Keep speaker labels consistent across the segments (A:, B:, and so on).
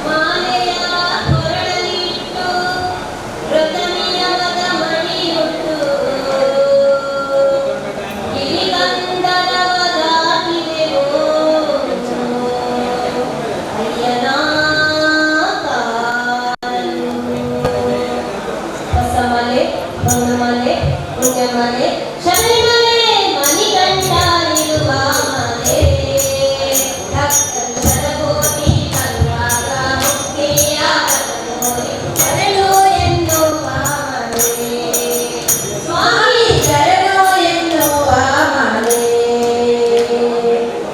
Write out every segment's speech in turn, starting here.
A: ಮಾಲೆಯ ಕೊರಳಲಿಟ್ಟು ವ್ರತನಿಯಮದ ಮಣಿಯುಟ್ಟು ಗಿರಿಬಂಧನವ ದಾಟಿದೆವು ಅಯ್ಯನ ಕಾರಲು. ಹೊಸಮಲೆ, ಹೊನ್ನಮಲೆ, ಪುಣ್ಯಮಲೆ, ಶಬರಿಮಲೆ, ಮಣಿಕಂಠ ಇರುವ ಮಲೆ. ಭಕ್ತರು ಶತಕೋಟಿ ಬರುವಾಗ ಮುಕ್ತಿಯ ಪದಕೋರಿ ಶರಣು ಎನ್ನುವ ಮಲೆ. ಸ್ವಾಮಿ ಶರಣು ಎನ್ನುವ ಮಲೆ.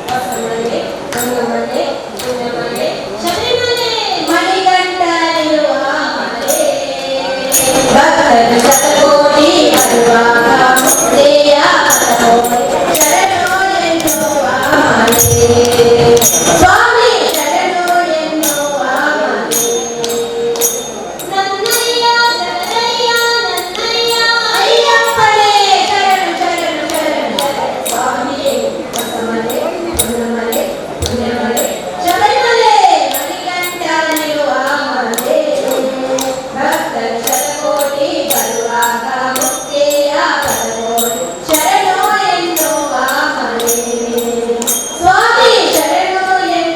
A: ಹೊಸಮಲೆ, ಹೊನ್ನಮಲೆ, ಪುಣ್ಯಮಲೆ, ಶಬರಿಮಲೆ, ಮಣಿಕಂಠ ಇರುವ ಮಲೆ. ಭಕ್ತರು ಶತಕೋಟಿ ಬರುವಾಗ ಮುಕ್ತಿಯ ಪದಕೋರಿ ಶರಣು ಎನ್ನುವ ಮಲೆ. ಸ್ವಾಮಿ ಶರಣು ಎನ್ನುವ ಮಲೆ. ನನ್ನಯ್ಯ ಜಗದಯ್ಯ ನನ್ನಯ್ಯ ಅಯ್ಯಪ್ಪನೇ ಶರಣು ಶರಣು ಶರಣು ಶರಣು ಸ್ವಾಮಿಯೇ. ಹೊಸಮಲೆ, ಹೊನ್ನಮಲೆ, ಪುಣ್ಯಮಲೆ, ಶಬರಿಮಲೆ, ಮಣಿಕಂಠನಿರುವ ಮಲೆ. ಭಕ್ತರು ಶತಕೋಟಿ ಬರುವಾಗ ಮುಕ್ತಿಯ ಪದಕೋರಿ ಶರಣು ಎನ್ನುವ ಮಲೆ. ಸ್ವಾಮಿ ಶರಣು ಎನ್ನುವ.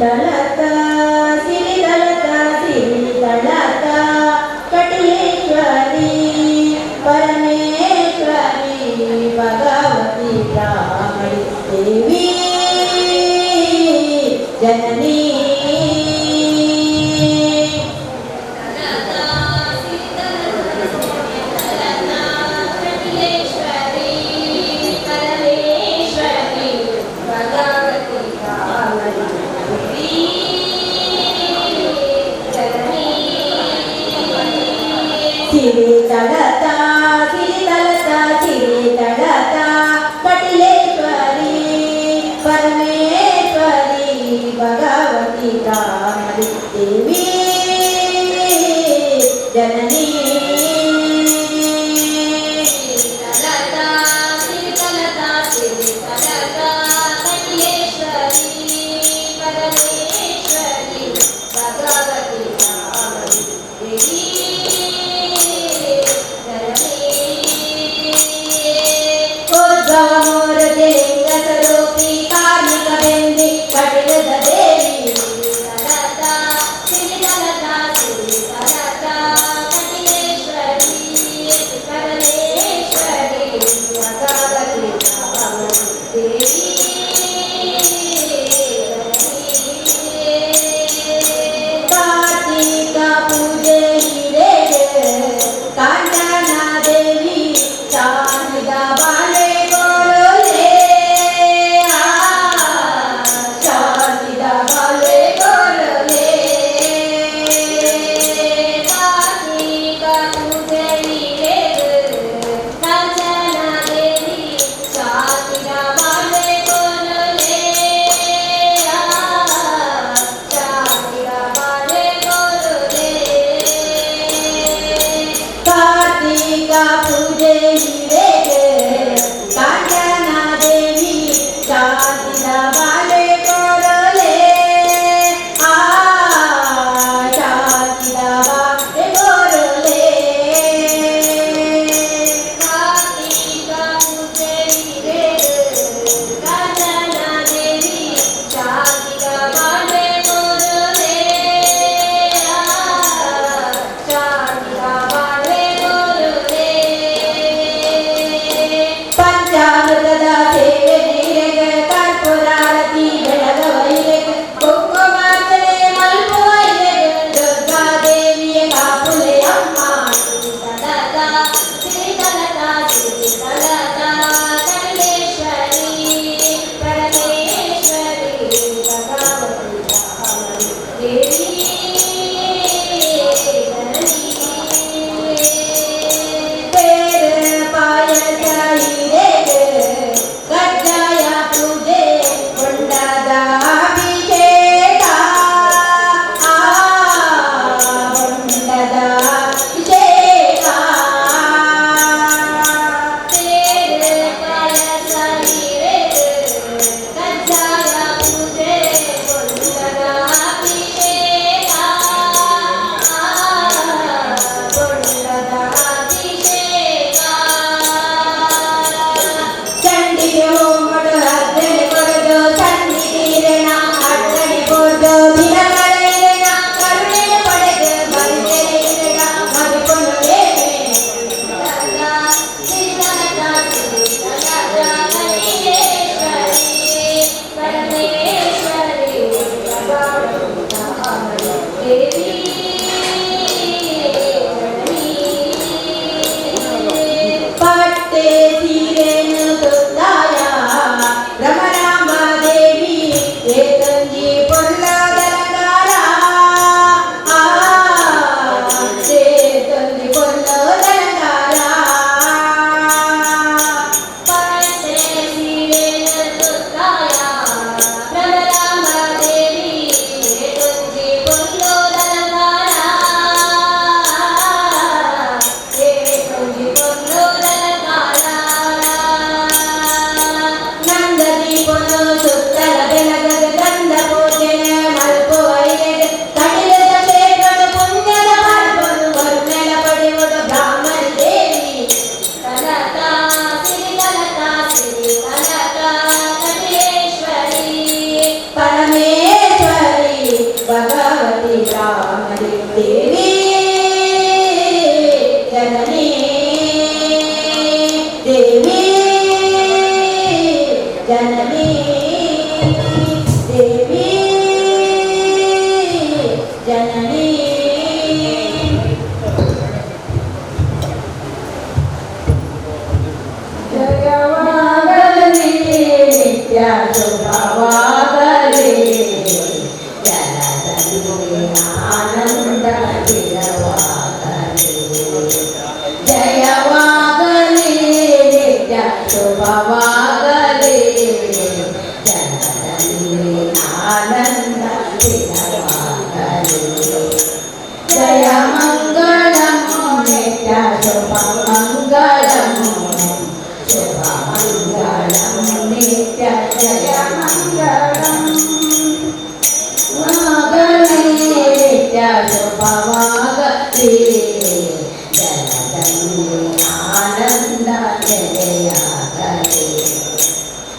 A: ಸಿರಿತಳತ ಸಿರಿತಳತ ಸಿರಿತಳತ ಕಟಿಲೇಶ್ವರಿ ಪರಮೇಶ್ವರಿ ಭಗವತಿ ಬ್ರಾಹ್ಮಣಿ ದೇವಿ ಜನನೀ.
B: ಪರಮೇಶ್ವರಿ ಭಗವತಿ ಕಾಮರಿ ಜನನೀ.
A: ಸಿರಿತಳತ ಸಿರಿತಳತ ಸಿರಿತಳತ ಕಟಿಲೇಶ್ವರಿ ಪರಮೇಶ್ವರಿ ಭಗವತಿ. ಜನನೀ ದೇವಿ ಜನನೀ. ಜಯವಾಗಲಿ, ನಿತ್ಯ ಶುಭವಾಗಲಿ, ಜನರಲ್ಲಿ ಆನಂದ ದಿನವಾಗಲಿ. ಜಯವಾಗಲಿ, ನಿತ್ಯ ಶುಭವಾಗಲಿ, ಜನರಲ್ಲಿ ಆನಂದ ದಿನವಾಗಲಿ. ಜಯ ಮಂಗಳಂ, ನಿತ್ಯ ಶುಭ ಮಂಗಳಂ, ಶುಭ ಮಂಗಳಂ, ನಿತ್ಯ ಜಯ ಮಂಗಳಂ. ಆಗಲಿ, ನಿತ್ಯ ಶುಭವಾಗಲಿ, ಜನರಲ್ಲಿ ಆನಂದ ನೆಲೆಯಾಗಲಿ.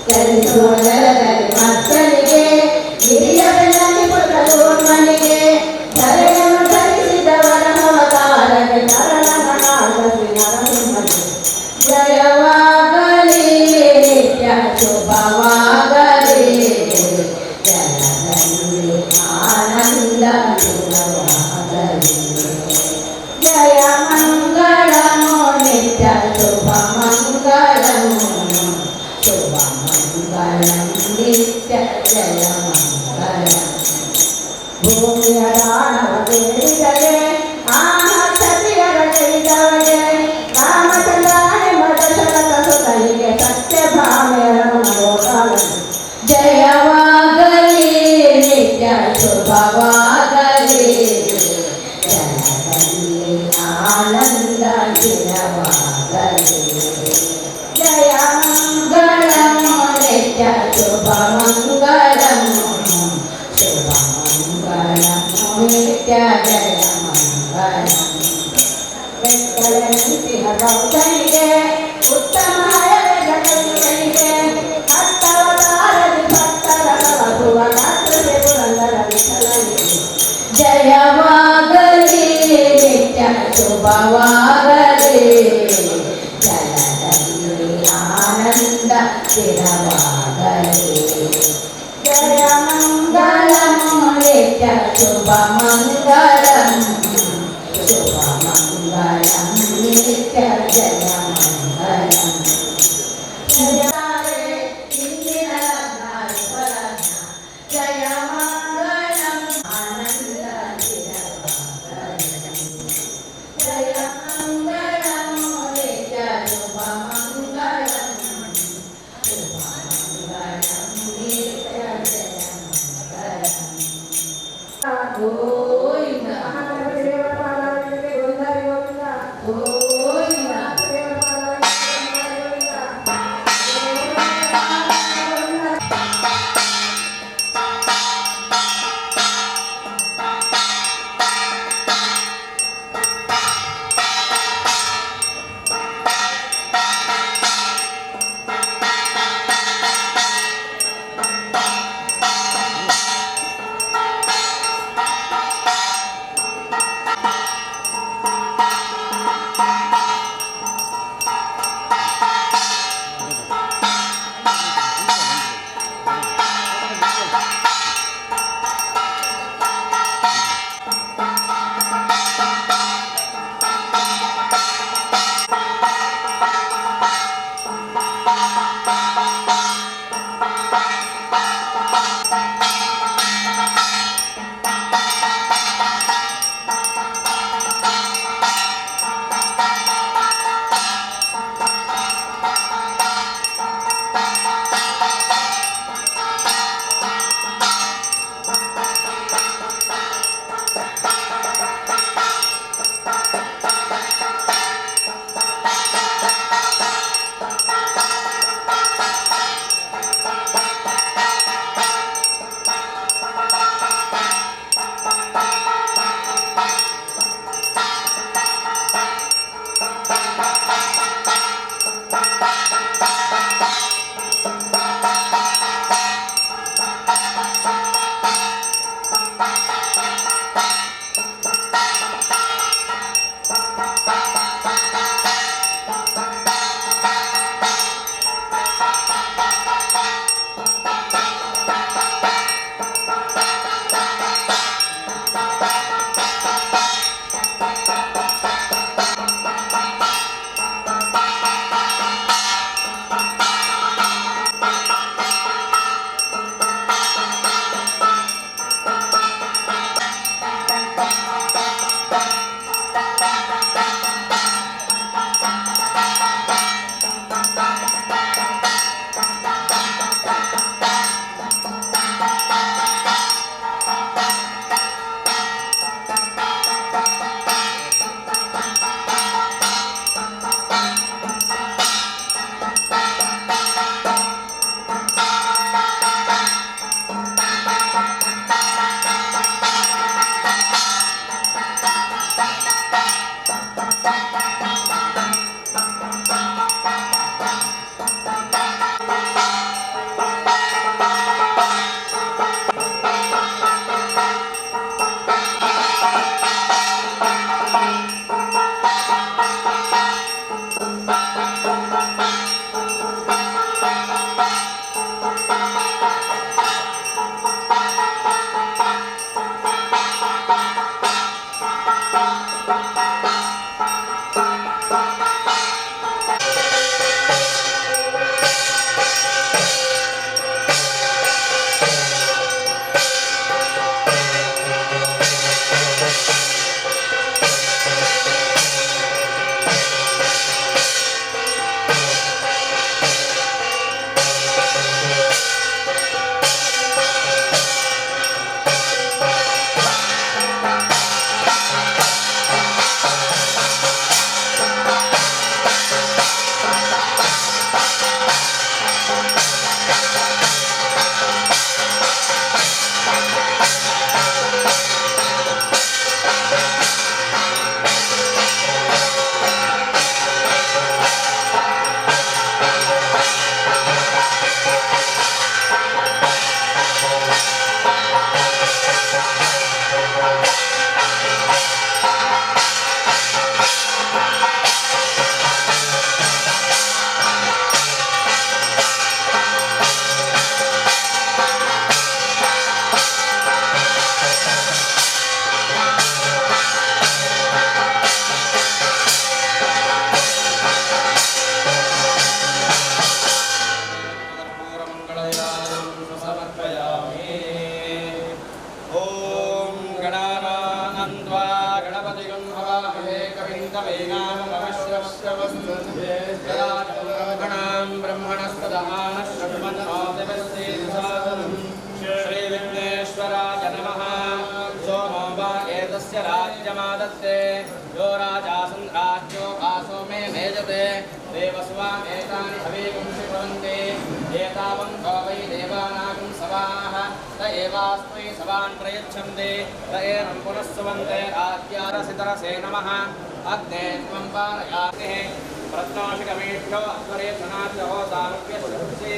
A: ಚಲಿಸುವ ಜಲದಲ್ಲಿ ಮಕ್ಕಳಿಗೆ, ಹಿರಿಯ ಬೆನ್ನಲ್ಲಿ ಮನೆಗೆ, ಧರೆಯನ್ನು ಧರಿಸಿದವರ ಅವತಾರಕ್ಕೆ ನರಸಿಂಹಗೆ ಜಯವಾಗಲಿ, ನಿತ್ಯ ಶುಭವಾಗಲಿ, ಜನರಲ್ಲಿ ಆನಂದ ದಿನವಾಗಲಿ. ಜಯ ಮಂಗಳಂ, ನಿತ್ಯ ಶುಭ ಮಂಗಳಂ, ಶುಭ ಮಂಗಳಂ, ನಿತ್ಯ ಜಯ ಮಂಗಳಂ.
C: ಭೂಮಿಯ ದಾನವ ಬೇಡಿದರೆ, ಆ ಕ್ಷತ್ರಿಯರ ಕೈದವಗೆ, ರಾಮಚಂದ್ರನೆಂಬ ದಶರಥ ಸುತನಿಗೆ, ಸತ್ಯಭಾಮೆಯರ ಮನೋಕಾಲನು.
A: ಜಯವಾಗಲಿ, ನಿತ್ಯ ಶುಭವಾಗಲಿ, ಜನರಲ್ಲಿ ಆನಂದ ದಿನವಾಗಲಿ. ಜಯ ಮಂಗಳಂ, ನಿತ್ಯ ಶುಭ ಮಂಗಳಂ, ಶುಭ ಮಂಗಳಂ, ನಿತ್ಯ ಜಯ ಮಂಗಳಂ.
C: ಬೆಕ್ಕಲೆಂತಿಹ ಗೌತನಿಗೆ, ಉತ್ತಮ ಹಯವೇಗನಿಗೆ, ಹತ್ತವತಾರದಿ ಭಕ್ತರ ಸಲಹುವ ಕರ್ತೃ ಪುರಂದರ ವಿಠಲನಿಗೆ.
A: ಜಯವಾಗಲಿ, ನಿತ್ಯ ಶುಭವಾಗಲಿ, ಜನರಲ್ಲಿ ಆನಂದ ಸ್ಥಿರವಾಗಲಿ. ಜಯ ಮಂಗಳಂ, ನಿತ್ಯ ಶುಭ ಮಂಗಳಂ, ಶುಭ ಮಂಗಳಂ, ನಿತ್ಯ ಜಯ ಮಂಗಳಂ. ಇಂದಿನ ಲಗ್ನ ಶುಭಲಗ್ನ. ಜಯ ಮಂಗಳಂ, ಆನಂದ ಸ್ಥಿರವಾಗಲಿ. ಜಯ ಮಂಗಳಂ, ನಿತ್ಯ ಶುಭ ಮಂಗಳಂ, ಶುಭ ಮಂಗಳಂ, ನಿತ್ಯ ಜಯ ಮಂಗಳಂ. ಗೋವಿಂದ.
C: ಮಹಾಗಣಪತಿ ದೇವರ ಪಾದಾರವಿಂದಕ್ಕೆ ಗೋವಿಂದ ಹರಿ ಗೋವಿಂದ.
A: ಗೋವಿಂದ.
C: ದೇವರ ಪಾದಾರವಿಂದಕ್ಕೆ ಗೋವಿಂದ.
D: ಮಂಗಳಯಾನಂ ಸಮರ್ಪಯಾಮಿ. ಓಂ ಗಣಾನಾನ್ತ್ವಾ ಗಣಪತಿಗಂ ಹವಾಮಹೇ ಕವಿಂ ಕವೀನಾಮಪಮಶ್ರವಸ್ತುಂ ಬ್ರಹ್ಮಣಸ್ಪದಾನ ಶೃಣ್ವನ್ನೋತಿವಸ್ಸೇದಸಾದನಂ. ಶ್ರೀ ವಿಘ್ನೇಶ್ವರಾಯ ನಮಃ. ಸೋಮೋ ವಾ ಏತಸ್ಯ ರಾಜ್ಯಮಾದತ್ತೆ ಯೋ ರಾಜಾಸನ್ ರಾಜ್ಯೋ ಆಸೋ ಮೇ ಮೇಜತೆ ದೇವಸ್ವಾಂ ಏತಾನಿ ಹವೇಗುಂಸಿ ಭವಂತಿ ಏತಾವಂತೋ ವೈ ದೇವಾನಾಗಂ ಸವಾಃ ತ ಏವಾಸ್ಮೈ ಸವಾನ್ ಪ್ರಯಚ್ಛन्ति ತ ಏನಂ ಪುನಃ ಸುವಂತೆ ರಾಜ್ಯಾರಸಿತರಸೇ ನಮಃ. ಅಗ್ನೇ ತ್ವಂ ಪಾರಯಾತಿಃ ಪ್ರತ್ನಾಶಿಕಮೇಢ್ಯೋ ಅಧ್ವರೆ ಸನಾಚೋ ತಾನುಭ್ಯಸ್ಸಿ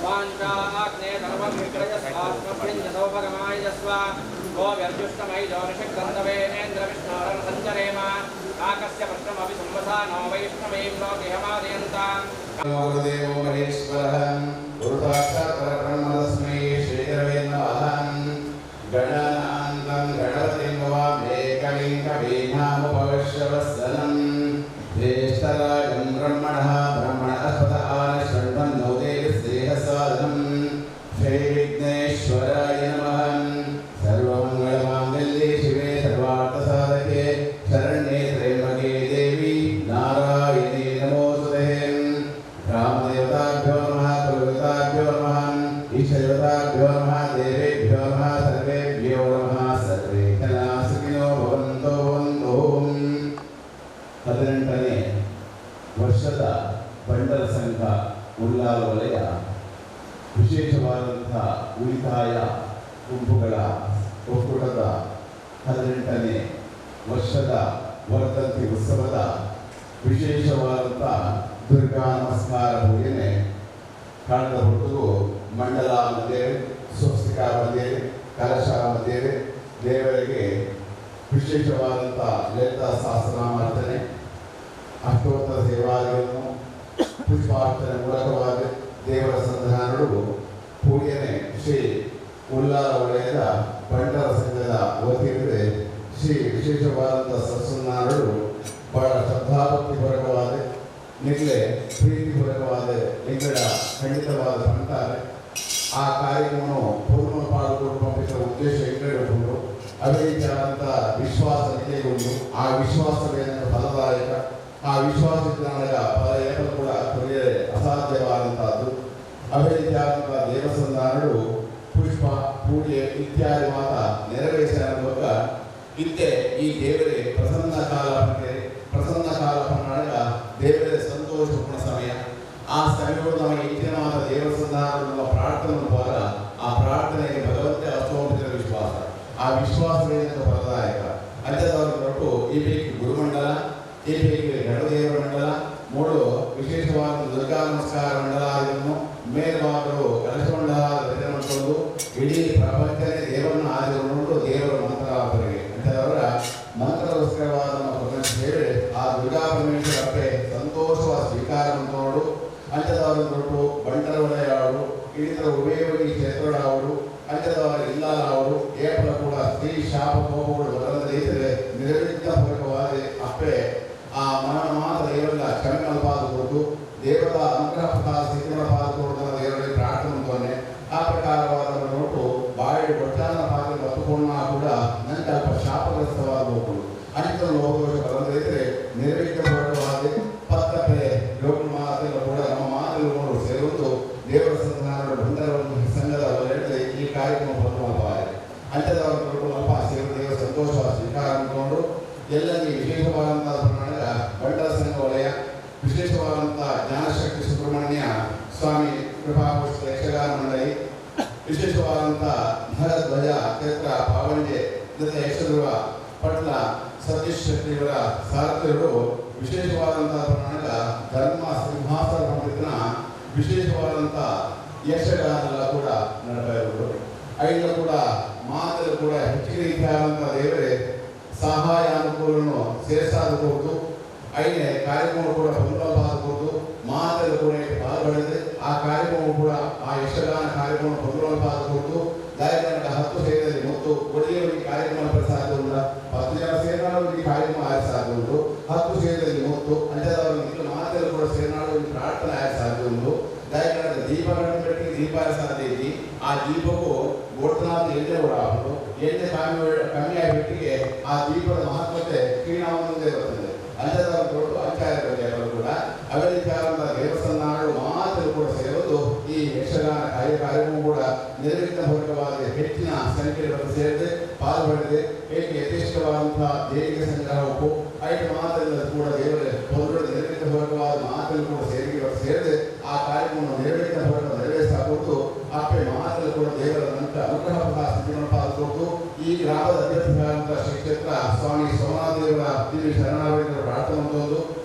D: ವಾಂಚಾಗ್ನೇ ತರ್ವಂ ವಿಕ್ರಯಸ್ವಾಸ್ಮಭ್ಯಂಜಸೋಪಗಮಾಯಸ್ವ ಗೋ ವ್ಯರ್ಜುಷ್ಟಮೈಜೋ ನಿಷಿಕ್ತಂತವೇನೇಂದ್ರ ವಿಷ್ಣೋರಂ ಸಂಚರೇಮ ನಾಕಸ್ಯ ಪ್ರಶ್ನಮಪಿ ಸಂವಸಾನೋ ವೈಷ್ಣವೀಂ ಲೋಕಿಹಮಾದಯಂತಾಂ.
E: ಗುರುದೇವೋ ಮಹೇಶ್ವರಃ ಗುರುಸಾಕ್ಷಾತ್ ಪರಬ್ರಹ್ಮ ತಸ್ಮೈ ಶ್ರೀ ಗುರವೇ ನಮಃ. ಗಣಾನಾಂತಂ ಗಣಪತಿಂ ಭವಾಮೇ ಕವಿಂ ಕವೀನಾಮುಪವಶ್ರವಸ್ಸನಂ ಜ್ಯೇಷ್ಠರಾಜಂ ಬ್ರಹ್ಮಣಃ ಬ್ರಹ್ಮಣಸ್ಪತ ಆನಶೃಣ್ವನ್ನೋ ದೇವಿ ಸ್ನೇಹಸಾದನಂ. ಶ್ರೀ ವಿಘ್ನೇಶ್ವರಾಯ ನಮಃ. ಸರ್ವಮಂಗಳಮಾಂಗಲ್ಯೆ ಶಿವೆ ಸರ್ವಾರ್ಥಸಾಧಕೆ ಶರಣ್ಯೇ ತ್ರ್ಯಂಬಕೆ ದೇವಿ ನಾರಾಯಣೇ ನಮೋಸ್ತುತೇ. ರಾಮದೇವತಾಭ್ಯೋ ನಮಃ, ಕುಲದೇವತಾಭ್ಯೋ ನಮಃ, ಈಶದೇವತಾಭ್ಯೋ ನಮಃ, ದೇವೇಭ್ಯೋ ನಮಃ, ಸರ್ವೇಭ್ಯೋ ನಮಃ. ಸರ್ವೇ ಜನಾಃ ಸುಖಿನೋ ಭವಂತು ಭವಂತು. 18ನೇ ವರ್ಷದ ಬಂಟರ ಸಂಘ ಉಳ್ಳಾಲ ವಲಯ ವಿಶೇಷವಾದಂಥ ಉಳಿತಾಯ ಗುಂಪುಗಳ ಒಕ್ಕೂಟದ 18ನೇ ವರ್ಷದ ವರ್ಧಂತಿ ಉತ್ಸವದ ವಿಶೇಷವಾದಂಥ ದುರ್ಗಾ ನಮಸ್ಕಾರ ಪೂಜನೆ ಕಾಣದ ಹೊರತು ಮಂಡಲ ಮಂದಿರ, ಸ್ವಸ್ತಿಕ ಮಂದಿರ, ಕಲಶ ಮಂದಿರ ದೇವರಿಗೆ ವಿಶೇಷವಾದಂಥ ಲಲಿತಾ ಸಹಸ್ರನಾಮಾರ್ಚನೆ, ಅಷ್ಟೋತ್ತರ ಸೇವಾದಿಗಳನ್ನು ಪುಷ್ಪಾರ್ಚನೆ ಮೂಲಕವಾದ ದೇವರ ಸನ್ನಿಧಾನಗಳು ಪೂಜನೆ ಶ್ರೀ ಉಳ್ಳಾಲ ವಲಯದ ಬಂಟರ ಸಂಘದ ವತಿಯಿಂದ ಶ್ರೀ ವಿಶೇಷವಾದಂಥ ಸತ್ಸಂಧಾನಗಳು ಬಹಳ ಶ್ರದ್ಧಾಭಕ್ತಿಪೂರ್ವಕವಾದ ನಿಗಲೆ ಪ್ರೀತಿಪೂರ್ವಕವಾದ ನಿಗಡ ಖಂಡಿತವಾದ ಅಂತಾರೆ. ಆ ಕಾರ್ಯಕ್ರಮವನ್ನು ಪೂರ್ಣ ಪಾಲ್ಗೊಂಡು ಪಂಪಿಸುವ ಉದ್ದೇಶ ಎಂಗಡೆ ಅದೇ ರೀತಿಯಾದಂಥ ವಿಶ್ವಾಸ ನಿಲೆಗೊಂಡು ಆ ವಿಶ್ವಾಸವೇನ ಫಲದಾಯಕ. ಆ ವಿಶ್ವಾಸ ಫಲ ಏನೂ ಕೂಡ ತೊರೆಯದೆ ಅಸಾಧ್ಯವಾದಂತಹದ್ದು. ಅದೇ ರೀತಿಯಾದಂಥ ದೇವಸ್ಥಾನಗಳು ಪುಷ್ಪ ಪೂಜೆ ಇತ್ಯಾದಿ ಮಾತ ನೆರವೇರಿಸಿದ ಮೂಲಕ ಇತ್ತೆ ಈ ದೇವರೇ ಪ್ರಸನ್ನ ಕಾಲ ಬಂದರೆ ಪ್ರಸನ್ನ ಕಾಲ ಬಂದಾಗ ದೇವರೇ ಸಂತೋಷಪೂರ್ಣ ಸಮಯ. ಆ ಸಮಯವು ನಮಗೆ ಇತ್ತಿನವಾದ ದೇವಸ್ಥಾನದ ಪ್ರಾರ್ಥನೆ ದ್ವಾರ ಆ ಪ್ರಾರ್ಥನೆಗೆ ಭಗವಂತ ಅಸ್ತೋಪಿತ ವಿಶ್ವಾಸ. ಆ ವಿಶ್ವಾಸವೇ ಫಲದಾಯಕ. ಅಂಥದವರ ಹೊರಟು ಈ ಪೈಕಿ ಗುರುಮಂಡಲ, ಈ ಪೈಕಿ ಗಣದೇವರ ಮಂಡಲ, ಮೂರು ವಿಶೇಷವಾದ ದುರ್ಗಾ ನಮಸ್ಕಾರ ಮಂಡಲ ಇದನ್ನು ಮೇಲ್ಭಾಗರು ಕಲಶ ಮಂಡಲ ರಚನೆ ಮಾಡಿಕೊಂಡು ಇಡೀ ಪ್ರಪಂಚನೇ ದೇವರನ್ನು ಆದಿಕೊಂಡು ದೇವರ ಮಂತ್ರ ಅವರಿಗೆ ಅಂಥದವರ ಮಂತ್ರಗೋಸ್ಕರವಾದ ನಮ್ಮ ಪ್ರಪಂಚ ಸೇವೆ ಆ ದುರ್ಗಾ ಪರಮೇಶ್ವರ ಅಪ್ಪೆ ಸಂತೋಷವಾದ ಸ್ವೀಕಾರ ಮಾಡಿಕೊಂಡು ಅಂಥದವರ ಹೊರಟು ಬಂಟರ ಒಡೆಯವರು ಇತರ ಉಭಯೋಗಿ ಕ್ಷೇತ್ರಗಳವರು ಅಂಥದವರ ಇಲ್ಲಾರವರು ಏಪಲ ಕೂಡ ಸ್ತ್ರೀ ಶಾಪ ಕೋಪಗಳು ಬರದಂತೆ ಇದ್ದರೆ ನಿರ್ವಿಘ್ನಪೂರ್ವಕವಾದ ಅಪ್ಪೆ ಆ ಮರಣ ಮಾತ್ರ ದೇವರ ಕ್ಷಮೆಗಳ ಪಾದ ಕೊಟ್ಟು ದೇವರ ಅನುಗ್ರಹ ಪ್ರಸಾದ ಸಿದ್ಧಿಗಳ ಪಾದ ಕೊಡುವ ದೇವರಲ್ಲಿ ಪ್ರಾರ್ಥನೆ ಮಾಡ್ತಾನೆ. ಆ ಪ್ರಕಾರವಾದ ನೋಟು ಬಾಯಿ ಒಟ್ಟಾನ ಪಾತ್ರ ಬತ್ತುಕೊಂಡ ಕೂಡ ನಂತರ ಅಲ್ಪ ಶಾಪಗ್ರಸ್ತವಾದ ಹೋಗುವುದು ಅನಿತ ಲೋಕದೋಷ ಬರದಂತೆ ಇದ್ದರೆ ನಿರ್ವಿಘ್ನಪೂರ್ವಕವಾದ ಪತ್ತಪೆ ಲೋಕ ಮಾತೆಲ್ಲ ಕೂಡ ನಮ್ಮ ಮಾತೆಲ್ಲ ಸೇರುವುದು ದೇವರ ಸಂಧಾನದ ಬಂಧನವನ್ನು ಸಂಘದ ಹೇಳಿದ್ರೆ ಈ ಕಾರ್ಯಕ್ರಮ ಪ್ರಥಮವಾಗಿದೆ. ಅಂಥದವರ ಅಲ್ಪ ಸೇರು ದೇವರ ಸಂತೋಷ ಸ್ವೀಕಾರ ಮಾಡಿಕೊಂಡು ಎಲ್ಲರಿಗೆ ವಿಶೇಷವಾದಂತಹ ಪ್ರಮಾಣದ ಬಂಟರ ಸಂಘ ವಲಯ ವಿಶೇಷವಾದಂತಹ ಜ್ಞಾನಶಕ್ತಿ ಸುಬ್ರಹ್ಮಣ್ಯ ಸ್ವಾಮಿ ಕೃಪಾಪುಷ್ಪ ಯಕ್ಷಗಾನ ಮಂಡಳಿ ವಿಶೇಷವಾದಂತಹ ಭರಧ್ವಜ ಕ್ಷೇತ್ರ ಪಾವಂಜೆ ಜೊತೆ ಯಕ್ಷಧ್ರುವ ಪಟ್ಲ ಸತೀಶ್ ಶೆಟ್ಟಿಯವರ ಸಾರಥ್ಯರು ವಿಶೇಷವಾದಂತಹ ಪ್ರಮಾಣದ ಧರ್ಮ ಸಿಂಹಾಸನ ಪಂಡಿತನ ವಿಶೇಷವಾದಂತಹ ಯಕ್ಷಗಾನ ಕೂಡ ನಡ್ತಾ ಇರುವುದು. ಐದು ಕೂಡ ಮಾತಲ್ಲಿ ಕೂಡ ಹೆಚ್ಚಿನ ರೀತಿಯಾದಂತಹ ದೇವರೇ ಸಹಾಯ ಅನುಕೂಲವನ್ನು ಸೇರಿಸಾದಬಹುದು. ಐದನೇ ಕಾರ್ಯಕ್ರಮ ಕೂಡ ಪುನರ್ವಾದಬಹುದು. ಮಾತಲ್ಲಿ ಕೂಡ ಪಾಲ್ಗೊಳ್ಳದೆ ಆ ಕಾರ್ಯಕ್ರಮ ಕೂಡ ಆ ಯಕ್ಷಗಾನ ಕಾರ್ಯಕ್ರಮ ಪುನರ್ವಾದಬಹುದು. ದಾಯಕನ 10 ಸೇರಿದಲ್ಲಿ ಮತ್ತು ಒಡೆಯವರಿಗೆ ಕಾರ್ಯಕ್ರಮ ಸಾಧ್ಯ, 10 ಜನ ಸೇನಾಡೋರಿಗೆ ಕಾರ್ಯಕ್ರಮ ಆರಿಸಾಗುವುದು. 10 ಸೇರಿದಲ್ಲಿ ಮತ್ತು ಅಂಜದವರಿಗೆ ಮಾತಲ್ಲಿ ಕೂಡ ಸೇನಾಡೋರಿಗೆ ಪ್ರಾರ್ಥನೆ ಆರಿಸಾಗುವುದು. ದಾಯಕನ ದೀಪಗಳನ್ನು ಬೆಟ್ಟಿ ದೀಪ ದೀಪಾರ ಸಾಧ್ಯ ಇದ್ದಿ ಆ ದೀಪಕ್ಕೂ ಗೋಡ್ತನಾಥ ಎಣ್ಣೆ ಕೂಡ ಹಾಕೋದು ಎಣ್ಣೆ ಕಮ್ಮಿ ಕಮ್ಮಿ ಆಗಿಬಿಟ್ಟಿಗೆ ಆ ದೀಪದ ಮಹತ್ವತೆ ಕ್ಷೀಣವೊಂದೇ ಬರ್ತದೆ. ಅಂಜದ ದೊಡ್ಡ ಆಚಾರ್ಯ ಕೂಡ ಅವೆಲ್ಲ ದೇವಸ್ಥಾನಗಳು ಮಾತ್ರ ಕೂಡ ಸೇರೋದು ಈ ಯಕ್ಷಗಾನ ಕಾರ್ಯಕ್ರಮ ಕೂಡ ನಿರ್ವಿಘ್ನ ಪೂರ್ವಕವಾದ ಹೆಚ್ಚಿನ ಸಂಖ್ಯೆಯನ್ನು ಸೇರಿದೆ ಪಾಲ್ಗೊಂಡಿದೆ. ಹೇಗೆ ಯಥೇಷ್ಟವಾದಂತಹ ದೇಣಿಗೆ ಸಂಗ್ರಹಕ್ಕೂ ಐದು ಮಾತರಿಂದ ಕೂಡ ದೇವರ ಹೊರಗಡೆ ನಿರ್ವಿಘ್ನ ಪೂರ್ವಕವಾದ ಮಾತನ್ನು ಕೂಡ ಸೇರಿಗೆ ಸೇರಿದೆ ಆ ಕಾರ್ಯಕ್ರಮವನ್ನು ನಿರ್ವಿಘ್ನ ಪೂರ್ವಕ ನೆರವೇರಿಸಬಹುದು. ಅಪ್ಪೆ ಮಾತನ್ನು ಕೂಡ ದೇವರ ನಂತರ ಅನುಗ್ರಹ ಸ್ಥಿತಿಯನ್ನು ಪಾಲ್ಗೊಟ್ಟು ಈ ಗ್ರಾಮದ ಅಧ್ಯಕ್ಷರಾದಂತಹ ಶ್ರೀ ಕ್ಷೇತ್ರ ಸ್ವಾಮಿ ಸೋಮನಾಥ ದೇವರ ದಿವ್ಯ ಶರಣಾವಳಿಗಳ ಪ್ರಾರ್ಥನೆ ಒಂದು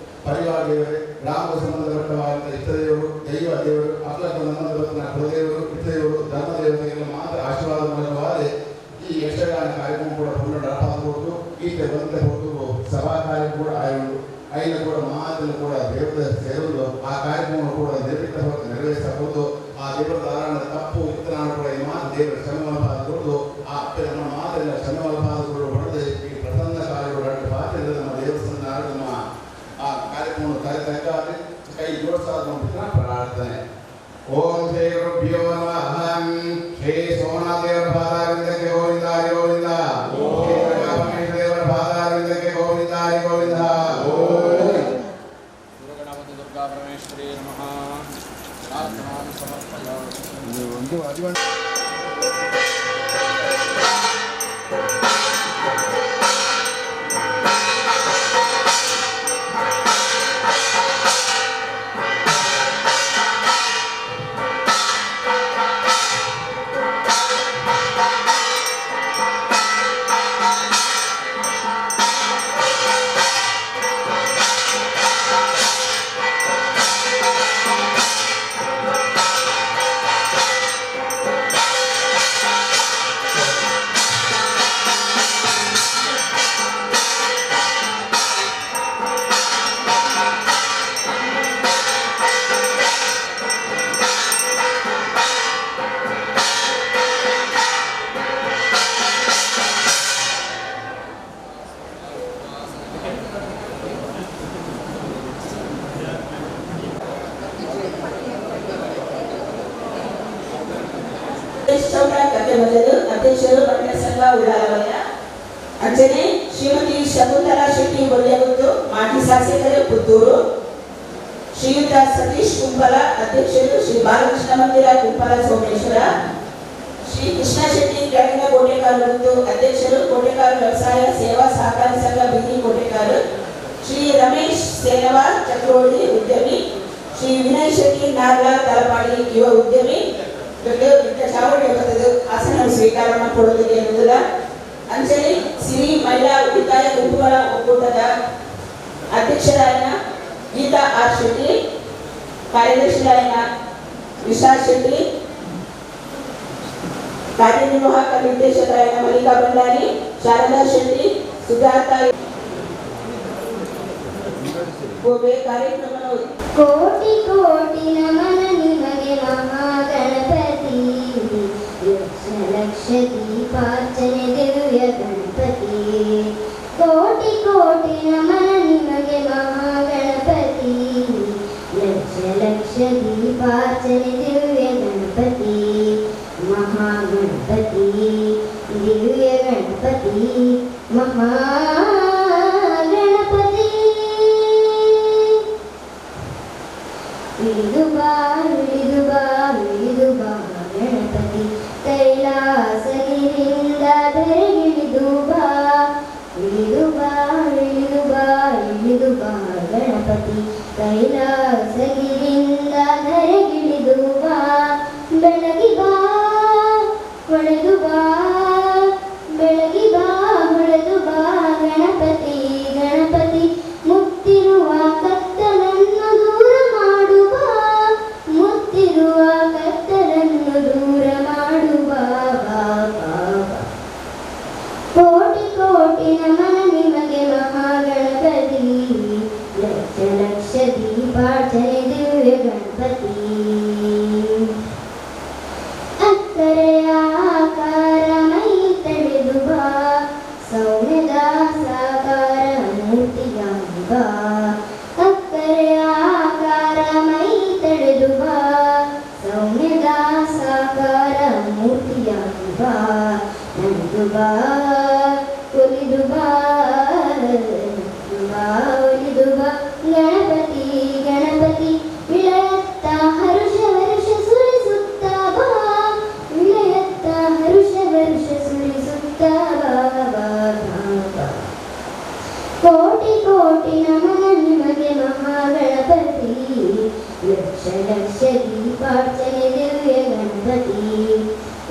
E: ಪರಿವಾರ ದೇವರೇ, ಗ್ರಾಮಕ್ಕೆ ಸಂಬಂಧಪಟ್ಟವಾದಂಥ ಇಷ್ಟದೇವರು, ದೈವ ದೇವರು, ಅಕ್ಲಕ್ಕೆ ಸಂಬಂಧಪಟ್ಟ ಕುಲದೇವರು, ಇಷ್ಟದೇವರು, ಧರ್ಮದೇವತೆಗಳ ಮಾತ್ರ ಆಶೀರ್ವಾದ ಮೂಲಕವಾದ ಈ ಯಕ್ಷಗಾನ ಕಾರ್ಯಕ್ರಮ ಕೂಡ ಪೂರ್ಣ ಕೊಟ್ಟು ಈತ ಬಂದ ಹೊತ್ತು ಸಭಾ ಕಾರ್ಯ ಕೂಡ ಆಯೋಗ ಐನ ಕೂಡ ಮಾತನ್ನು ಕೂಡ ದೇವರ ಸೇರಲು ಆ ಕಾರ್ಯಕ್ರಮವನ್ನು ಕೂಡ ನಿರ್ವಿಘ್ನವಾಗಿ ನೆರವೇರಿಸಬಹುದು. ಆ ದೇವರ ಧಾರಣದ ತಪ್ಪು ಇತ್ತನಾಡು ಕೂಡ ಈ ಮಾತು ದೇವರ ಶ್ರಮವನ್ನು ಕೊಟ್ಟು ಆ ಅಪ್ಪೆ ನಮ್ಮ ಮಾತೆಲ್ಲ ಶ್ರಮವನ್ನು ಹೊಡೆದು ಈ ಪ್ರಸನ್ನ ಕಾರ್ಯಗಳು ಪಾತ್ರೆ ನಮ್ಮ ದೇವಸ್ಥಾನ ನಮ್ಮ ಆ ಕಾರ್ಯಕ್ರಮವನ್ನು ತಲೆ ತಗ್ಗಾದೆ ಕೈ ಜೋಡಿಸಾದ ಪ್ರಾರ್ಥನೆ. ಓಂ ಶ್ರೀ ಗುರುಭ್ಯೋ ನಮಃ. ಶ್ರೀ ಸೋಮನಾಥದೇವರ ಪಾದಾರವಿಂದಕ್ಕೆ ಗೋವಿಂದ ಹರಿ ಗೋವಿಂದ. ಶ್ರೀ ದುರ್ಗಾಪರಮೇಶ್ವರ ದೇವರ ಪಾದಾರವಿಂದಕ್ಕೆ ಗೋವಿಂದ ಹರಿ ಗೋವಿಂದ.
D: ಗುರುಗಣಪತಿ ದುರ್ಗಾ ಪರಮೇಶ್ವರಿ ನಮಃ. ಪ್ರಾರ್ಥನಾಂ ಸಮರ್ಪಯಾಮಿ.
C: ಅಧ್ಯಕ್ಷರು ಬಂಟರ ಸಂಘ ಉಳ್ಳಾಲವಲಯ. ಅಂಚನೆ ಶ್ರೀಮತಿ ಶಕುಂತಲಾ ಶೆಟ್ಟಿ ಒಳ್ಳೆಗುತ್ತು ಮಾಜಿ ಶಾಸಕರು ಪುತ್ತೂರು. ಶ್ರೀಯುತ ಸತೀಶ್ ಕುಂಪಲ ಅಧ್ಯಕ್ಷರು ಶ್ರೀ ಬಾಲಕೃಷ್ಣ ಮಂದಿರ ಕುಂಪಲ ಸೋಮೇಶ್ವರ. ಶ್ರೀ ಕೃಷ್ಣ ಶೆಟ್ಟಿ ಕೆಳಗಿನ ಕೋಟೆಕಾರು ಗುತ್ತು ಅಧ್ಯಕ್ಷರು ಕೋಟೆಕಾರು ವ್ಯವಸಾಯ ಸೇವಾ ಸಹಕಾರಿ ಸಂಘ ಬೀದಿ ಕೋಟೆಕಾರು. ಶ್ರೀ ರಮೇಶ್ ಸೇನವ ಚಕ್ರೋಳಿ ಉದ್ಯಮಿ. ಶ್ರೀ ವಿನಯ್ ಶೆಟ್ಟಿ ನಾರ್ಲಾ ತಲಪಾಡಿ ಯುವ ಉದ್ಯಮಿ. ಚಾವಡಿ ಆಸನ ಸ್ವೀಕಾರ ಮಾಡಿಕೊಳ್ಳುವುದಕ್ಕೆ ಎನ್ನುವುದಿಲ್ಲ. ಅಂಚನೆ ಸಿರಿ ಮಹಿಳಾ ಉಳಿತಾಯ ಗುಂಪುಗಳ ಒಕ್ಕೂಟದ ಅಧ್ಯಕ್ಷರಾಯನ ಗೀತಾ ಆರ್ ಶೆಟ್ಟಿ, ಕಾರ್ಯದರ್ಶಿರಾಯನ ವಿಶಾಲ್ ಶೆಟ್ಟಿ, ಕಾರ್ಯನಿರ್ವಾಹಕ ನಿರ್ದೇಶಕರಾಯನ ಮಲ್ಲಿಕಾ ಭಂಡಾರಿ, ಶಾರದಾ ಶೆಟ್ಟಿ, ಸುಜಾತ ಕಾರ್ಯಕ್ರಮ.
A: ಕೋಟಿ ಕೋಟಿ ನಮನ ನಿಮಗೆ ಮಹಾಗಣಪತಿ, ಲಕ್ಷ ಲಕ್ಷ ದೀಪಾರ್ಚನೆ ದಿವ್ಯ ಗಣಪತಿ. ಕೋಟಿ ಕೋಟಿ ನಮನ ನಿಮಗೆ ಮಹಾಗಣಪತಿ, ಲಕ್ಷ ಲಕ್ಷ ದೀಪಾರ್ಚನೆ ದಿವ್ಯ ಗಣಪತಿ. ಮಹಾಗಣಪತಿ ದಿವ್ಯ ಗಣಪತಿ ಮಹಾಗಣಪತಿ. ಇಳಿದು ಬಾ ಇಳಿದು ಬಾ ಇಳಿದು ಬಾ ಗಣಪತಿ, ಕೈಲಾಸಗಿರಿಂದ ಧರೆಗಿಳಿದು ಬಾ. ಇಳಿದು ಬಾ ಇಳಿದು ಬಾ ಇಳಿದು ಬಾ ಗಣಪತಿ, ಕೈಲಾಸಗಿರಿಂದ ಧರೆಗಿಳಿದು ಬಾ. ಬೆಳಗಿ ಬಾ ಹೊಳೆದು ಬಾ, ಬೆಳಗಿ ಬಾ ಹೊಳೆದು ಬಾ ಗಣಪತಿ ಗಣಪತಿ. ಮುತ್ತಿರುವ ಕತ್ತಲನ್ನು ದೂರ ಮಾಡುವ, ಮುತ್ತಿರುವ ಕತ್ತಲನ್ನು ದೂರ ಮಾಡುವ ಬಾ ಬಾ ಬಾ. ಕೋಟಿ ಕೋಟಿ ನಮನ ನಿಮಗೆ ಮಹಾಗಣಪತಿ, ಲಕ್ಷ ಲಕ್ಷ ದೀಪಾರ್ಚನೆ ದಿವ್ಯ ಗಣಪತಿ. ಅಕ್ಕರೆಯ ಆಕಾರ ಮೈ ತಳೆದು ಬಾ, ಸೌಮ್ಯದ ಸಾಕಾರ ಮೂರ್ತಿಯಾಗಿ ಬಾ. ಅಕ್ಕರೆಯ ಆಕಾರ ಮೈ ತಳೆದು ಬಾ, ಸೌಮ್ಯದ ಒಲಿದು ಬಾ, ಒಲಿದು ಬಾ, ಬಾ ಒಲಿದು ಬಾ ಗಣಪತಿ ಗಣಪತಿ. ವಿಳಯತ್ತ ಹರುಷ ವರುಷ ಸುರಿಸುತ್ತ ಬಾ, ವಿಳಯತ್ತ ಹರುಷ ವರುಷ ಸುರಿಸುತ್ತ ಬಾ ಬಾ ಬಾ. ಕೋಟಿ ಕೋಟಿ ನಮನ ನಿಮಗೆ ಮಹಾಗಣಪತಿ, ಲಕ್ಷ ಲಕ್ಷ ದೀಪಾರ್ಚನೆ ದಿವ್ಯ ಗಣಪತಿ.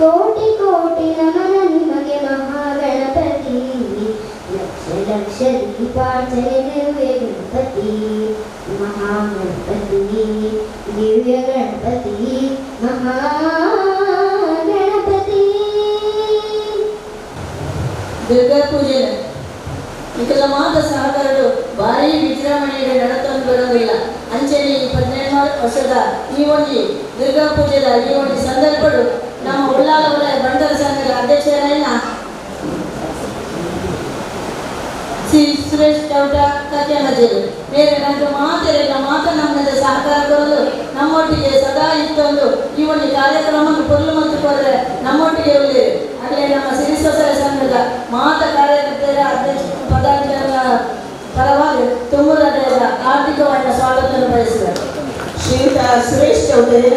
A: ಕೋಟಿ ಕೋಟಿ ನಮನ ನಿಮಗೆ ಮಹಾಗಣಪತಿ, ಲಕ್ಷ ಲಕ್ಷ ದೀಪಾರ್ಚನೆ ದಿವ್ಯ ಗಣಪತಿ. ಮಹಾಗಣಪತಿ ದಿವ್ಯ ಗಣಪತಿ ಮಹಾಗಣಪತಿ.
F: ದುರ್ಗಾ ಪೂಜೆ ಇಕಲ ಮಾತ ಸಹಕಾರರು ಭಾರಿ ವಿಜೃಂಭಣೆಯಲ್ಲಿ ನಡತೊಂದು ಬರೋದಿಲ್ಲ. ಅಂಚನೆ ಈ 15 ವರ್ಷದ ಈ ಒಂದು ದುರ್ಗಾ ಪೂಜೆದ ಈ ಒಂದು ಸಂದರ್ಭಗಳು ನಮ್ಮ ಉಳ್ಳಾಲ ವಲಯ ಬಂಟರ ಸಂಘದ ಅಧ್ಯಕ್ಷರಾದ ಶ್ರೀ ಸುರೇಶ್ ಚೌಟ ಕಕ್ಯಮಜೇರು ಬೇರೆ ನಂತರ ಮಾತೆಲ್ಲ ಮಾತ ನಮ್ಮದ ಸಹಕಾರ ಕೊರಲು ನಮ್ಮೊಟ್ಟಿಗೆ ಸದಾ ಇತ್ತೊಂದು ಈ ಒಂದು ಕಾರ್ಯಕ್ರಮವನ್ನು ಕೊರಲು ಮತ್ತು ಕೊರರೆ ನಮ್ಮೊಟ್ಟಿಗೆ ಉಳ್ಳೇರು. ಆಗಲೇ ನಮ್ಮ ಸಿರಿ ಸ್ವಸಹಾಯ ಸಂಘದ ಮಾತ ಕಾರ್ಯಕರ್ತರ ಅಧ್ಯಕ್ಷ ಪದಾಧಿಕಾರಿಗಳ ಪರವಾಗಿ ತುಂಬುರದವರ ಆರ್ಥಿಕವಾದ ಸ್ವಾಗತವನ್ನು ಬಯಸಿದರು.
C: ಶ್ರೀಯುತ ಸುರೇಶ್ ಚೌಧರಿ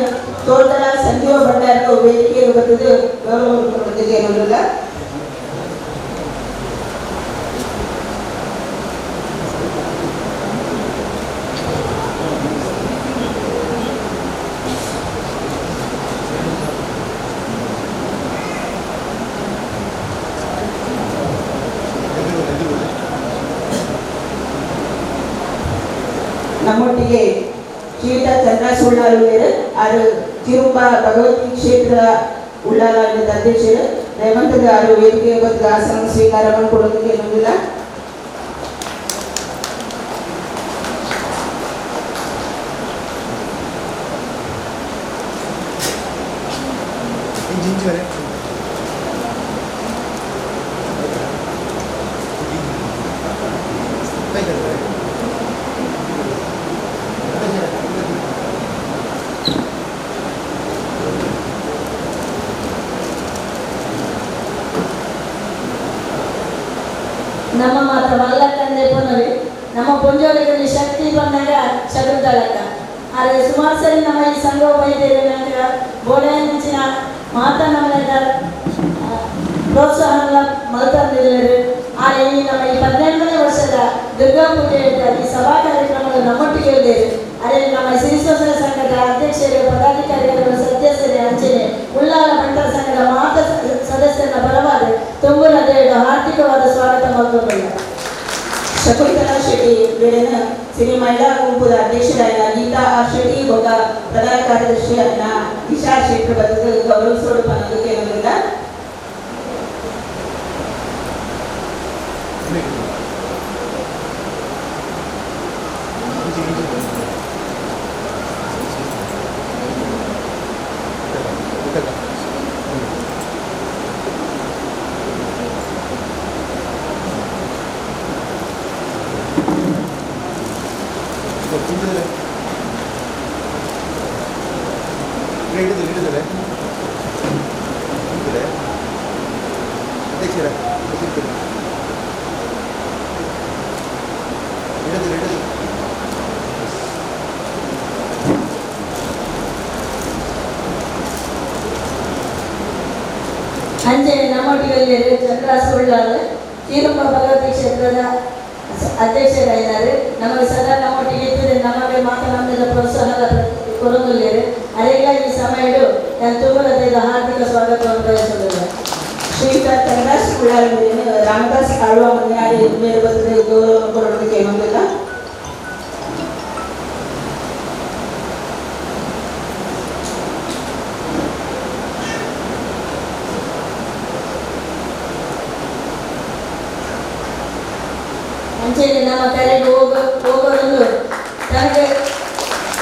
C: ತೋಟದ ಸಂಜೀವ ಭಂಡಾರ ವೇದಿಕೆಯಲ್ಲಿ ಬರ್ತದೆ ಗೌರವ. ನಮ್ಮೊಟ್ಟಿಗೆ ಶ್ರೀಯುತ ಚಂದ್ರ ಸುಳ್ಳಾರು ಆರು ತಿರುಂಬ ಭಗವತಿ ಕ್ಷೇತ್ರ ಉಳ್ಳಾಲ ಅಧ್ಯಕ್ಷರು ರೇವಂತದ ಆರು ವೇದಿಕೆ ಬದ್ಧ ಆಸನ ಸ್ವೀಕಾರ ಮಾಡಿಕೊಡೋದಕ್ಕೆ ನಮ್ಮಿಲ್ಲ.
F: ನಮ್ಮ ಮಾತ್ರ ಮಲ್ಲಕ್ಕಂದೆ ಪೊನ್ನವಿ ನಮ್ಮ ಪೊಂಜೋಳಿಗಳಲ್ಲಿ ಶಕ್ತಿ ಬಂದಾಗ ಶಕುಂತಲಕ್ಕ. ಆದರೆ ಸುಮಾರು ಸರಿ ನಮ್ಮ ಈ ಸಂಘ ಬೈದೇವೆ ಬೋಳೆಂಚಿನ ಮಾತಾ ನಮ್ಮನ್ನ ಪ್ರೋತ್ಸಾಹ ಮಲ್ತಂದಿಲ್ಲರು. ಆದರೆ ಈ ನಮ್ಮ ಈ 12ನೇ ವರ್ಷದ ದುರ್ಗಾ ಪೂಜೆ ಈ ಸಭಾ ಕಾರ್ಯಕ್ರಮದ ನಮ್ಮೊಟ್ಟಿಗೆ ಇದ್ದೇವೆ. ಅದೇ ನಮ್ಮ ಸಿರಿಸೋಸರ ಸಂಘದ ಅಧ್ಯಕ್ಷರು ಪದಾಧಿಕಾರಿಗಳು ಸದಸ್ಯರೇ ಅಂಚನೆ ಉಳ್ಳಾಲ ಬಂಟರ ಸಂಘದ ಮಾತ ಸದಸ್ಯರ ಪರವಾಗಿ ತುಂಬುರದೇಳು ಹಾರ್ದಿಕವಾದ ಸ್ವಾಗತ ಮಾಡಿಕೊಳ್ಳ.
C: ಶಕುಂತಲಾ ಶೆಟ್ಟಿ ಬೇಡನ ಸಿರಿ ಮಹಿಳಾ ಗುಂಪುದ ಅಧ್ಯಕ್ಷರಾದ ಗೀತಾ ಆರ್ ಶೆಟ್ಟಿ ಒಬ್ಬ ಪ್ರಧಾನ ಕಾರ್ಯದರ್ಶಿ ಅನ್ನ ದಿಶಾ ಶೆಟ್ಟಿ ಬದಲು ಗೌರವಿಸೋಡು ಅನ್ನೋದಕ್ಕೆ ನಮ್ಮಿಂದ.
F: ಅಂಚನೆ ನಮ್ಮೊಟ್ಟಿಗೆ ಚಂದ್ರ ಸುಳ್ಳಾಲ್ ತಿರುಮ ಭಗವತಿ ಕ್ಷೇತ್ರದ ಅಧ್ಯಕ್ಷರಾಗಿದ್ದಾರೆ. ನಮಗೆ ಸದಾ ನಮ್ಮೊಟ್ಟಿಗೆ ಇದ್ದರೆ ನಮಗೆ ಮಾತ ನಮ್ಮೆಲ್ಲ ಪ್ರೋತ್ಸಾಹ ಕೊರಗುಲ್ಲೇರು. ಅರೆಲ್ಲ ಈ ಸಮಯಡು ನಾನು ತುಂಬ ಹಾರ್ದಿಕ ಸ್ವಾಗತವನ್ನು ಬಯಸುವುದಿಲ್ಲ.
C: ಶ್ರೀಯುತ ಚಂದ್ರಾಸ್ ಉಳ್ಳಾಲ್ ರಾಮದಾಸ್ ಆಳ್ವ ಮಂಜಾರಿ ಮೇಲೆ ಬಂದು ಗೌರವ ಕೊಡೋದಕ್ಕೆ ನಮ್ಮಿಲ್ಲ.
F: ಅಂಚೆನೆ ನಮ್ಮ ಕರೆಗೆ ಹೋಗೋದೊಂದು ತನಗೆ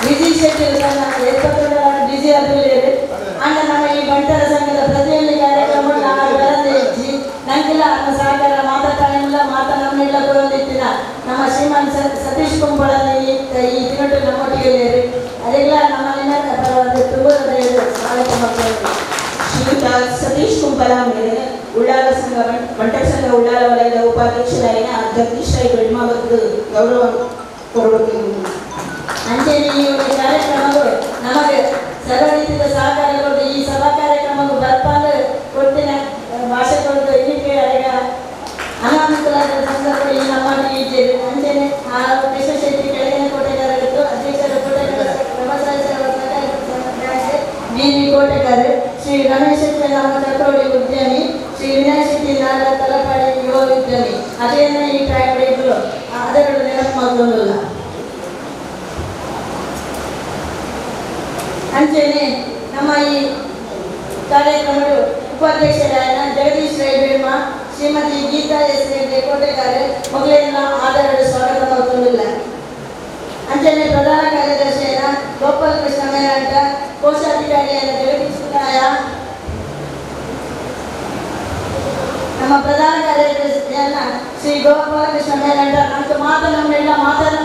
F: ಬಿಜಿ ಶೆಟ್ಟಿ ತನ್ನ ಏರ್ಪಟ್ಟುಂಡ ಬಿಜಿ ಅಭಿಲೇರು. ಅಂಡ ನಮ್ಮ ಈ ಬಂಟರ ಸಂಘದ ಪ್ರತಿಯೊಂದು ಕಾರ್ಯಕ್ರಮ ನಾವು ಬರಂದೆ ಇಜ್ಜಿ ನಂಗೆಲ್ಲ ನಮ್ಮ ಸಹಕಾರ ಮಾತಾ ತಾಯಿಲ್ಲ ಮಾತಾ ನಮ್ಮೆಲ್ಲ ಕೊರೊಂದಿತ್ತಿನ ನಮ್ಮ ಶ್ರೀಮಾನ್ ಸತೀಶ್ ಕುಂಬಳ ಈ ದಿನಟ್ಟು ನಮ್ಮೊಟ್ಟಿಗೆ ಅದೆಲ್ಲ ನಮ್ಮ ಪರವಾಗಿ ತುಂಬ ಸ್ವಾಗತ ಮಾಡ್ತಾ.
C: ಶ್ರೀಯುತ ಸತೀಶ್ ಕುಂಬಳ ಮೇಲೆ ಉಳ್ಳಾಲ ಸಂಘ ಬಂಟರ ಸಂಘ ಉಳ್ಳಾಲ ವಲಯದ ಉಪಾಧ್ಯಕ್ಷರಾಯಿನ ಜಗದೀಶ್ ರೈ ಬೆಳ್ಮಾವತ್ತು ಗೌರವ ಕೊರಡು.
F: ಅಂಚೆನೆ ಈ ಒಂದು ಕಾರ್ಯಕ್ರಮಗಳು ನಮಗೆ ಸರ್ವ ರೀತಿಯ ಸಹಕಾರ ಕೊಟ್ಟು ಈ ಸಭಾ ಕಾರ್ಯಕ್ರಮಕ್ಕೆ ಬರ್ಪಾದ ಕೊಡ್ತಿನ ಭಾಷೆ ಕೊಟ್ಟು ಇನ್ನಿಕ್ಕೆ ಅರೆಗ ಅನಾನುಕೂಲ ಸಂದರ್ಭ ಈ ನಮ್ಮ ಇದ್ದೇವೆ. ಅಂಚೆನೆ ಆ ಕೃಷ್ಣ ಶೆಟ್ಟಿ ಕೆಳಗಿನ ಕೋಟೆಗಾರರು ಅಧ್ಯಕ್ಷರ ಕೋಟೆಗಾರ ಬಿ ವಿ ಕೋಟೆಗಾರ, ಶ್ರೀ ರಮೇಶ್ ನಮ್ಮ ಚಕ್ರೋಡಿ ಉದ್ಯಮಿ, ಶ್ರೀ ವಿನಯ್ ಶೆಟ್ಟಿ ನಾಡ ತಲಪಾಡಿ ಯುವ ಉದ್ಯಮಿ ಅದೇನ ಈ ಟ್ರ್ಯಾಕ್ಟರ್ಗಳು ಅದರ ನೆನಪು ಮಾಡೋದಿಲ್ಲ. ಅಂಚೆನೆ ನಮ್ಮ ಈ ಕಾರ್ಯಕ್ರಮಗಳು ಉಪಾಧ್ಯಕ್ಷರಾದ ಜಗದೀಶ್ ರೈ ಬೇಡ್ಮ, ಶ್ರೀಮತಿ ಗೀತಾ ಎಸ್ ರೆಡ್ಡಿ ಕೋಟೆಗಾರ ಮೊದಲೆಲ್ಲ ಆದರಡು ಸ್ವಾಗತ ಮಾಡುತ್ತಿಲ್ಲ. ಅಂಚೆನೆ ಪ್ರಧಾನ ಕಾರ್ಯದರ್ಶಿಯಾದ ಗೋಪಾಲ ಕೃಷ್ಣ ಮೇರಂಟ, ಕೋಶಾಧಿಕಾರಿಯಾದ ಜಗದೀಶ್ ರಾಯ, ನಮ್ಮ ಪ್ರಧಾನ ಕಾರ್ಯದರ್ಶಿಯನ್ನ ಶ್ರೀ ಗೋಪಾಲಕೃಷ್ಣ ಮೇಲಂಟ ನಮ್ಗೆ ಮಾತನಮ್ಮೆಲ್ಲ ಮಾತನ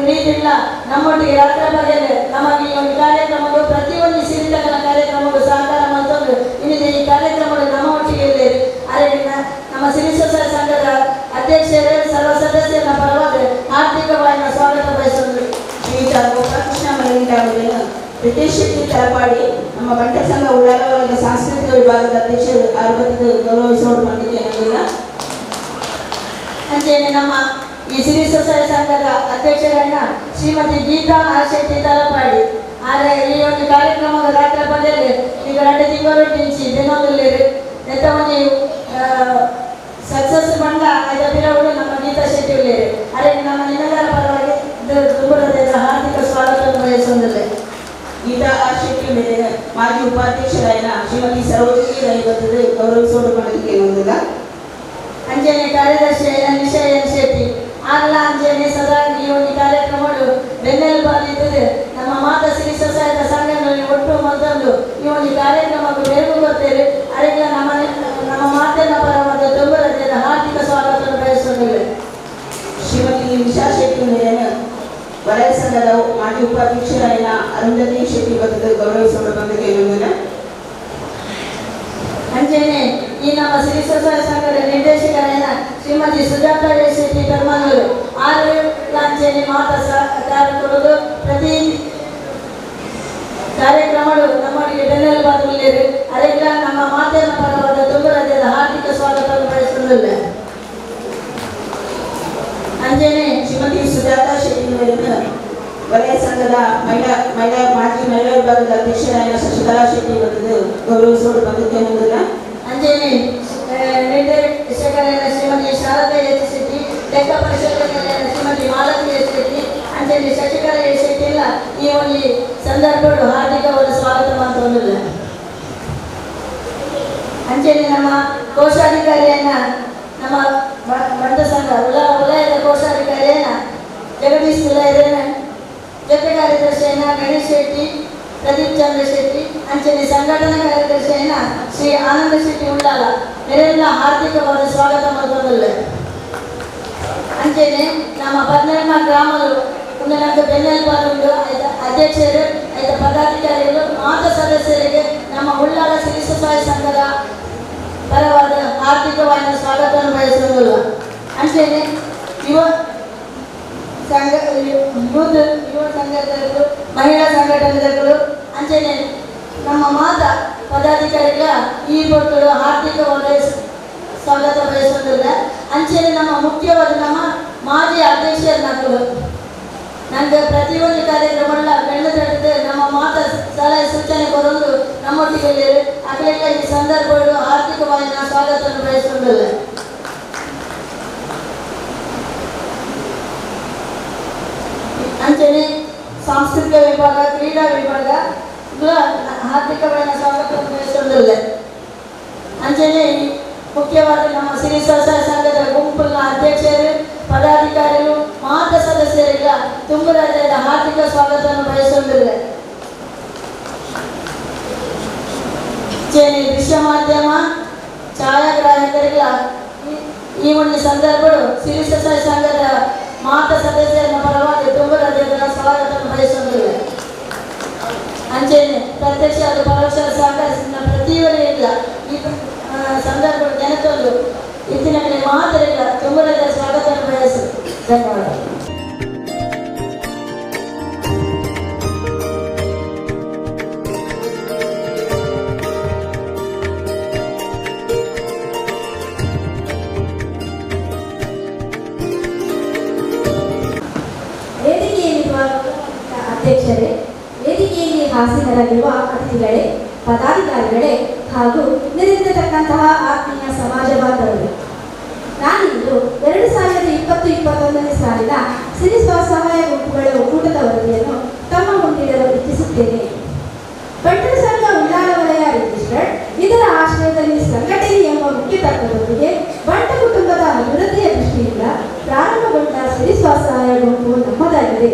F: ರೀತಿಲ್ಲ ನಮ್ಮೊಟ್ಟಿಗೆ ರಾತ್ರಿ ಬಗೆಯಲ್ಲಿ ನಮಗೆ ಈ ಒಂದು ಕಾರ್ಯಕ್ರಮಗಳು ಪ್ರತಿಯೊಂದು ಸಿರಿತಗಳ ಕಾರ್ಯಕ್ರಮಗಳು ಸಹಕಾರ ಮತ್ತೊಂದು ಇನ್ನಿದೆ ಈ ಕಾರ್ಯಕ್ರಮಗಳು ನಮ್ಮ ಒಟ್ಟಿಗೆ ಇದೆ. ಅದೇ ನಮ್ಮ ಸಿರಿ ಸ್ವಸಹಾಯ ಸಂಘದ ಅಧ್ಯಕ್ಷರೇ ಸರ್ವ ಸದಸ್ಯರ ಪರವಾಗಿ ಆರ್ಥಿಕವಾಗಿ ಸ್ವಾಗತ ಬಯಸುವುದು.
C: ಶ್ರೀಯುತ ಗೋಪಾಲಕೃಷ್ಣ ಮಲಗಿಂಡ ಅವರನ್ನು ರಿತೇಶ್ ಶೆಟ್ಟಿ ತಲಪಾಡಿ ನಮ್ಮ ಬಂಟರ ಸಂಘ ಉಳ್ಳಾಲ ವಲಯದ ಸಾಂಸ್ಕೃತಿಕ ವಿಭಾಗದ ಅಧ್ಯಕ್ಷರು ಆರ್ಭಟದ ಗೌರವಿಸೋಡು ಬಂದಿದ್ದೇನೆ.
F: ಅಂಚೆನೆ ನಮ್ಮ ಈ ಸಿರಿ ಸ್ವಸಹಾಯ ಸಂಘದ ಅಧ್ಯಕ್ಷರನ್ನ ಶ್ರೀಮತಿ ಗೀತಾ ಆರ್ ಶೆಟ್ಟಿ ತಲಪಾಡಿ ಆದರೆ ಈ ಒಂದು ಕಾರ್ಯಕ್ರಮದ ರಾತ್ರಿ ಪಡೆಯಲ್ಲಿ ಈಗ 2 ತಿಂಗಳು ಟಿಂಚಿ ದಿನದಲ್ಲಿ ಎತ್ತ ಒಂದು ಸಕ್ಸಸ್ ಬಂದ ಐದ ಬಿರವರು ನಮ್ಮ ಗೀತಾ ಶೆಟ್ಟಿ ಉಳ್ಳೇರು. ಅದೇ ನಮ್ಮ ನಿಮ್ಮೆಲ್ಲರ ಪರವಾಗಿ ದುಂಬುರದ ಹಾರ್ದಿಕ ಸ್ವಾಗತವನ್ನು ಬಯಸುವುದಿಲ್ಲ.
C: ಗೀತಾ ಆರ್ ಶೆಟ್ಟಿ ಮೇಲೆ ಮಾಜಿ ಉಪಾಧ್ಯಕ್ಷರಾಯನ ಶ್ರೀಮತಿ ಸರೋಜಿನಿ ರೈ ಬರ್ತದೆ ಗೌರವಿಸೋಡು ಬಂದಿದ್ದೇನೆ.
F: ಅಂಜನೆ ಕಾರ್ಯದರ್ಶಿ ನಿಶಾ ಎನ್ ಶೆಟ್ಟಿ ಆಗಲ ಅಂಜನೆ ಸದಾ ಈ ಒಂದು ಕಾರ್ಯಕ್ರಮಗಳು ಬೆನ್ನೆಲುಬಾಗಿದ್ದರೆ ನಮ್ಮ ಮಾತಾ ಶ್ರೀ ಸ್ವಸಹಾಯಕ ಸಂಘದಲ್ಲಿ ಒಟ್ಟು ಮತ್ತೊಂದು ಈ ಒಂದು ಕಾರ್ಯಕ್ರಮಕ್ಕೆ ಬೆರಗು ಕೊಡ್ತೇವೆ. ಅದಕ್ಕೆ ನಮ್ಮ ನಮ್ಮ ಮಾತಿನ ಪರವಾದ ತುಂಬರತೆಯ ಹಾರ್ದಿಕ ಸ್ವಾಗತವನ್ನು ಬಯಸುವುದಿಲ್ಲ.
C: ಶ್ರೀಮತಿ ನಿಶಾ ಶೆಟ್ಟಿ ಮೇಲೆ ವಲಯ ಸಂಘದ ಮಾಜಿ ಉಪಾಧ್ಯಕ್ಷರಾಯನ ಅರುಂಧತಿ ಶೆಟ್ಟಿ ಬರ್ತದೆ ಗೌರವಿಸೋಡು ಬಂದಿದ್ದೇನೆ.
F: ಅಂಜನೆ ಈ ನಮ್ಮ ಶ್ರೀ ಸ್ವಸಹಾಯ ಸಂಘದ ನಿರ್ದೇಶಕರಾದ ಶ್ರೀಮತಿ ಸುಜಾತ ಶೆಟ್ಟಿ ಪೆರ್ಮಾನೂರು ಆರು ಲಾಂಚನೆ ಮಾತಾ ಸಹಕಾರ ಕೊಡೋದು ಪ್ರತಿ ಕಾರ್ಯಕ್ರಮಗಳು ನಮ್ಮೊಟ್ಟಿಗೆ ಬೆನ್ನೆಲುಬಾಗುತ್ತಿದೆ. ಅದಕ್ಕೆ ನಮ್ಮ ಮಾತಿನ ಪರವಾದ ತುಂಬರತೆಯ ಹಾರ್ದಿಕ ಸ್ವಾಗತವನ್ನು ಬಯಸುವುದಿಲ್ಲ. ಅಂಜನೆ
C: ಶ್ರೀಮತಿ ಸುಜಾತ ಶೆಟ್ಟಿ ಮೇಲಿನ ವಲಯ ಸಂಘದ ಮಹಿಳಾ ಮಹಿಳಾ ಮಾಜಿ ಮಹಿಳಾ ವಿಭಾಗದ ಅಧ್ಯಕ್ಷರಾದ ಶಶಿಕಲಾ ಶೆಟ್ಟಿ ಬರ್ತದೆ ಗೌರವಿಸೋಡು ಬಂದಿದ್ದೇನೆ.
F: ಅಂಜನೆ ನಿರ್ದೇಶಕರಾದ ಶ್ರೀಮತಿ ಶಾರದಾ ಎಚ್ ಶೆಟ್ಟಿ, ಲೆಕ್ಕ ಪರಿಶೋಧಕರಾದ ಶ್ರೀಮತಿ ಮಾಲತಿ ಎಚ್ ಶೆಟ್ಟಿ, ಅಂಜನೆ ಶಶಿಕಲಾ ಎಚ್ ಶೆಟ್ಟಿ ಎಲ್ಲ ಈ ಒಂದು ಸಂದರ್ಭಗಳು ಹಾರ್ದಿಕವಾದ ಸ್ವಾಗತ ಮಾತೊಂದಿಲ್ಲ. ಅಂಜನೆ ನಮ್ಮ ಕೋಶಾಧಿಕಾರಿಯನ್ನ ನಮ್ಮ ಬಂಟ ಸಂಘ ವಲಯದ ಕೋಶಾಧಿಕಾರಿಯನ್ನ ಜಗದೀಶ್ ವಲಯದ ಜೊತೆ ಕಾರ್ಯದರ್ಶಿಯನ್ನ ಗಣೇಶ್ ಶೆಟ್ಟಿ, ಪ್ರದೀಪ್ ಚಂದ್ರ ಶೆಟ್ಟಿ, ಅಂಚನೆ ಸಂಘಟನಾ ಕಾರ್ಯದರ್ಶಿಯನ್ನ ಶ್ರೀ ಆನಂದ ಶೆಟ್ಟಿ ಉಳ್ಳಾಲ ಇವರೆಲ್ಲ ಹಾರ್ದಿಕವಾದ ಸ್ವಾಗತ ಮಾಡುವುದಿಲ್ಲ. ಅಂಚನೆ ನಮ್ಮ 12 ಗ್ರಾಮಗಳು ಒಂದು ನಮಗೆ ಬೆನ್ನೆಲುಬಾಗುಂಡು ಅಧ್ಯಕ್ಷರು ಆಯ್ತ ಪದಾಧಿಕಾರಿಗಳು ಮಾತ ಸದಸ್ಯರಿಗೆ ನಮ್ಮ ಉಳ್ಳಾಲ ಸಿರಿ ಸ್ವಸಹಾಯ ಸಂಘದ ಪರವಾದ ಹಾರ್ದಿಕವಾದ ಸ್ವಾಗತವನ್ನು ಬಯಸುವುದಿಲ್ಲ. ಅಂಚನೆ ಯುವ ಸಂಘ ಯುವ ಸಂಘದವರು, ಮಹಿಳಾ ಸಂಘಟನೆಗಳು, ಅಂಚನೆ ನಮ್ಮ ಮಾತ ಪದಾಧಿಕಾರಿಗಳ ಈ ಒಟ್ಟು ಹಾರ್ದಿಕವಾದ ಸ್ವಾಗತ ಬಯಸುವುದಿಲ್ಲ. ಅಂಚನೆ ನಮ್ಮ ಮುಖ್ಯವಾದ ನಮ್ಮ ಮಾಜಿ ಅಧ್ಯಕ್ಷರು ನನಗೆ ಪ್ರತಿಯೊಂದು ಕಾರ್ಯಕ್ರಮಗಳ ಬೆನ್ನು ತಟ್ಟಿದೆ ನಮ್ಮ ಮಾತ ಸಲಹೆ ಸೂಚನೆ ಕೊಡೋದು ನಮ್ಮೊಟ್ಟಿಗೆ ಅಗಲೆಲ್ಲ ಈ ಸಂದರ್ಭಗಳು ಆರ್ಥಿಕವಾಗಿ ಸ್ವಾಗತವನ್ನು ಬಯಸುವುದಿಲ್ಲ. ಅಂಚನೆ ಸಾಂಸ್ಕೃತಿಕ ವಿಭಾಗ, ಕ್ರೀಡಾ ವಿಭಾಗ ಹಾರ್ದಿಕವಾಗಿ ಸ್ವಾಗತವನ್ನು ಬಯಸುವುದಿಲ್ಲ. ಅಂಚನೆ ಮುಖ್ಯವಾಗಿ ನಮ್ಮ ಸಿರಿ ಸ್ವಸಹಾಯ ಸಂಘದ ಗುಂಪಿನ ಅಧ್ಯಕ್ಷರು, ಪದಾಧಿಕಾರಿಗಳು, ಮಾತ ಸದಸ್ಯರಿಲ್ಲ ತುಂಬ ರಾಜ್ಯದ ಹಾರ್ದಿಕ ಸ್ವಾಗತವನ್ನು ಬಯಸುವುದಿಲ್ಲ. ಅಂಚನೆ ದೃಶ್ಯ ಮಾಧ್ಯಮ ಛಾಯಾಗ್ರಾಹಕರಿಲ್ಲ ಈ ಒಂದು ಸಂದರ್ಭಗಳು ಸಿರಿ ಸ್ವಸಹಾಯ ಸಂಘದ ಮಾತ ಸದಸ್ಯರ ಪರವಾಗಿ ತುಂಬ ರಾಜ್ಯದ ಸ್ವಾಗತವನ್ನು ಬಯಸುವುದಿಲ್ಲ. ಅಂಚನೆ ಪ್ರತ್ಯಕ್ಷ ಹಾಗೂ ಪರೋಕ್ಷ ಸಹಕರಿಸಿದ ಪ್ರತಿಯೊಬ್ಬರೂ ಇಲ್ಲ ಈ ಸಂದರ್ಭ
G: ಆಸೀನರಾಗಿರುವ ಅತಿಥಿಗಳೇ, ಪದಾಧಿಕಾರಿಗಳೇ ಹಾಗೂ ನೆರೆದಿರತಕ್ಕಂತಹ ಆತ್ಮೀಯ ಸಮಾಜ ಬಾಂಧವರು, ನಾನಿಂದು 2020-21ನೇ ಸಾಲಿನ ಸಿರಿ ಸ್ವಸಹಾಯ ಗುಂಪುಗಳ ಒಕ್ಕೂಟದ ವರದಿಯನ್ನು ತಮ್ಮ ಮುಂದಿಡಲು ಇಚ್ಛಿಸುತ್ತೇನೆ. ಬಂಟರ ಸಂಘ ಉಳ್ಳಾಲ ವಲಯ ರಿಜಿಸ್ಟರ್ಡ್ ಇದರ ಆಶ್ರಯದಲ್ಲಿ ಸಂಘಟನೆ ಎಂಬ ಮುಖ್ಯ ತತ್ವದೊಂದಿಗೆ ಬಂಟ ಕುಟುಂಬದ ಅಭಿವೃದ್ಧಿಯ ದೃಷ್ಟಿಯಿಂದ ಪ್ರಾರಂಭಗೊಂಡ ಸಿರಿ ಸ್ವಸಹಾಯ ಗುಂಪು ನಮ್ಮದಾಗಿದೆ.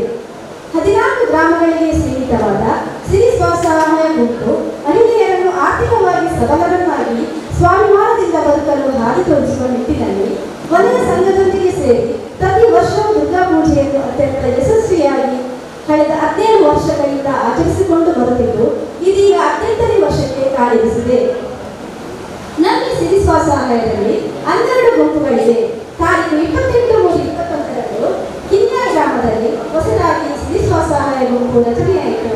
G: 14 ಗ್ರಾಮಗಳಿಗೆ ಸೀಮಿತವಾದ ಸಿರಿ ಸ್ವಸಹಾಯ ಗುಂಪು ಮಹಿಳೆಯರನ್ನು ಆರ್ಥಿಕವಾಗಿ ಸಬಲರನ್ನಾಗಿ ಸ್ವಾಭಿಮಾನದಿಂದ ಬದುಕಲು ಹಾದಿ ತೋರಿಸುವ ನಿಟ್ಟಿನಲ್ಲಿ ವಲಯ ಸಂಘದೊಂದಿಗೆ ಸೇರಿ ಪ್ರತಿ ವರ್ಷವೂ ದುರ್ಗಾ ಪೂಜೆಯನ್ನು ಅತ್ಯಂತ ಯಶಸ್ವಿಯಾಗಿ ಕಳೆದ 17 ವರ್ಷಗಳಿಂದ ಆಚರಿಸಿಕೊಂಡು ಬರುತ್ತಿದ್ದು, ಇದೀಗ 18ನೇ ವರ್ಷಕ್ಕೆ ಕಾಲಿರಿಸಿದೆ. ನಮ್ಮ ಸಿರಿ ಸ್ವಸಹಾಯದಲ್ಲಿ 12 ಗುಂಪುಗಳಿವೆ. ತಾರೀಕು 28/3/21 ಕಿನ್ಯಾ ಗ್ರಾಮದಲ್ಲಿ ಹೊಸದಾಗಿ ಸಿರಿ ಸ್ವಸಹಾಯ ಗುಂಪು ರಚನೆಯಾಯಿತು.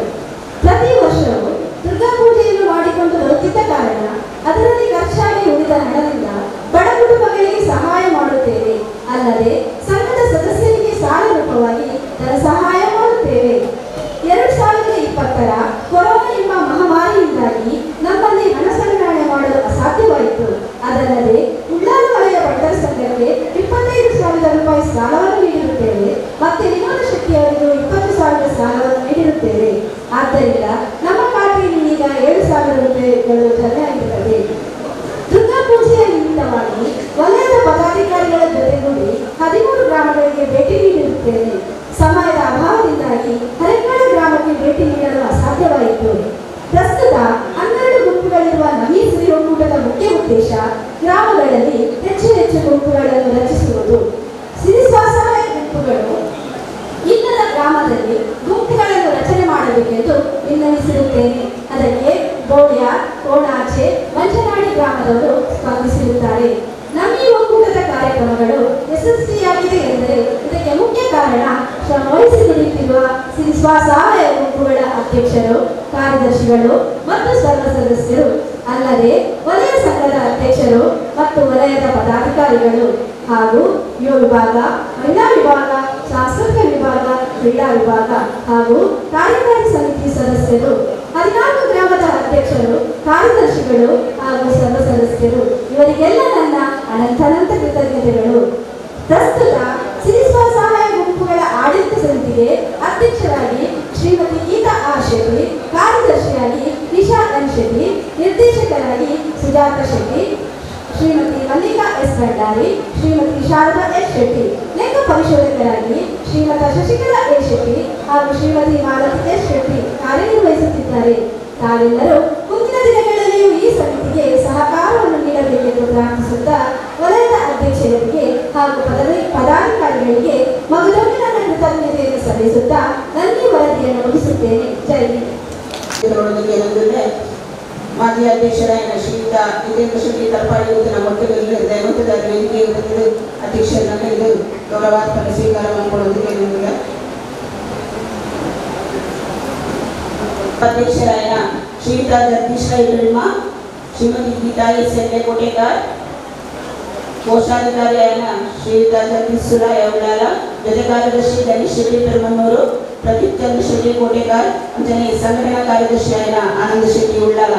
G: ಪ್ರತಿ ವರ್ಷವೂ ದುರ್ಗಾ ಪೂಜೆಯನ್ನು ಮಾಡಿಕೊಂಡು ಬರುತ್ತಿದ್ದ ಕಾರಣ ಅದರಲ್ಲಿ ಖರ್ಚಾಗಿ ಉಳಿದ ಹಣದಿಂದ ಬಡ ಕುಟುಂಬಗಳಿಗೆ ಸಹಾಯ ಮಾಡುತ್ತೇವೆ. ಅಲ್ಲದೆ ಸಂಘದ ಸದಸ್ಯರಿಗೆ ಸಾಲ ರೂಪವಾಗಿ ಧನ ಸಹಾಯ ಮಾಡುತ್ತೇವೆ. 2020ರ ಕೊರೋನಾ ಎಂಬ ಮಹಾಮಾರಿಯಿಂದಾಗಿ ನಮ್ಮಲ್ಲಿ ಹಣ ಸಂಗ್ರಹಣೆ ಮಾಡಲು ಅಸಾಧ್ಯವಾಯಿತು. ಅದಲ್ಲದೆ ಉಳ್ಳಾಲ ವಲಯ ಬಂಟರ ಸಂಘಕ್ಕೆ 25,000 ರೂಪಾಯಿ ಸಾಲವನ್ನು ನೀಡಿರುತ್ತೇವೆ ಮತ್ತೆ ವಿನೋದ ಶೆಟ್ಟಿಯವರಿಗೂ 20,000 ಸಾಲವನ್ನು ನೀಡಿರುತ್ತೇವೆ. ಆದ್ದರಿಂದ ನಮ್ಮ ಖಾತೆಯಲ್ಲಿ ಈಗ 7,000 ರೂಪಾಯಿಗಳು ಜಮೆ ಆಗಿರುತ್ತದೆ. ದುರ್ಗಾ ಪೂಜೆಯ ನಿಮಿತ್ತವಾಗಿ ವಲಯದ ಪದಾಧಿಕಾರಿಗಳ ಜೊತೆಗೂಡಿ 13 ಗ್ರಾಮಗಳಿಗೆ ಭೇಟಿ ನೀಡಿರುತ್ತೇನೆ. ಸಮಯದ ಅಭಾವದಿಂದಾಗಿ ಹರೇಕಳ ಗ್ರಾಮಕ್ಕೆ ಭೇಟಿ ನೀಡಲು ಅಸಾಧ್ಯವಾಯಿತು. ಪ್ರಸ್ತುತ 12 ಗುಂಪುಗಳಿರುವ ನಮೀ ಸಿರಿ ಒಕ್ಕೂಟದ ಮುಖ್ಯ ಉದ್ದೇಶ ಗ್ರಾಮಗಳಲ್ಲಿ ಹೆಚ್ಚು ಹೆಚ್ಚು ಗುಂಪುಗಳನ್ನು ರಚಿಸುವುದು. ಸಿರಿ ಸ್ವಸಹಾಯ ಗುಂಪುಗಳು ಇಲ್ಲದ ಗ್ರಾಮದಲ್ಲಿ ಗುಂಪುಗಳನ್ನು ರಚನೆ ಮಾಡಬೇಕೆಂದು ವಿನ್ನವಿಸಿರುತ್ತೇನೆ. ಅದಕ್ಕೆ ಬೋಳ್ಯ, ಕೋಣಾಚೆ, ಮಂಜನಾಡಿ ಗ್ರಾಮದವರು ಸ್ಪಂದಿಸಿರುತ್ತಾರೆ. ನಮ್ಮ ಈ ಒಕ್ಕೂಟದ ಕಾರ್ಯಕ್ರಮಗಳು ಯಶಸ್ವಿಯಾಗಿದೆ ಎಂದರೆ ಇದಕ್ಕೆ ಮುಖ್ಯ ಕಾರಣ ಶ್ರಮವಹಿಸಿ ದುಡಿಯುತ್ತಿರುವ ಸಿರಿ ಸ್ವಸಹಾಯ ಗುಂಪುಗಳ ಅಧ್ಯಕ್ಷರು, ಕಾರ್ಯದರ್ಶಿಗಳು ಮತ್ತು ಸರ್ವ ಸದಸ್ಯರು, ಅಲ್ಲದೆ ವಲಯ ಸಂಘದ ಅಧ್ಯಕ್ಷರು ಮತ್ತು ವಲಯದ ಪದಾಧಿಕಾರಿಗಳು ಹಾಗೂ ಯುವ ವಿಭಾಗ, ಮಹಿಳಾ ವಿಭಾಗ, ಸಾಂಸ್ಕೃತಿಕ ವಿಭಾಗ, ಕ್ರೀಡಾ ವಿಭಾಗ ಹಾಗೂ ಕಾರ್ಯಕಾರಿ ಸಮಿತಿ ಸದಸ್ಯರು, 14 ಗ್ರಾಮದ ಅಧ್ಯಕ್ಷರು, ಕಾರ್ಯದರ್ಶಿಗಳು ಹಾಗೂ ಸರ್ವ ಸದಸ್ಯರು, ಇವರಿಗೆಲ್ಲ ನನ್ನ ಅನಂತಾನಂತ ಕೃತಜ್ಞತೆಗಳು. ಪ್ರಸ್ತುತ ಸಿರಿ ಸ್ವಸಹಾಯ ಗುಂಪುಗಳ ಆಡಳಿತ ಸಮಿತಿಗೆ ಅಧ್ಯಕ್ಷರಾಗಿ ಶ್ರೀಮತಿ ಗೀತಾ ಆರ್ ಶೆಟ್ಟಿ, ಕಾರ್ಯದರ್ಶಿಯಾಗಿ ನಿಶಾ ಎನ್ ಶೆಟ್ಟಿ, ನಿರ್ದೇಶಕರಾಗಿ ಸುಜಾತ ಶೆಟ್ಟಿ, ಶ್ರೀಮತಿ ಮಲ್ಲಿಕಾ ಎಸ್ ಭಂಡಾರಿ, ಶ್ರೀಮತಿ ಶಾರದಾ ಎಸ್ ಶೆಟ್ಟಿ, ಲೆಕ್ಕ ಪರಿಶೋಧಕರಾಗಿ ಶ್ರೀಮತ ಶಶಿಕಲಾ ಎ ಶೆಟ್ಟಿ ಹಾಗೂ ಶ್ರೀಮತಿ ಮಾಲತಿ ಎಸ್ ಶೆಟ್ಟಿ ಕಾರ್ಯನಿರ್ವಹಿಸುತ್ತಿದ್ದಾರೆ. ತಾವೆಲ್ಲರೂ ಮುಂದಿನ ದಿನಗಳಲ್ಲಿಯೂ ಈ ಸಮಿತಿಗೆ ಸಹಕಾರವನ್ನು ನೀಡಬೇಕೆಂದು ಪ್ರಾರ್ಥಿಸುತ್ತಾ ವಲಯದ ಅಧ್ಯಕ್ಷರಿಗೆ ಹಾಗೂ ಪದಾಧಿಕಾರಿಗಳಿಗೆ ಮಗದೊಮ್ಮೆ ನನ್ನ ಕೃತಜ್ಞತೆಯನ್ನು ಸಲ್ಲಿಸುತ್ತಾ ನನ್ನ ಈ ವರದಿಯನ್ನು ಮುಗಿಸುತ್ತೇನೆ. ಜೈ ಹಿಂದ್.
C: ಮಾಜಿ ಅಧ್ಯಕ್ಷರಾದ ಶ್ರೀಯುತ ಜಿತೇಂದ್ರ ಶೆಟ್ಟಿ ತಲಪಾಡಿ ನಮ್ಮ ದಯಮಂತದ ವೇದಿಕೆ ಬಂದಿದ್ದು ಅಧ್ಯಕ್ಷರನ್ನ ಇದು ಗೌರವಾರ್ಪಣೆ ಸ್ವೀಕಾರ ಮಾಡಿಕೊಳ್ಳುವುದಕ್ಕೆ ಅಧ್ಯಕ್ಷರಾದ ಶ್ರೀಯುತ ಜಗದೀಶ್ ರೈ ಬೆಳ್ಮ, ಶ್ರೀಮತಿ ಗೀತಾ ಎಸ್ ಎಲ್ ಕೋಟೆಕಾರ್, ಕೋಶಾಧಿಕಾರಿಯಾದ ಶ್ರೀಯುತ ಜಗದೀಶ್ ಸುರಾಯ ಉಳ್ಳಾಲ, ಜೊತೆ ಕಾರ್ಯದರ್ಶಿ ಗಣೇಶ್ ಶೆಟ್ಟಿ ಪೆರುಮನ್ನೂರು, ಪ್ರದೀಪ್ ಚಂದ್ರ ಶೆಟ್ಟಿ ಕೋಟೆಕಾರ್, ಅಂಚನೆ ಸಂಘಟನಾ ಕಾರ್ಯದರ್ಶಿಯಾದ ಆನಂದ ಶೆಟ್ಟಿ ಉಳ್ಳಾಲ.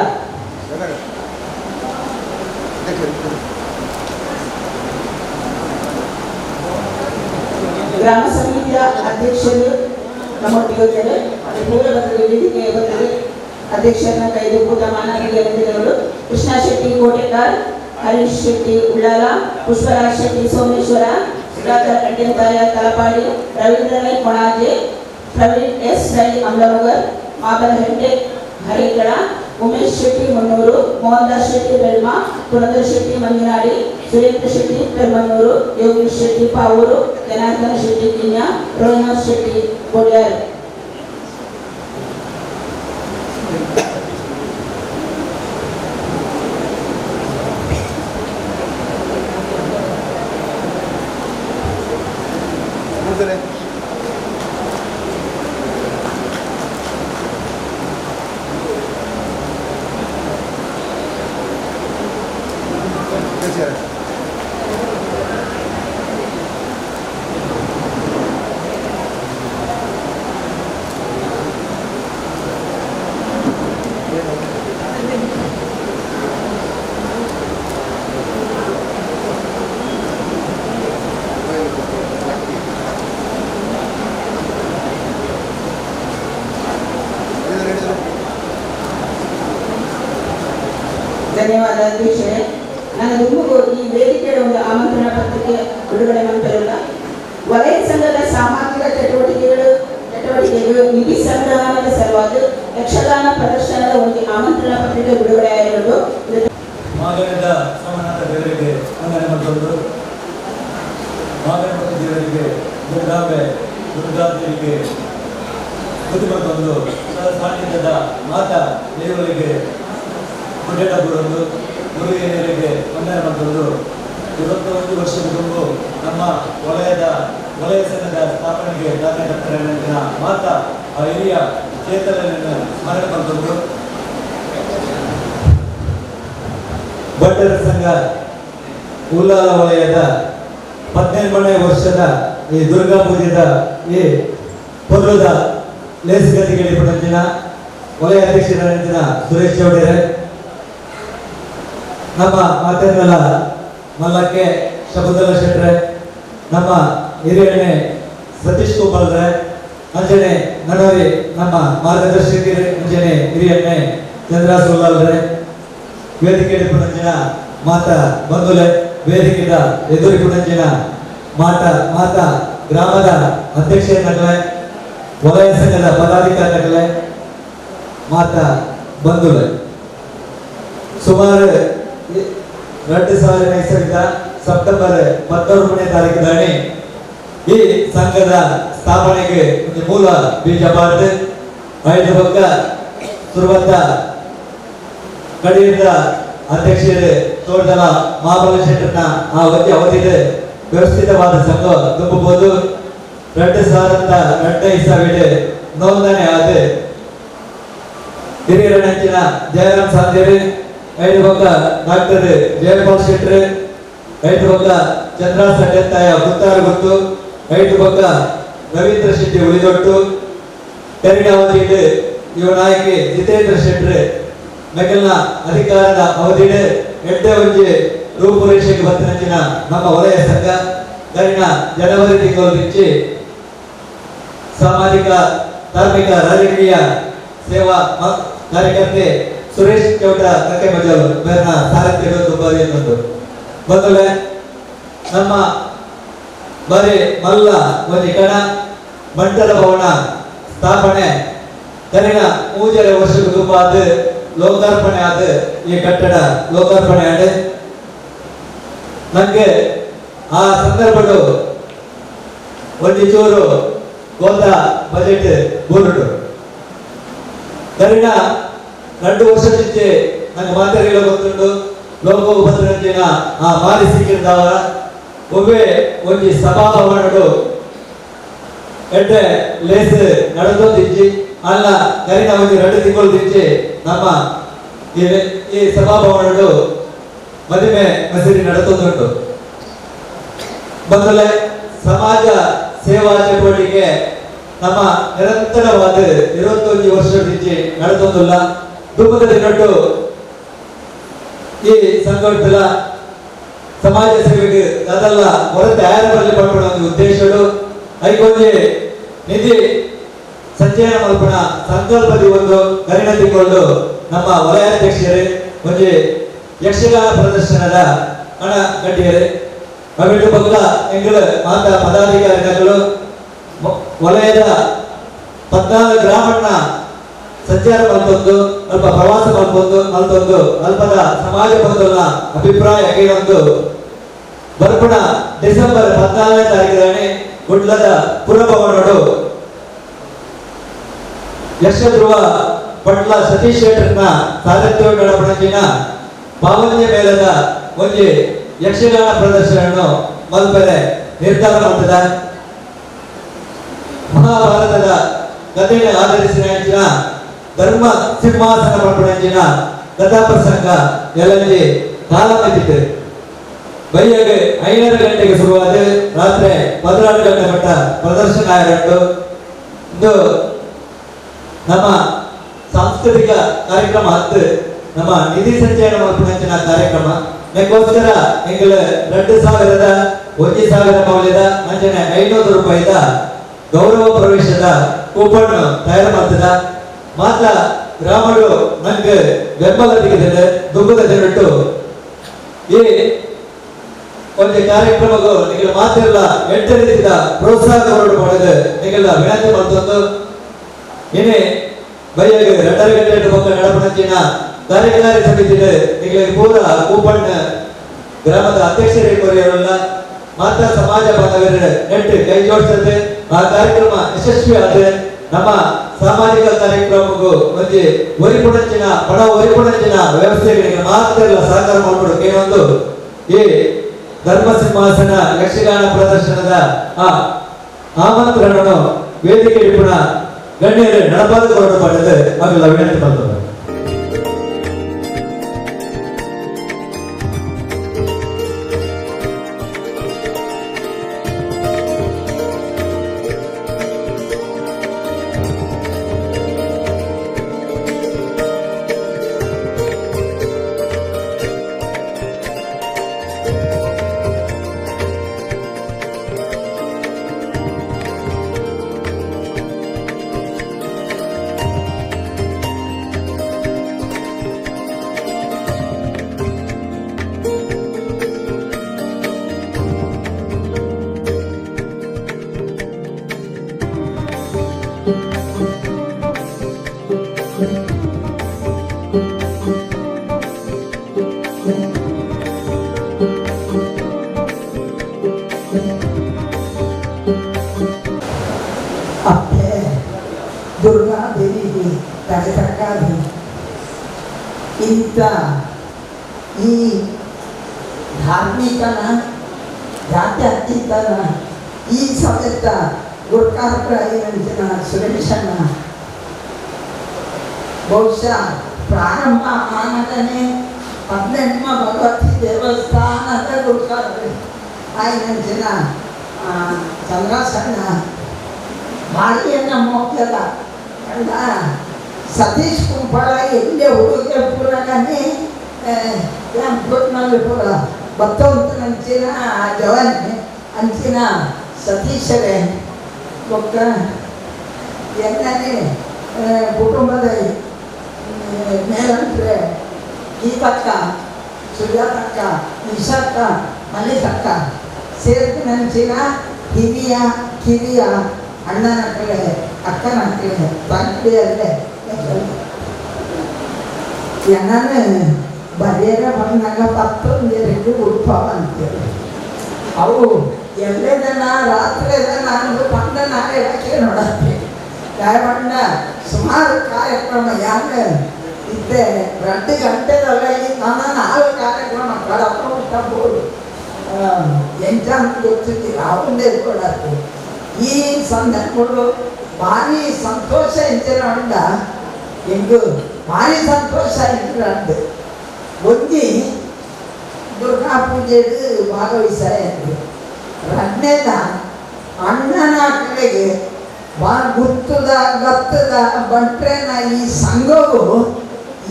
C: ಗ್ರಾಮ ಸಮಿತಿಯ ಅಧ್ಯಕ್ಷರು ನಮ್ಮೊಟ್ಟಿಗೆ ಪೂರ ಬಂದದ್ದು ವೇದಿಕೆ ಬಂದದ್ದು ಅಧ್ಯಕ್ಷರನ್ನ ಕೈದು ಕೂತ ಮಾನವೀಯರು ಕೃಷ್ಣ ಶೆಟ್ಟಿ ಕೋಟೆಕಾರ್, ಹರೀಶ್ ಶೆಟ್ಟಿ ಉಳ್ಳಾಲ, ಪುಷ್ಪರಾಜ್ ಶೆಟ್ಟಿ ಸೋಮೇಶ್ವರ, ಸುಧಾಕರ್ ಅಡ್ಯಂತಾಯ ತಲಪಾಡಿ, ರವೀಂದ್ರ ರೈ ಕೊಣಾಜೆ, ಪ್ರವೀಣ್ ಎಸ್ ರೈ ಅಮ್ಲನಗರ್, ಮಾಬಲ್ ಹೆಂಟೆ ಹರಿಗಳ, ಉಮೇಶ್ ಶೆಟ್ಟಿ ಮುನ್ನೂರು, ಮೋಹನ್ದಾಸ್ ಶೆಟ್ಟಿ ಬೆಳ್ಮ, ಪುರಂದರ್ ಶೆಟ್ಟಿ ಮಂಜನಾಡಿ, ಸುರೇಂದ್ರ ಶೆಟ್ಟಿ ಪೆರ್ಮನ್ನೂರು, ಯೋಗೇಶ್ ಶೆಟ್ಟಿ ಪಾವೂರು, ಜನಾರ್ದನ ಶೆಟ್ಟಿ ಕಿನ್ಯಾ, ರೋಹಿನಾಥ್ ಶೆಟ್ಟಿ ಗೋಡ್ಯಾರ್. ಸಂಘದ ಅಧ್ಯಕ್ಷರೇ, ನನ್ನ ದುಂಬುಗು ಈ ವೇದಿಕೆಯ ಒಂದು ಆಮಂತ್ರಣ ಪತ್ರಿಕೆ ಬಿಡುಗಡೆ ಮಂತಿರಲ್ಲ. ವಲಯ ಸಂಘದ ಸಾಮಾಜಿಕ ಚಟುವಟಿಕೆಗಳು ನಿಧಿ ಸಂಗ್ರಹಣದ ಸಲುವಾಗಿ ಯಕ್ಷಗಾನ ಪ್ರದರ್ಶನದ ಒಂದು ಆಮಂತ್ರಣ ಪತ್ರಿಕೆ ಬಿಡುಗಡೆ ಆಗಿರೋದು.
H: ಮಾಗಣದ ಸೋಮನಾಥ ದೇವರಿಗೆ ವಂದನೆ ಮತ್ತೊಂದು ಮಾಗಣಪತಿ ದೇವರಿಗೆ, ದುರ್ಗಾಂಬೆ ದುರ್ಗಾದೇವಿಗೆ ಬುದ್ಧಿ ಮತ್ತೊಂದು ಸಾನ್ನಿಧ್ಯದ ಮಾತಾ ದೇವರಿಗೆ ಗುಡ್ಡೆಡ ಗುರೊಂದು ಗುರು ಹಿರಿಯರಿಗೆ ವಂದನೆ ಮತ್ತೊಂದು 21 ವರ್ಷದ ತುಂಬು ನಮ್ಮ ವಲಯ ಸಂಘದ ಸ್ಥಾಪನೆಗೆ ಕಾರಣಕರ್ತರಾದ ಮಾತಾ ಆ ಹಿರಿಯ ಚೇತನನ್ನು ಸ್ಮರಣೆ ಮತ್ತೊಂದು ಭಟ್ಟರ ಸಂಘ ಉಲ್ಲಾಲ ವಲಯದ 18ನೇ ವರ್ಷದ ಈ ದುರ್ಗಾ ಪೂಜೆದ ಈ ಪೊರ್ಲದ ಲೇಸುಗತಿಗೆ ಪಡಂಚಿನ ವಲಯ ಅಧ್ಯಕ್ಷರಾದ ಸುರೇಶ್ ಚೌಡರೆ, ನಮ್ಮ ಮಾತೆರ್ನಲ ಮಲ್ಲಕ್ಕೆ ಶಬುದಲ ಶೆಟ್ರೆ, ನಮ್ಮ ಹಿರಿಯಣ್ಣೆ ಸತೀಶ್ ಕುಂಬಲ್ರೆ, ಅಂಜನೆ ನನೋರಿ ನಮ್ಮ ಮಾರ್ಗದರ್ಶಕರೇ ಅಂಜನೆ ಹಿರಿಯಣ್ಣೆ ಚಂದ್ರ ಸೋಲಾಲ್ರೆ, ವೇದಿಕೆ ಪುಣಂಜಿನ ಮಾತಾ ಬಂಧುಲೆ, ವೇದಿಕೆದ ಎದುರು ಪುಣಂಜಿನ ಮಾತಾ ಮಾತಾ ಗ್ರಾಮದ ಅಧ್ಯಕ್ಷರನ್ನಗಲೆ, ವಲಯ ಸಂಘದ ಪದಾಧಿಕಾರಿಗಳೇ, ಮಾತಾ ಬಂಧುಲೆ, ಸುಮಾರು 2000 ಇಸವಿದ ಸೆಪ್ಟೆಂಬರ್ 19ನೇ ತಾರೀಕಿನಲ್ಲಿ ಈ ಸಂಘದ ಸ್ಥಾಪನೆಗೆ ಒಂದು ಮೂಲ ಬೀಜ ಬಾರ್ದು ಐದು ಪಕ್ಕ ಸುರುವತ್ತ ಕಡೆಯಿಂದ ಅಧ್ಯಕ್ಷರು ತೋಟದ ಮಹಾಬಲ ಶೆಟ್ಟರ್ನ ಆ ಅವಧಿ ಅವಧಿಗೆ ವ್ಯವಸ್ಥಿತವಾದ ಸಂಘ ತುಂಬಬಹುದು. 2002 ಇಸವಿಡು ನೋಂದಣಿ ಆದ ಹಿರಿಯರ ನೆಂಚಿನ ಜಯರಾಮ್ ಸಾಂದೇರಿ, ಐದು ಪಕ್ಕ ಡಾಕ್ಟರ್ ಜಯಪಾಲ್ ಶೆಟ್ಟರ್, ಐದು ಪಕ್ಕ ಚಂದ್ರ ಸಡ್ಡೆತ್ತಾಯ ಗುತ್ತಾರು ಗುತ್ತು, ಐದು ಪಕ್ಕ ರವೀಂದ್ರ ಶೆಟ್ಟಿ ಉಳಿದೊಟ್ಟು, ಕರಿಣ ಅವಧಿಗೆ ಯುವ ನಾಯಕಿ ಜಿತೇಂದ್ರ ಶೆಟ್ಟರ್ ಮೆಗಲ್ನ ಅಧಿಕಾರದ ಅವಧಿಡೆ ಎಡ್ಡೆ ಒಂಜಿ ರೂಪುರೇಷೆಗೆ ಬತ್ತಿನಂಚಿನ ನಮ್ಮ ವಲಯ ಸಂಘ ಕರಿಣ ಜನವರಿ ತಿಂಗಳು ಮಿಂಚಿ ಸಾಮಾಜಿಕ ಧಾರ್ಮಿಕ ರಾಜಕೀಯ ಸೇವಾ ಕಾರ್ಯಕರ್ತೆ ಸುರೇಶ್ ಚೌಟ ಕಕ್ಕೆ ಮಜಲು ಬೇರ್ನ ಸಾರಥ್ಯ ದುಬಾರಿ ಅನ್ನೊಂದು ಬಂದಳೆ ನಮ್ಮ ಬರೀ ಮಲ್ಲ ಒಂಜಿ ಕಣ ಮಂಟಲ ಭವನ ಸ್ಥಾಪನೆ ಕರಿಣ 3.5 ವರ್ಷದ ದುಂಬಾದ ಲೋಕಾರ್ಪಣೆ ಆದ ಈ ಕಟ್ಟಡ ಲೋಕಾರ್ಪಣೆ ಆದ ನನಗೆ ಆ ಸಂದರ್ಭಡು ಒಂಜಿ ಚೂರು ಗೋತ ಬಜೆಟ್ ಬೂರುಡು ಕರಿಣ 2 ವರ್ಷದಿಂಚೆ ನಂಗೆ ಮಾತೆರೆಲ್ಲ ಗೊತ್ತುಂಟು. ಲೋಕೋಪದ್ರಂಜಿನ ಆ ಮಾರಿ ಸಿಕ್ಕಿದ್ದವರ ಒವ್ವೆ ಒಂಜಿ ಸಭಾಭವನಡು ಎಡ್ಡೆ ಲೇಸ್ ನಡೆದೊಂದಿಜ್ಜಿ ಅಲ್ಲ ಕರಿಣ ಒಂಜಿ 2 ತಿಂಗಳು ದಿಂಚಿ ನಮ್ಮ ಈ ಸಭಾಭವನಡು ಮದುವೆ ಮಸೀದಿ ನಡೆದೊಂದುಂಟು. ಬಂದಲೆ ಸಮಾಜ ಸೇವಾ ಚಟುವಟಿಕೆ ನಮ್ಮ ನಿರಂತರವಾದ 21 ವರ್ಷದಿಂಚಿ ನಡೆದೊಂದಿಲ್ಲ. ದುಃಖದ ದಿನಟ್ಟು ಈ ಸಂಘಟಲ ಸಮಾಜ ಸೇವೆಗೆ ಅದೆಲ್ಲ ಹೊರತೆ ಆಯರ ಪಡ್ಪಡ ಒಂದು ಉದ್ದೇಶಗಳು ಐಕೊಂಜಿ ನಿಧಿ ಸಂಚಯನ ಮಲ್ಪಣ ಸಂಕಲ್ಪದಿ ಒಂದು ಕರಿಣತಿಕೊಂಡು ನಮ್ಮ ವಲಯಾಧ್ಯಕ್ಷರೇ ಒಂಜಿ ಯಕ್ಷಗಾನ ಪ್ರದರ್ಶನದ ಹಣ ಕಟ್ಟಿಯರೆ ಅವಿಟ್ಟು ಪಕ್ಕ ಎಂಗಳ ಮಾತಾ ಪದಾಧಿಕಾರಿಗಳು ವಲಯದ 14 ಗ್ರಾಮಣ್ಣ ಸಂಚಾರ ಮಲ್ತೊಂದು ಅಲ್ಪ ಪ್ರವಾಸ ಮಲ್ಪೊಂದು ಮಲ್ತೊಂದು ಅಲ್ಪದ ಸಮಾಜ ಬಂಧುನ ಅಭಿಪ್ರಾಯ ಕೇಳೊಂದು ಬರ್ಪಣ ಡಿಸೆಂಬರ್ 14ನೇ ತಾರೀಕಿದಾನೆ ಗುಡ್ಲದ ಪುರಭವನಡು ಯಕ್ಷಧ್ರುವ ಪಟ್ಲ ಸತೀಶ್ ಶೆಟ್ಟರ್ನ ಸಾರಥ್ಯ ನಡಪಣಜಿನ ಪಾವನ್ಯ ಮೇಳದ ಒಂಜಿ ಯಕ್ಷಗಾನ ಪ್ರದರ್ಶನವನ್ನು ಮಲ್ಪೆರೆ ನಿರ್ಧಾರ ಮಾಡ್ತದ. ಮಹಾಭಾರತದ ಕಥೆಯನ್ನು ಆಧರಿಸಿದ ಅಂಚಿನ ಧರ್ಮ ಸಿಂಹಾಸನ ಪಡ್ಪಣಂಚಿನ ಕಥಾ ಪ್ರಸಂಗ ಎಲ್ಲಂಜಿ ಕಾಲಮಿತಿತ್ತು. ಬೈಯಾಗ 5 ಗಂಟೆಗೆ ಶುರುವಾದ ರಾತ್ರಿ 16 ಗಂಟೆ ಮಟ್ಟ ಪ್ರದರ್ಶನ ಆಯಿತು. ಇದು ನಮ್ಮ ಸಾಂಸ್ಕೃತಿಕ ಕಾರ್ಯಕ್ರಮ ಹತ್ತು ನಮ್ಮ ನಿಧಿ ಸಂಚಯನ ಮಲ್ಪುನಂಚಿನ ಕಾರ್ಯಕ್ರಮ. ಅದಕ್ಕೋಸ್ಕರ ಎಂಗಳ 2000 1000 ಮೌಲ್ಯದ ಅಂಚನೆ 500 ರೂಪಾಯಿದ ಗೌರವ ಪ್ರವೇಶದ ಕೂಪನ್ ತಯಾರು ಮಾಡ್ತದ. ಮಾತ್ರ ಗ್ರಾಮಡು ನಂಗೆ ಬೆಂಬಲ ತೆಗೆದಿದೆ ದುಂಬದ ಜನಟ್ಟು ಈ ಒಂದು ಕಾರ್ಯಕ್ರಮಕ್ಕೂ ನಿಗಲ ಮಾತಿರಲ್ಲ ಎಂಟು ರೀತಿಯ ಪ್ರೋತ್ಸಾಹ ಕೊರಡು ಮಾಡಿದೆ ನಿಗಲ ವಿನಂತಿ ಮಾಡ್ತಂದು ಇನಿ ಬೈಯಾಗ 2.5 ಗಂಟೆ ಪಕ್ಕ ನಡಪಣಂಚಿನ ಕಾರ್ಯಕಾರಿ ಸಮಿತಿ ನಿಗಲಿಗೆ ಪೂರ ಕೂಪಣ್ಣ ಗ್ರಾಮದ ಅಧ್ಯಕ್ಷರಿಗೆ ಕೊರಿಯವರಲ್ಲ ಮಾತಾ ಸಮಾಜ ಬಾಂಧವರ ನೆಟ್ಟು ಕೈ ಜೋಡಿಸದೆ ಆ ಕಾರ್ಯಕ್ರಮ ಯಶಸ್ವಿ ಆದ್ರೆ ನಮ್ಮ ಸಾಮಾಜಿಕ ಕಾರ್ಯಕ್ರಮಕ್ಕೂ ಒಂಜಿ ಒರಿಪುಣಂಚಿನ ಬಡ ಒರಿಪುಣಂಚಿನ ವ್ಯವಸ್ಥೆಗಳಿಗೆ ಮಾತ್ರ ಎಲ್ಲ ಸಹಕಾರ ಮಾಡಿಕೊಡಕ್ಕೆ ಒಂದು ಈ ಧರ್ಮಸಿಂಹಾಸನ ಯಕ್ಷಗಾನ ಪ್ರದರ್ಶನದ ಆ ಆಮಂತ್ರಣವನ್ನು ವೇದಿಕೆ ನಿಪುಣ ಗಣ್ಯರೇ ನಡಪಾದ ಕೊರಡು ಪಡೆದು ಅವೆಲ್ಲ ವಿನಂತಿ ಮಾಡ್ತಾರೆ.
I: ಅಪ್ಪೆ ದುರ್ಗಾದೇವಿಗೆ ತಡೆತಕ್ಕಾದ ಇಂಥ ಈ ಧಾರ್ಮಿಕನ ಜಾತ್ಯತೀತನ ಈ ಸಮೇತ ಗುರ್ಕಾರ್ಪ್ರಾಯಿನಂಚಿನ ಸುರೇಶನ ಬಹುಶಃ ಪ್ರಾರಂಭ ಆನಗನೇ 18 ಭಗವತಿ ದೇವಸ್ಥಾನದ ಗುರ್ಕಾರ ಆಯಿನಂಚಿನ ಚಂದ್ರಸಣ್ಣ ಭಾರಿಯನ್ನ ಮೋಕ್ಯದ ಕಂಡ ಸತೀಶ್ ಕುಂಪಳ ಎಲ್ಲೇ ಹುಡುಗ ಪೂರಗನೇ ಪೂರ ಬತ್ತವಂತನಂಚಿನ ಜವಾನ್ ಅಂಚಿನ ಸತೀಶರೇ ಒಕ್ಕ ಎಲ್ಲನೇ ಕುಟುಂಬದ ಮೇಲಂದ್ರೆ ಗೀತಕ್ಕ ಸುಜಾತಕ್ಕ ನಿಶಕ್ಕ ಮಲ್ಲಿತಕ್ಕ ಸೇರ್ತಿನಂಚಿನ ಹಿರಿಯ ಕಿರಿಯ ಅಣ್ಣನ ಕಡೆ ಅಕ್ಕನ ಕಡೆ ತಂಗಡಿಯಲ್ಲೇ ನಾನು ಬರೆಯರ ಬಂದಾಗ 11 ಉಡುಪ ಅಂತೇಳಿ ಅವು ಎಲ್ಲದನ್ನ ರಾತ್ರಿ ನಾನು ಬಂದ ನಾಳೆ ಯಾಕೆ ನೋಡತ್ತೆ ಗಾಯಬಣ್ಣ ಸುಮಾರು ಕಾರ್ಯಕ್ರಮ ಯಾಕೆ ಇದ್ದೆ 2 ಗಂಟೆದಲ್ಲ ನಾನು 4 ಕಾರ್ಯಕ್ರಮ ಕಡಪ ಊಟ ಎಂಚಾಂತ ಗೊತ್ತಿದ್ದೀರ ಅವನ್ನೇ ಕೊಡತ್ತೆ. ಈ ಸಂದರ್ಭಗಳು ಭಾರಿ ಸಂತೋಷ ಇಂಚಿನ ಉಂಡ ಎಂಗು ಭಾರಿ ಸಂತೋಷ ಇಂಚಿನ ಉಂಡು ಒಂಜಿ ದುರ್ಗಾ ಪೂಜೆಡು ಭಾಗವಹಿಸ ರಡ್ನೇದ ಅಣ್ಣನ ಕಡೆಗೆ ಗುತ್ತದ ಗತ್ತದ ಬಂಟ್ರೆನ ಈ ಸಂಘವು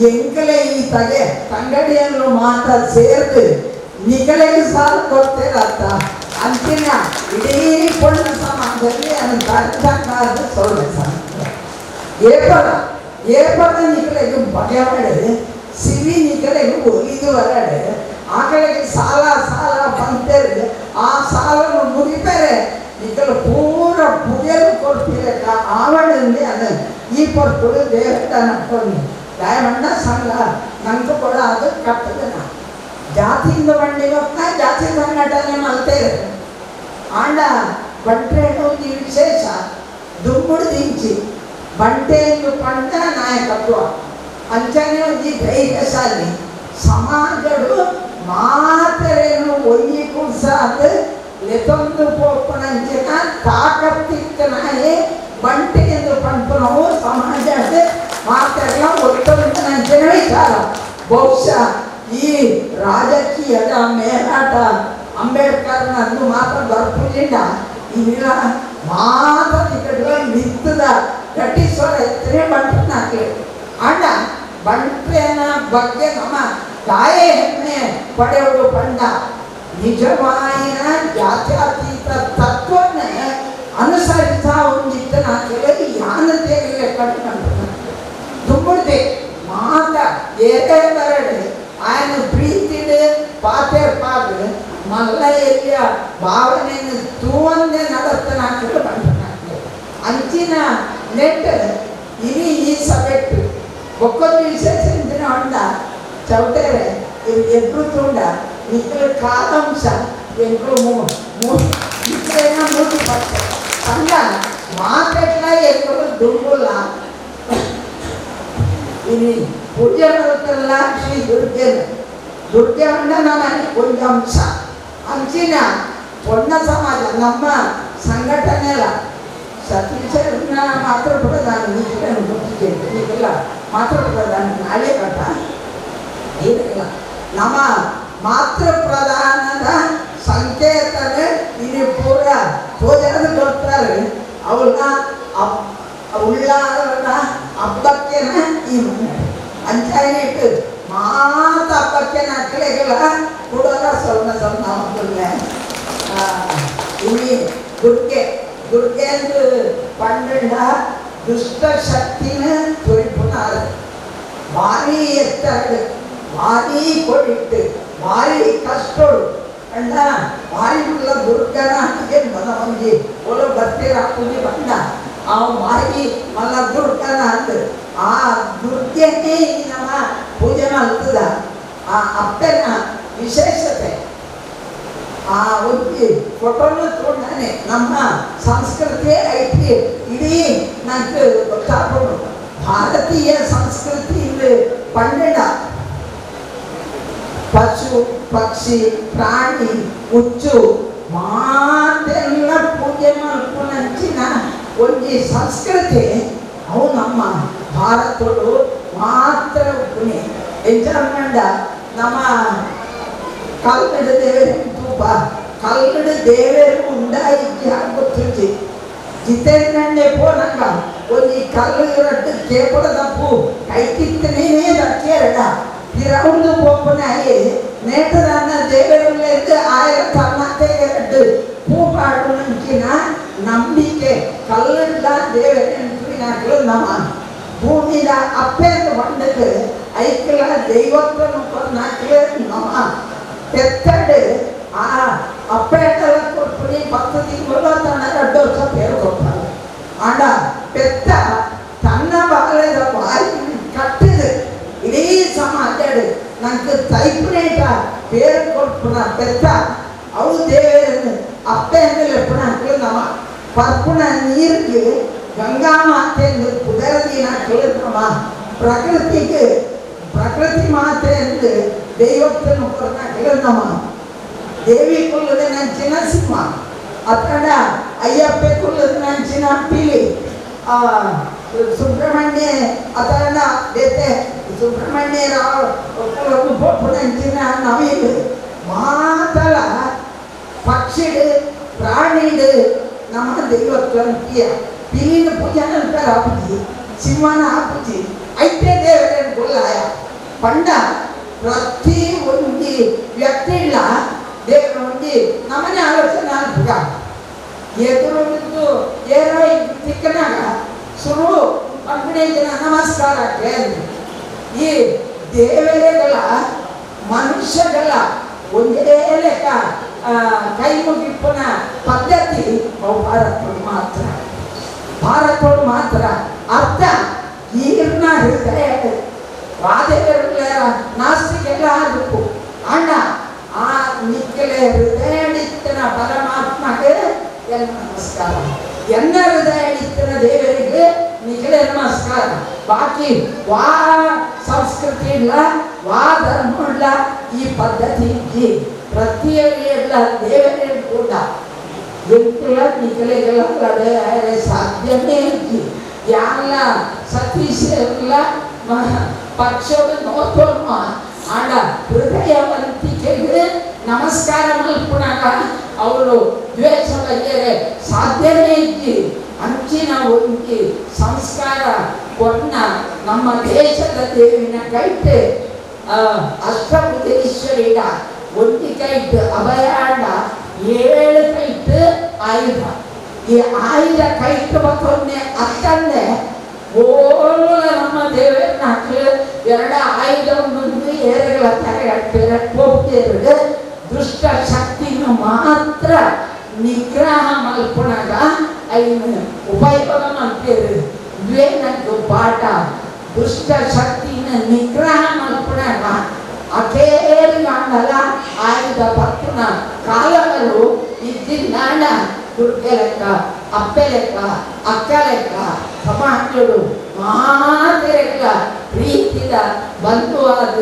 I: ಎಂಕಲೆ ಈ ತಗೆ ತಂಗಡಿಯನ್ನು ಮಾತ್ರ ಸೇರ್ದು ನಿಗಳೆಗೆ ಸಾಲ ಕೊಡ್ತೀರತ್ತ ಅಂತಿನ ಇಡೀ ಪೊಣ್ಣು ಸಮಾಜದಲ್ಲಿ ಅದನ್ನು ಅರ್ಥಕ್ಕಾದ ಸೊಳ್ಳೆ ಏಪದ ಏಪದ ನಿಕಲೆಗೆ ಬಗೆವಾಡೆ ಸಿವಿ ನಿಕಲೆಗೆ ಒಲಿದು ಹೊರಡೆ ಆ ಕಡೆಗೆ ಸಾಲ ಸಾಲ ಬಂತೇರಿದೆ ಆ ಸಾಲನ್ನು ಮುಗಿದರೆ ನಿಕಲು ಪೂರ ಪುಗೆಲು ಕೊಡ್ತೀರಕ್ಕ ಆವಡಲ್ಲಿ ಅದು ಈ ಪೊರ್ತುಡು ದೇವಸ್ಥಾನ ದಾಯಮಣ್ಣ ಸಂಘ ನಂಗೆ ಕೂಡ ಅದು ಕಟ್ಟದನ ಜಾತಿಯಿಂದ ಬಂಡಿವತ್ತ ಜಾತಿ ಸಂಘಟನೆ ಮಲ್ತೇರು ಆಂಡ ಬಂಟ್ರೇನು ಈ ವಿಶೇಷ ದುಮ್ಮುಡು ದಿಂಚಿ ಬಂಟೆಯನ್ನು ಪಂಡ ನಾಯಕತ್ವ ಅಂಚನೆ ಒಂಜಿ ಧೈರ್ಯಶಾಲಿ ಸಮಾಜಡು ಮಾತರೇನು ಒಯ್ಯಿ ಕುಡ್ಸಾದ ಲೆತೊಂದು ಪೋಪನಂಚಿನ ತಾಕತ್ತಿತ್ತನಾಯೇ ಬಂಟೆ ಎಂದು ಪಂಪನವು ಸಮಾಜ ಮಾತೆಲ್ಲ ಒತ್ತೊಂದನಂಚಿನ ವಿಚಾರ. ಬಹುಶಃ ಈ ರಾಜಕೀಯದ ಮೇಲಾಟ ಅಂಬೇಡ್ಕರ್ನಂದು ಮಾತ್ರ ಬರ್ಪುಜಿಂಡ ಇಲ್ಲ ಮಾತ ನಿಕಟ ನಿತ್ತದ ಗಟ್ಟಿ ಸ್ವರ ಎತ್ತರೆ ಬಂಟನಾಕಿ ಅಣ್ಣ ಬಂಟೆನ ಬಗ್ಗೆ ನಮ್ಮ ತಾಯೇ ಹೆಮ್ಮೆ ಪಡೆಯುವುದು ಪಂಡ ನಿಜವಾಯಿನ ಜಾತ್ಯತೀತ ತತ್ವನ್ನ ಅನುಸರಿಸ ಒಂದಿತ್ತನ ಕೇಳಿ ಯಾನತೆ ಕಡಿಮೆ ದುಂಬುಡು. ದುರ್ಗೆ ಮಾತ ಏರೇ ಬರಡು ఆయన ಪ್ರೀತಿಡು ಪಾತೆರ್ ಪಾದು ಮಲ್ಲ ಎಲ್ಲಿಯ ಭಾವನೆಯನ್ನು ತೂವಂದೆ ನಡತನಾಕಲು ಬಂಟನಾಕಲು ಅಂಚಿನ ನೆಟ್ ಇನಿ ಈ ಸಭೆಟ್ಟು ಒಕ್ಕೊಂದು ವಿಶೇಷ ದಿನ ಉಂಡ ಚೌಟೇರೆ ಇದು ಎಬ್ರು ತುಂಡ ನಿಕ್ಕಲು ಕಾಲಾಂಶ ಎಂಕ್ಲು ನಿಕ್ಕಲೇನ ಮೂಟಿ ಪಟ್ಟೆ ಅಂದ ಮಾತೆಟ್ಲ ಎಂಕ್ಲು ದುಂಬುಲ್ಲ ಇನಿ ಪೂಜೆ ಮಲ್ತಲ್ಲ ಶ್ರೀ ದುರ್ಗೆ ದುರ್ಗೆ ಉಂಡ ನಮ್ಮ ಒಂದು ಅಂಶ ಅಂಚಿನ ಪೊಣ್ಣ ಸಮಾಜ ನಮ್ಮ ಸಂಘಟನೆ ಅಲ್ಲ ಸತೀಶನ ಮಾತೃ ಪ್ರಧಾನ ಈಗೆಲ್ಲ ಮಾತೃ ಪ್ರಧಾನ ನಾಳೆ ಕಟ ಏನಿಲ್ಲ ನಮ್ಮ ಮಾತೃ ಪ್ರಧಾನದ ಸಂಕೇತನೇ ಇಲ್ಲಿ ಪೂರ ತೋಜಾದ ಕೊಡ್ತಾರೆ ಅವಳ ಉಳ್ಳಾರ ಹಬ್ಬಕ್ಕೆನ ಈ ಅಂಚಾಯಿಟ್ಟು ಮಾತ ಹಬ್ಬಕ್ಕೆನ ಅಕ್ಕಳೆಗಳ ಕೊಡೋಲ್ಲ ಸ್ವಲ್ಪ ಸ್ವಲ್ಪ ಮಕ್ಕಳನ್ನ ಇಲ್ಲಿ ದುರ್ಗೆ ದುರ್ಗೆ ಎಂದು ಪಂಡ ದುಷ್ಟ ಶಕ್ತಿನ ತೊರಿಪುನಾರು ಭಾರಿ ಎತ್ತರಡು ಭಾರಿ ಕೊಡಿಟ್ಟು ಭಾರಿ ಕಷ್ಟೋಡು ಅಣ್ಣ ಭಾರಿ ಉಳ್ಳ ದುರ್ಗನ ಏನು ಮನ ಒಂಜಿ ಒಲ ಬರ್ತೀರ ಪೂಜೆ ಬಂದ ಆ ಮಾರಿ ಮಲ್ಲ ದುರ್ಗನ ಅಂದು ಆ ದುರ್ಗೆನೇ ನಮ್ಮ ಪೂಜೆ ಮಾಡ್ತದ ಆ ಅಪ್ಪನ ವಿಶೇಷತೆ ಆ ಒಂದು ಫೋಟೋನು ತಗೊಂಡಾನೆ ನಮ್ಮ ಸಂಸ್ಕೃತಿ ಐತಿ ಇಡೀ ನಂಗೆ ಗೊತ್ತಾಗ್ಬೋದು ಭಾರತೀಯ ಸಂಸ್ಕೃತಿ ಇಲ್ಲಿ ಪಂಡಿಡ ಪಶು ಪಕ್ಷಿ ಪ್ರಾಣಿ ಹುಚ್ಚು ಮಾತೆಲ್ಲ ಪೂಜೆ ಮಾಡ್ಕೊಂಡಂಚಿನ ಒಂದು ಸಂಸ್ಕೃತಿ ಅವು ನಮ್ಮ ಭಾರತಡು ಮಾತ್ರ ಉಪ್ಪುನಿ ಎಂಜಾಯ್ಮೆಂಟ್ ನಮ್ಮ ಕಲ್ಲಡ ದೇವರು ತೂಪ ಕಲ್ಲಡ ದೇವರು ಉಂಡಾಯಿಜ್ಜಿ ಗೊತ್ತಿಜ್ಜಿ ಜಿತೇಂದ್ರಣ್ಣೆ ಪೋನಂಗ ಒಂಜಿ ಕಲ್ಲು ರಡ್ಡು ಕೇಪಡದ ಪೂ ಕೈಕಿತ್ತನೇ ದಕ್ಕೇರಡ ತಿರೌಂದು ಪೋಪನಾಯಿ ನೇಟದಾನ ದೇವರುಲೇಂದು ಆಯರ ತನ್ನತೆ ಎರಡು ಪೂ ಪಾಡುನಂಚಿನ ನಂಬಿಕೆ ಕಲ್ಲಡ್ಲ ದೇವರೆಂಟು ನಮ್ಮ ಭೂಮಿದ ಅಪ್ಪೆಂದು ಬಂಡದು ಐಕ್ಲ ದೈವತ್ವನು ಕೊನ್ನಾಕ್ಲೆ ನಮ್ಮ పెత్తడు ಆ ಅಪ್ಪೇಟಲ ಕೊಡ್ಪುನಿ 10 ತಿಂಗಳು ತನ್ನ 2 ವರ್ಷ ಪೇರು ಕೊಡ್ತಾರೆ ಆಂಡ ಪೆತ್ತ ತನ್ನ ಬಾಲದ ಬಾಯಿ ಕಟ್ಟಿದು ಇಡೀ ಸಮಾಜ ನಂಗೆ ತೈಪುನೇಟ ಪೇರು ಕೊಡ್ಪುನ ಪೆತ್ತ ಅವು ದೇವರನ್ನು ಅಪ್ಪೆ ಅಂದ್ರೆ ನಮ್ಮ ಪರ್ಪುಣ ನೀರಿಗೆ ಗಂಗಾ ಮಾತೆ ಎಂದು ಪುದರದಿನ ನಮ್ಮ ಪ್ರಕೃತಿಗೆ ಪ್ರಕೃತಿ ಮಾತೆ ಎಂದು ದೈವತ್ವನು ನಮ್ಮ ದೇವಿ ಕುಲ್ಲದ ನಂಚಿನ ಸಿಂಹ ಅತಡ ಅಯ್ಯಪ್ಪೆ ಕುಲ್ಲದ ನಂಚಿನ ಪಿಲಿ ಸುಬ್ರಹ್ಮಣ್ಯ ಅತಡ ಬೇತೆ ಸುಬ್ರಹ್ಮಣ್ಯ ರಾವ್ ನಂಚಿನ ನವಿಲು ಮಾತಲ ಪಕ್ಷಿಡು ಪ್ರಾಣಿಡು ನಮ್ಮ ದೈವತ್ವನ ಪ್ರಿಯ ಪಿಲಿನ ಪೂಜೆ ಅಂತಾರೆ ಆಪುಜಿ ಸಿಂಹನ ಆಪುಜಿ ಐತೆ ದೇವರನ್ನು ಕೊಲ್ಲಾಯ ಪಂಡ ಪ್ರತಿ ಒಂಜಿ ವ್ಯಕ್ತಿ ಇಲ್ಲ ದೇವರ ಒಂಜಿ ನಮ್ಮನೆ ಆಲೋಚನೆ ಅನ್ಪುಗ ಎದುರು ಬಿದ್ದು ಏರೋ ತಿಕ್ಕನಾಗ ಸುರು ಪಂಪಣೆ ಜನ ನಮಸ್ಕಾರ ಈ ದೇವರೆಗಳ ಮನುಷ್ಯಗಳ ಒಂದೇ ಲೆಕ್ಕ ಕೈ ಮುಗಿಪ್ಪನ ಪದ್ಧತಿ ಅವು ಭಾರತದ ಮಾತ್ರ ಭಾರತೋಡು ಮಾತ್ರ ಅರ್ಥ ಈರ್ನ ಹೃದಯ ವಾದೇವರುಗಳ ನಾಸ್ತಿಕೆಲ್ಲ ಆಗಬೇಕು ಅಣ್ಣ ಆ ನಿಕ್ಕಲೆ ಹೃದಯಡಿತ್ತನ ಪರಮಾತ್ಮಗೆ ಎಲ್ಲ ನಮಸ್ಕಾರ ಎನ್ನ ಹೃದಯಡಿತ್ತನ ದೇವರಿಗೆ ನಿಕ್ಕಲೆ ನಮಸ್ಕಾರ ಬಾಕಿ ವಾ ಸಂಸ್ಕೃತಿ ಇಲ್ಲ ವಾ ಧರ್ಮ ಇಲ್ಲ ಈ ಪದ್ಧತಿ ಇಜ್ಜಿ ಪ್ರತಿಯೊಂದು ದೇವರೇ ಕೂಡ ಎಂಕುಲ ನಿಕಲೆಗಳ ಸಾಧ್ಯನೇ ಇಜ್ಜಿ ಯಾಲ ಸತೀಶ್ ಎಲ್ಲ ಪಕ್ಷದ ನೋತೋರ್ಮ ಆಂಡ ಹೃದಯವಂತಿಕೆಗೆ ನಮಸ್ಕಾರ ಮಲ್ಪುನಾಗ ಅವರು ದ್ವೇಷ ಬಗೆರೆ ಸಾಧ್ಯನೇ ಇಜ್ಜಿ ಅಂಚಿನ ಒಂಜಿ ಸಂಸ್ಕಾರ ಕೊನ್ನ ನಮ್ಮ ದೇಶದ ದೇವಿನ ಕೈಟ್ ಅಷ್ಟಭುಜೇಶ್ವರಿಡ ಒಂಜಿ ಕೈಟ್ ಅಭಯಾಂಡ 7 ಕೈಟ್ ಆಯುಧ ಈ ಆಯುಧ ಕೈಟ್ ಬತ್ತೊನ್ನೆ ಅತ್ತಂದೆ ಓಲ ನಮ್ಮ ದೇವೇರ್ನಾಕ್ಲು ಎರಡ ಆಯುಧ ಮುಂದೆ ಏರಗಳ ತಲೆ ಪೋಪ್ತೇರು ದುಷ್ಟ ಶಕ್ತಿನ ಮಾತ್ರ ನಿಗ್ರಹ ಮಲ್ಪುಣಗ ಐನು ಉಪಯೋಗ ಮಲ್ಪೇರು ಇದೇ ನಂದು ಪಾಠ. ದುಷ್ಟ ಶಕ್ತಿನ ನಿಗ್ರಹ ಮಲ್ಪುಣಗ ಅಕೇರಿಗಾಂಡಲ ಆಯುಧ ಪತ್ತುನ ಕಾಲಗಳು ಇದ್ದಿದ್ದಾಂಡ ದುರ್ಗೆ ಲೆಕ್ಕ, ಅಪ್ಪೆ ಲೆಕ್ಕ, ಅಕ್ಕ ಲೆಕ್ಕ, ಸಮಾಜಗಳು ಮಾತೆರೆಲ್ಲ ಪ್ರೀತಿದ ಬಂಧುವಾದ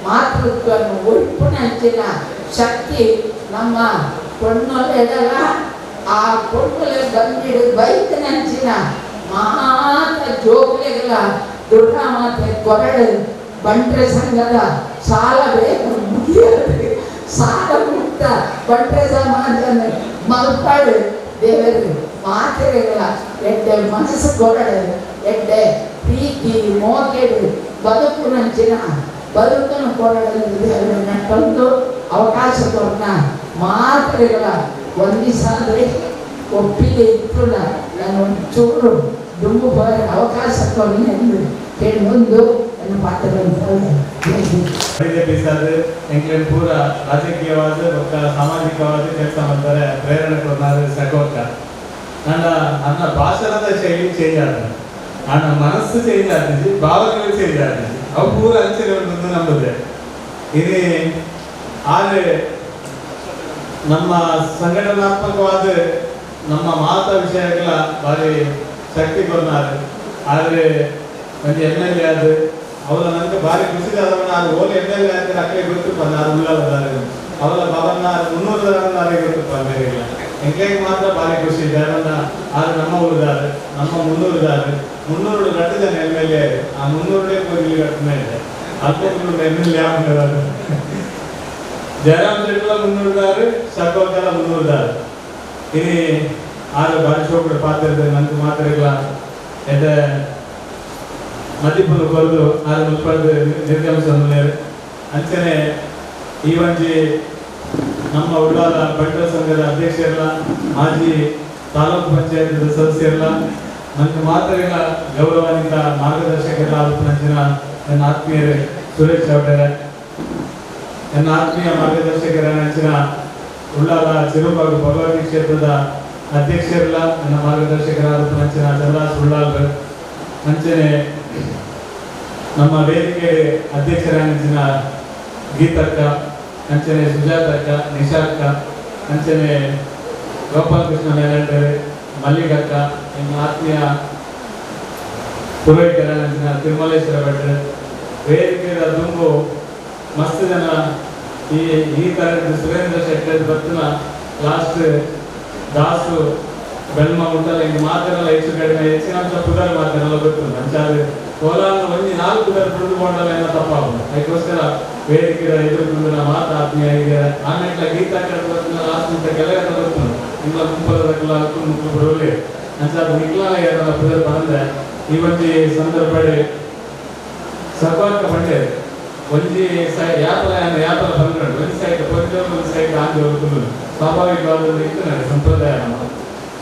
I: ಮಾತೃತ್ವವನ್ನು ಒಳ್ಪುನಂಚಿನ ಶಕ್ತಿ ನಮ್ಮ ಕೊಣ್ಣೊಲೆಡಲ ಆ ಕೊಣ್ಣೊಲೆ ಬಂದಿಡು ಬೈತನಂಚಿನ ಮಾತ ಜೋಗ್ಲೆಗಳ ದುರ್ಗಾ ಮಾತೆ ಕೊರಡು ಬಂಟ್ರೆ ಸಂಘದ ಸಾಲ ಬೇಗ ಮುಗಿಯದು ಸಾಲ ಮುಕ್ತ ಬಂಟ್ರೆ ಸಮಾಜನ ಮಲ್ಪಾಡು ದೇವರು ಮಾತೆರೆಗಳ ಎಡ್ಡೆ ಮನಸ್ಸು ಕೊರಡು ಎಡ್ಡೆ ಪ್ರೀತಿ ಮೋಕೆಡು ಬದುಕುನಂಚಿನ ಬದುಕನ್ನು ಕೊರಡು ದೇವರು ನಟ್ಟೊಂದು ಅವಕಾಶ ಕೊರನ ಮಾತ್ರೆಗಳ ವಂದಿಸಾದ್ರೆ ಒಪ್ಪಿಗೆ ಇತ್ತು ನಾನು ಒಂಚೂರು ದುಂಬು ಬರೋ ಅವಕಾಶ ಕೊಡಿ ಎಂದು ಕೇಳಿ ನನ್ನ ಪಾತ್ರ
J: ಬಿಜೆಪಿ ಸರ್ ಎಂಕ್ಲೆನ್ ಪೂರ ರಾಜಕೀಯವಾದ ಬೊಕ್ಕ ಸಾಮಾಜಿಕವಾದ ಕೆಲಸ ಮಾಡ್ತಾರೆ ಪ್ರೇರಣೆ ಕೊಡ್ತಾರೆ ಸಕೋಕ್ಕ. ನನ್ನ ನನ್ನ ಭಾಷಣದ ಶೈಲಿ ಚೇಂಜ್ ಆದ, ನನ್ನ ಮನಸ್ಸು ಚೇಂಜ್ ಆಗ್ತದೆ, ಭಾವನೆಗಳು ಚೇಂಜ್ ಆಗ್ತದೆ, ಅವು ಪೂರ ಅಂಚನೆ ಉಂಟು ನಂಬುದೆ. ಇನಿ ಆದರೆ ನಮ್ಮ ಸಂಘಟನಾತ್ಮಕವಾದ ನಮ್ಮ ಮಾತ ವಿಷಯಗಳ ಭಾರಿ ಶಕ್ತಿ ಕೊಡ್ತಾರೆ. ಆದರೆ ಒಂದು ಎಮ್ ಎಲ್ ಎ ಆದ ಅವರ ನನಗೆ ಭಾರಿ ಖುಷಿ ಆದವನ್ನ ಅದು ಓಲಿ ಎಮ್ ಎಲ್ ಎ ಅಂತ ಅಕ್ಕೇ ಗೊತ್ತುಪ್ಪ, ನಾನು ಉಳ್ಳಾಲದಾರೆ ಅವರ ಭವನ ಮುನ್ನೂರು ಗೊತ್ತುಪ್ಪ ಬೇರೆ ಎಂಕ್ಲೆಗೆ ಮಾತ್ರ ಭಾರಿ ಖುಷಿ ಇದೆ. ಆದ್ರೆ ನಮ್ಮ ಊರಿದ್ದಾರೆ, ನಮ್ಮ ಮುನ್ನೂರಿದ್ದಾರೆ, 300 ರಟ್ಟು ಜನ ಎಮ್ ಎಲ್ ಎ, ಆ 300 ಕೋಗಿಲಿ ಕಟ್ಟನೆ ಇದೆ. ಅಲ್ಪ 300 ಎಮ್ ಎಲ್ ಎ ಆಗ್ತಾರೆ. ಜಯರಾಮ್ ಶೆಟ್ಟಲ 300 ಸಕೋಕಲ 300. ಇನಿ ಆರು ಭಾರಿ ಶೋಕುಡು ಪಾತ್ರ ನಂಗೆ ಮಾತ್ರ ಇಲ್ಲ ಎಡ್ಡೆ ಮದಿಪುನು ಕೊರದು ಆರು ಮುಲ್ಪಡ್ದು ನಿರ್ಗಮಿಸೊಂದುಲ್ಲೆರ್. ಅಂಚನೆ ಈ ಒಂಜಿ ನಮ್ಮ ಉಳ್ಳಾಲ ಬಂಟರ ಸಂಘದ ಅಧ್ಯಕ್ಷರೆಲ್ಲ, ಮಾಜಿ ತಾಲೂಕು ಪಂಚಾಯತ್ ಸದಸ್ಯರೆಲ್ಲ, ನಂಗೆ ಮಾತ್ರ ಇಲ್ಲ ಗೌರವಾನ್ವಿತ ಮಾರ್ಗದರ್ಶಕರೆಲ್ಲ ಆದ ನನ್ನ ಆತ್ಮೀಯರೇ ಸುರೇಶ್ ಚೌಟರೆ, ನನ್ನ ಆತ್ಮೀಯ ಮಾರ್ಗದರ್ಶಕರ ನಂಚಿನ ಉಳ್ಳಾಲ ಚಿರುಬಾಗು ಭಗವತಿ ಕ್ಷೇತ್ರದ ಅಧ್ಯಕ್ಷರೆಲ್ಲ, ನನ್ನ ಮಾರ್ಗದರ್ಶಕರಾದ ನಂಚಿನ ಚಂದ್ರಾಸ್ ಉಳ್ಳಾಲ್, ಅಂಚನೆ ನಮ್ಮ ವೇದಿಕೆ ಅಧ್ಯಕ್ಷರಾದ ಗೀತಕ್ಕ, ಅಂಚನೆ ಸುಜಾತಕ್ಕ, ನಿಶಾಕ್ಕ, ಅಂಚನೆ ಗೋಪಾಲಕೃಷ್ಣ ಮೇಲಂಡರೆ, ಮಲ್ಲಿಗಕ್ಕ, ನಿಮ್ಮ ಆತ್ಮೀಯ ಪುರೋಹಿತರ ನಂಚಿನ ತಿರುಮಲೇಶ್ವರ ಭಟ್ರು, ವೇದಿಕೆಯ ದುಂಬು ಮಸ್ತ್ ಜನ ಈ ಈ ತರದ ಸುರೇಂದ್ರ ಶೆಟ್ಟರ್ ಬರ್ತನ ಲಾಸ್ಟ್ ದಾಸು ಬೆಲ್ಮ ಉಂಟಲ್ಲ ಹಿಂಗೆ ಮಾತೆಲ್ಲ ಹೆಚ್ಚು ಕಡಿಮೆ ಹೆಚ್ಚಿನ ಪುದರ್ ಮಾತೆಲ್ಲ ಗೊತ್ತುಂಟು. ಅಂಚಾದ್ರೆ ಕೋಲಾರ ಒಂಜಿ 4 ಪುದರ್ ಪುಡಿದು ಕೊಂಡಲ್ಲ ಏನೋ ತಪ್ಪಾಗುದು. ಅದಕ್ಕೋಸ್ಕರ ವೇದಿಕೆಯ ಎದುರು ಮಾತು ಆತ್ಮೀಯ ಇದೆ. ಆಮೇಲೆ ಗೀತಾ ಕಡೆ ಬರ್ತನ ಲಾಸ್ಟ್ ಅಂತ ಕೆಲವೆಲ್ಲ ಗೊತ್ತುಂಟು. ನಿಮ್ಮ ಗುಂಪಲದಕ್ಕೆಲ್ಲ ಮುಕ್ಳು ಬರೋಲಿ ಅಂಚಾದ ನಿಕ್ಲಾಲ ಏನೆಲ್ಲ ಪುದರ್ ಬಂದೆ ಈ ಒಂಜಿ ಸಂದರ್ಭ ಸಕೋರ್ಕ ಬಂಡೆ ಒಂಜಿ ಸೈ ಯಾಪಲ ಯಾಪಲ ಬಂದ್ರೆ ಒಂದು ಸೈಡ್ ಪೊಂಜೋಲು ಒಂದು ಸೈಡ್ ಆಂಜೋಲು ಸ್ವಾಭಾವಿಕವಾದ ಇತ್ತು ನನಗೆ ಸಂಪ್ರದಾಯ.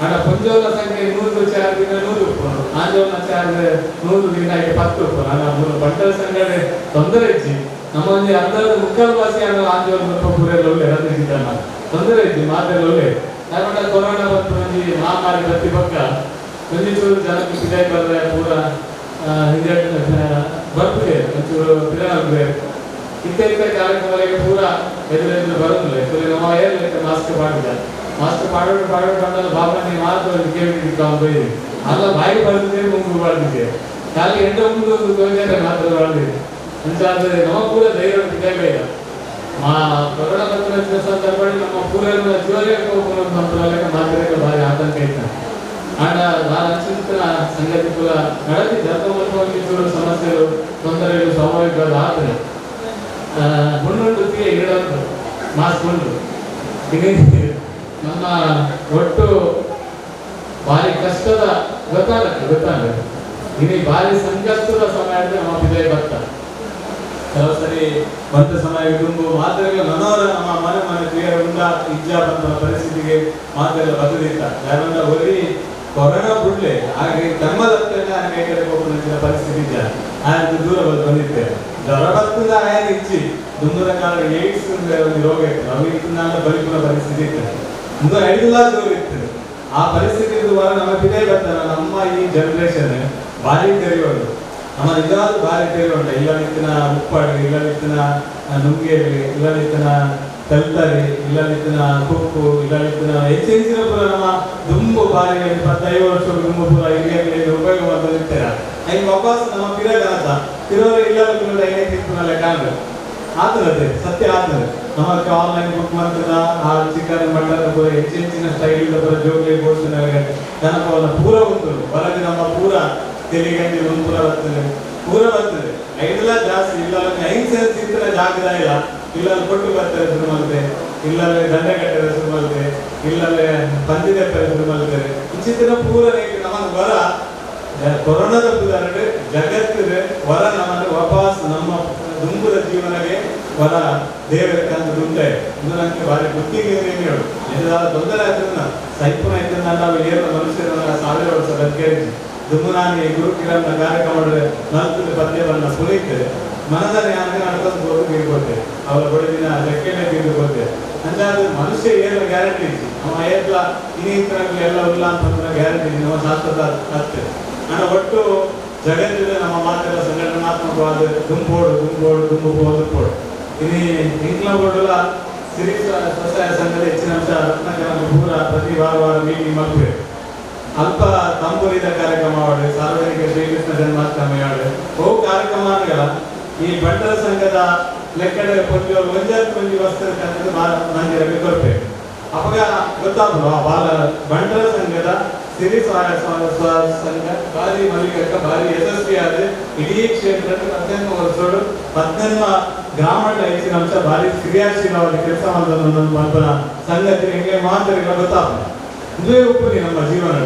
J: ಆಡ ಪೊಂಜೋಲ ಸಂಖ್ಯೆ 100 ಚಾರ್ಜ್ 100 ಉಪ್ಪು, ಆಂಜೋಲ ಚಾರ್ಜ್ 100 ದಿನ 10 ಉಪ್ಪು. ಆಡ ಬಂಟರ ಸಂಘಟನೆ ತೊಂದರೆ ಇಚ್ಚಿ ನಮ್ಮ ಒಂಜಿ ಅರ್ಧ ಮುಕ್ಕಾಲು ಭಾಷೆ ಆಂಜೋಲ ಪೂರೆಲ್ಲ ಒಳ್ಳೆ ರದ್ದಿದ್ದಾನ ತೊಂದರೆ ಇಚ್ಚಿ ಮಾತೆಲ್ಲ ಒಳ್ಳೆ. ಯಾಕಂದ್ರೆ ಕೊರೋನಾ ಬಂತು ಒಂಜಿ ಮಹಾಮಾರಿ ಪ್ರತಿ ಪಕ್ಕ ಒಂಜಿ ಚೂರು ಜನಕ್ಕೆ ಬಿದಾಯಿ ಬರ್ರೆ ಪೂರ ಹಿಂದೆ ಬರ್ತಿದೆ ಒಂಚೂರು ಪಿರಾಗ್ರೆ ಇತ್ತ ಇತ್ತ ಕಾರ್ಯಕ್ರಮಗಳಿಗೆ ಪೂರ ಎದುರು ಎದುರು ಬರೋದಿಲ್ಲ. ನಮ್ಮ ಏರ್ಲಿಕ್ಕೆ ಮಾಸ್ಕ್ ಮಾಡಿದ ಮಾಸ್ಕ್ ಪಾಡೋಡು ಪಾಡೋಡು ಬಂದಲ್ಲ ಬಾಬಾ ನೀವು ಮಾತು ಒಂದು ಕೇಳಿ ಬೈದಿ ಅಲ್ಲ ಬಾಯಿ ಬರ್ತಿದೆ ಮುಂಗು ಬಾಳ್ದಿದೆ ಖಾಲಿ ಎಂಟು ಮುಂಗು ತೋಜಾರೆ ಮಾತ್ರ ಬಾಳ್ದಿದೆ. ಅಂಚಾದ್ರೆ ನಮ್ಮ ಪೂರ ಧೈರ್ಯ ಬಿದ್ದಾಗ ಮಾ ಕೊರೋನಾ ಬಂದ ಸಂದರ್ಭದಲ್ಲಿ ನಮ್ಮ ಪೂರ ಜೀವನೇ ಸಂಪ್ರದಾಯಕ್ಕೆ ಮಾತ್ರ ಭಾರಿ ಆತಂಕ ಇತ್ತು. ಆಂಡ ನಾನು ಅನ್ಸುತ್ತಿನ ಸಂಗತಿ ಕೂಡ ನಡೆದಿ ಧರ್ಮ ಸಮಸ್ಯೆಗಳು ತೊಂದರೆಗಳು ಸ್ವಾಭಾವಿಕವಾದ ಆದರೆ ಮುನ್ನುಂಟು ತೀಯ ಮಾಸ್ಕ್ ಉಂಟು. ನಮ್ಮ ಒಟ್ಟು ಭಾರಿ ಕಷ್ಟದ ಗೊತ್ತಾಗತ್ತೆ ಗೊತ್ತಾಗತ್ತೆ ಇನ್ನು ಭಾರಿ ಸಂಕಷ್ಟದ ಸಮಯ ಅಂದ್ರೆ ನಮ್ಮ ಬಿದಾಯಿ ಬರ್ತ ಕೆಲವು ಸರಿ ಬಂದ ಸಮಯ ದುಂಬು ಮಾತ್ರೆಗಳ ಮನೋರ ನಮ್ಮ ಮನೆ ಮನೆ ಕ್ರಿಯೆ ಉಂಡ ಇಜ್ಜಾ ಬಂದ ಪರಿಸ್ಥಿತಿಗೆ ಮಾತ್ರೆಗಳ ಬದಲಿತ್ತ. ಯಾಕಂದ್ರೆ ಒರಿ ಕೊರೋನಾ ಬಿಡ್ಲೆ ಹಾಗೆ ತಮ್ಮದತ್ತನೆ ಆ ಕೈಕಡೆ ಹೋಗುವ ಪರಿಸ್ಥಿತಿ ಇದ್ದ ಆಯ್ತು ದೂರ ಬಂದಿತ್ತೆ ಜ್ವರ ಬರ್ತದ ಆಯನ ಇಚ್ಚಿ ದುಂಬದ ಕಾಲ ಏಡ್ಸ್ ಒಂದು ರೋಗ ಇತ್ತು ಅವು ಇತ್ತು ಬಲಿಪುರ ಪರಿಸ್ಥಿತಿ ಇತ್ತು ಒಂದು 5 ದೂರ ಇತ್ತು ಆ ಪರಿಸ್ಥಿತಿ ಇದ್ದು ನಮ್ಮ ಪಿದೇ ಬರ್ತಾರ ನಮ್ಮ ಈ ಜನರೇಷನ್ ಭಾರಿ ತೆರೆಯೋದು ನಮ್ಮ ನಿಜವಾದ ಭಾರಿ ತೆರೆಯೋಣ ಇಲ್ಲದಿತ್ತಿನ ಉಪ್ಪಾಡು ಇಲ್ಲದಿತ್ತಿನ ನುಂಗೇರಿ ಇಲ್ಲದಿತ್ತಿನ ತಲ್ತರಿ ಇಲ್ಲದಿತ್ತಿನ ಕುಕ್ಕು ಇಲ್ಲದಿತ್ತಿನ ಹೆಚ್ಚು ಪೂರ ನಮ್ಮ ದುಂಬು ಬಾರಿ 25 ವರ್ಷ ದುಂಬು ಪೂರ ಹಿರಿಯರಿಗೆ ಉಪಯೋಗ ಮಾಡ್ತಾರೆ ಐದು ವಾಪಸ್ ನಮ್ಮ ಪಿರಗನತ ತಿರೋರು ಇಲ್ಲ ಐನೇ ತಿಪ್ಪುನಲ್ಲ ಕಾಣ್ರೆ ಆತನದೇ ಸತ್ಯ ಆತದೆ ನಮ್ಮಕ್ಕೆ ಆನ್ಲೈನ್ ಬುಕ್ ಮಾಡ್ತದ ಆ ಚಿಕನ್ ಮಟನ್ ಪೂರ ಹೆಚ್ಚು ಹೆಚ್ಚಿನ ಸ್ಟೈಲ್ ಪೂರ ಜೋಗ್ಲಿ ಬೋಡ್ಸಿನ ಜನಪವನ್ನ ಪೂರ ಉಂಟು ಹೊರಗೆ ನಮ್ಮ ಪೂರ ತೆಲಿಗಂಜಿ ಪೂರ ಬರ್ತದೆ ಪೂರ ಬರ್ತದೆ ಐದೆಲ್ಲ ಜಾಸ್ತಿ ಇಲ್ಲ 5 ಸೆನ್ಸ್ ಇತ್ತಿನ ಜಾಗದ ಇಲ್ಲ ಇಲ್ಲ ಕೊಟ್ಟು ಬರ್ತಾರೆ ಶುರು ಮಾಡ್ತೆ ಇಲ್ಲಲ್ಲೇ ದಂಡ ಕಟ್ಟರೆ ಶುರು ಮಾಡ್ತೆ ಇಲ್ಲಲ್ಲೇ ಪಂದಿದೆ ಶುರು ಮಾಡ್ತಾರೆ ಇಂಚಿತ್ತಿನ ಪೂರ ನಮ್ಮ ವರ ಕೊರೋನಾದ ಪುದಾರಡು ಜಗತ್ತಿನ ವರ ನಮ್ಮನ್ನು ವಾಪಸ್ ನಮ್ಮ ದುಂಬುದ ಜೀವನಕ್ಕೆ ವರ ದೇವರ ಕಂದು ದುಂಟೆ ಇದು ನನಗೆ ಭಾರಿ ಬುದ್ಧಿಗೆ ಹೇಳು ಏನಾದ ತೊಂದರೆ ಆಯ್ತದ ಸೈಪುನ ಆಯ್ತದ ನಾವು ಏನ ಮನುಷ್ಯರ 1000 ವರ್ಷ ಬದುಕೇರಿ ದುಂಬುನಾನಿ ಗುರು ಕಿರಣ್ನ ಕಾರ್ಯಕ್ರಮ 4 ಪದ್ಯವನ್ನು ಪುನೀತೆ ಮನದ ಜ್ಞಾನ ನಡ್ಕೊಂಡು ಹೋಗಿ ಬೀಳ್ಕೊತೆ ಅವರ ಬಡಿದಿನ ಜಕ್ಕೆನೆ ಬೀಳ್ಕೊತೆ ಅಂದಾಜು ಮನುಷ್ಯ ಏನು ಗ್ಯಾರಂಟಿ ಇತ್ತು ನಮ್ಮ ಏತ್ಲ ಇನ್ನಿತರ ಎಲ್ಲ ಉಲ್ಲ ಅಂತ ಗ್ಯಾರಂಟಿ ನಮ್ಮ ಶಾಶ್ವತ ಹತ್ತೆ ನನ್ನ ಒಟ್ಟು ಜಗತ್ತಿನ ನಮ್ಮ ಮಾತೆಲ್ಲ ಸಂಘಟನಾತ್ಮಕವಾದ ದುಂಬೋಡು ದುಂಬೋಡು ದುಂಬು ದುಂಬೋಡು ಇನ್ನು ಇಂಕ್ಲ ಬೋರ್ಡುಲ ಸಿರಿ ಸ್ವಸಹಾಯ ಸಂಘದ ಹೆಚ್ಚಿನ ಅಂಶ ರತ್ನಕರ ಪೂರ ಪ್ರತಿ ವಾರ ವಾರ ಮೀಟಿಂಗ್ ಮಾಡ್ತೇವೆ ಅಲ್ಪ ತಂಬೂರಿದ ಕಾರ್ಯಕ್ರಮ ಮಾಡಿ ಸಾರ್ವಜನಿಕ ಶ್ರೀಕೃಷ್ಣ ಜನ್ಮಾಷ್ಟಮಿ ಆಡು ಬಹು ಕಾರ್ಯಕ್ರಮ ಈ ಬಂಟರ ಸಂಘದ ಲೆಕ್ಕಡೆ ಕೊಂಚ ಒಂಜಾತ್ ಕೊಂಜಿ ವಸ್ತು ಮಂದಿರಕ್ಕೆ ಕೊಡ್ತೇವೆ ಅವಾಗ ಗೊತ್ತಾದ್ರು ಆ ಬಾಲ ಬಂಟರ ಸಂಘದ ಸಿರಿ ಸಹಾಯ ಸಂಘ ಭಾರಿ ಮಲ್ಲಿಕಕ್ಕ ಭಾರಿ ಯಶಸ್ವಿಯಾದ ಇಡೀ ಕ್ಷೇತ್ರಕ್ಕೆ 18 ವರ್ಷಗಳು 18 ಗ್ರಾಮಗಳ ಹೆಚ್ಚಿನ ಅಂಶ ಭಾರಿ ಕ್ರಿಯಾಶೀಲವಾದ ಕೆಲಸ ಮಾಡೋದನ್ನು ಸಂಗತಿ ಹೆಂಗೆ ಮಾತ್ರ ಗೊತ್ತಾಗ ಇದೇ ಉಪ್ಪುನಿ ನಮ್ಮ ಜೀವನ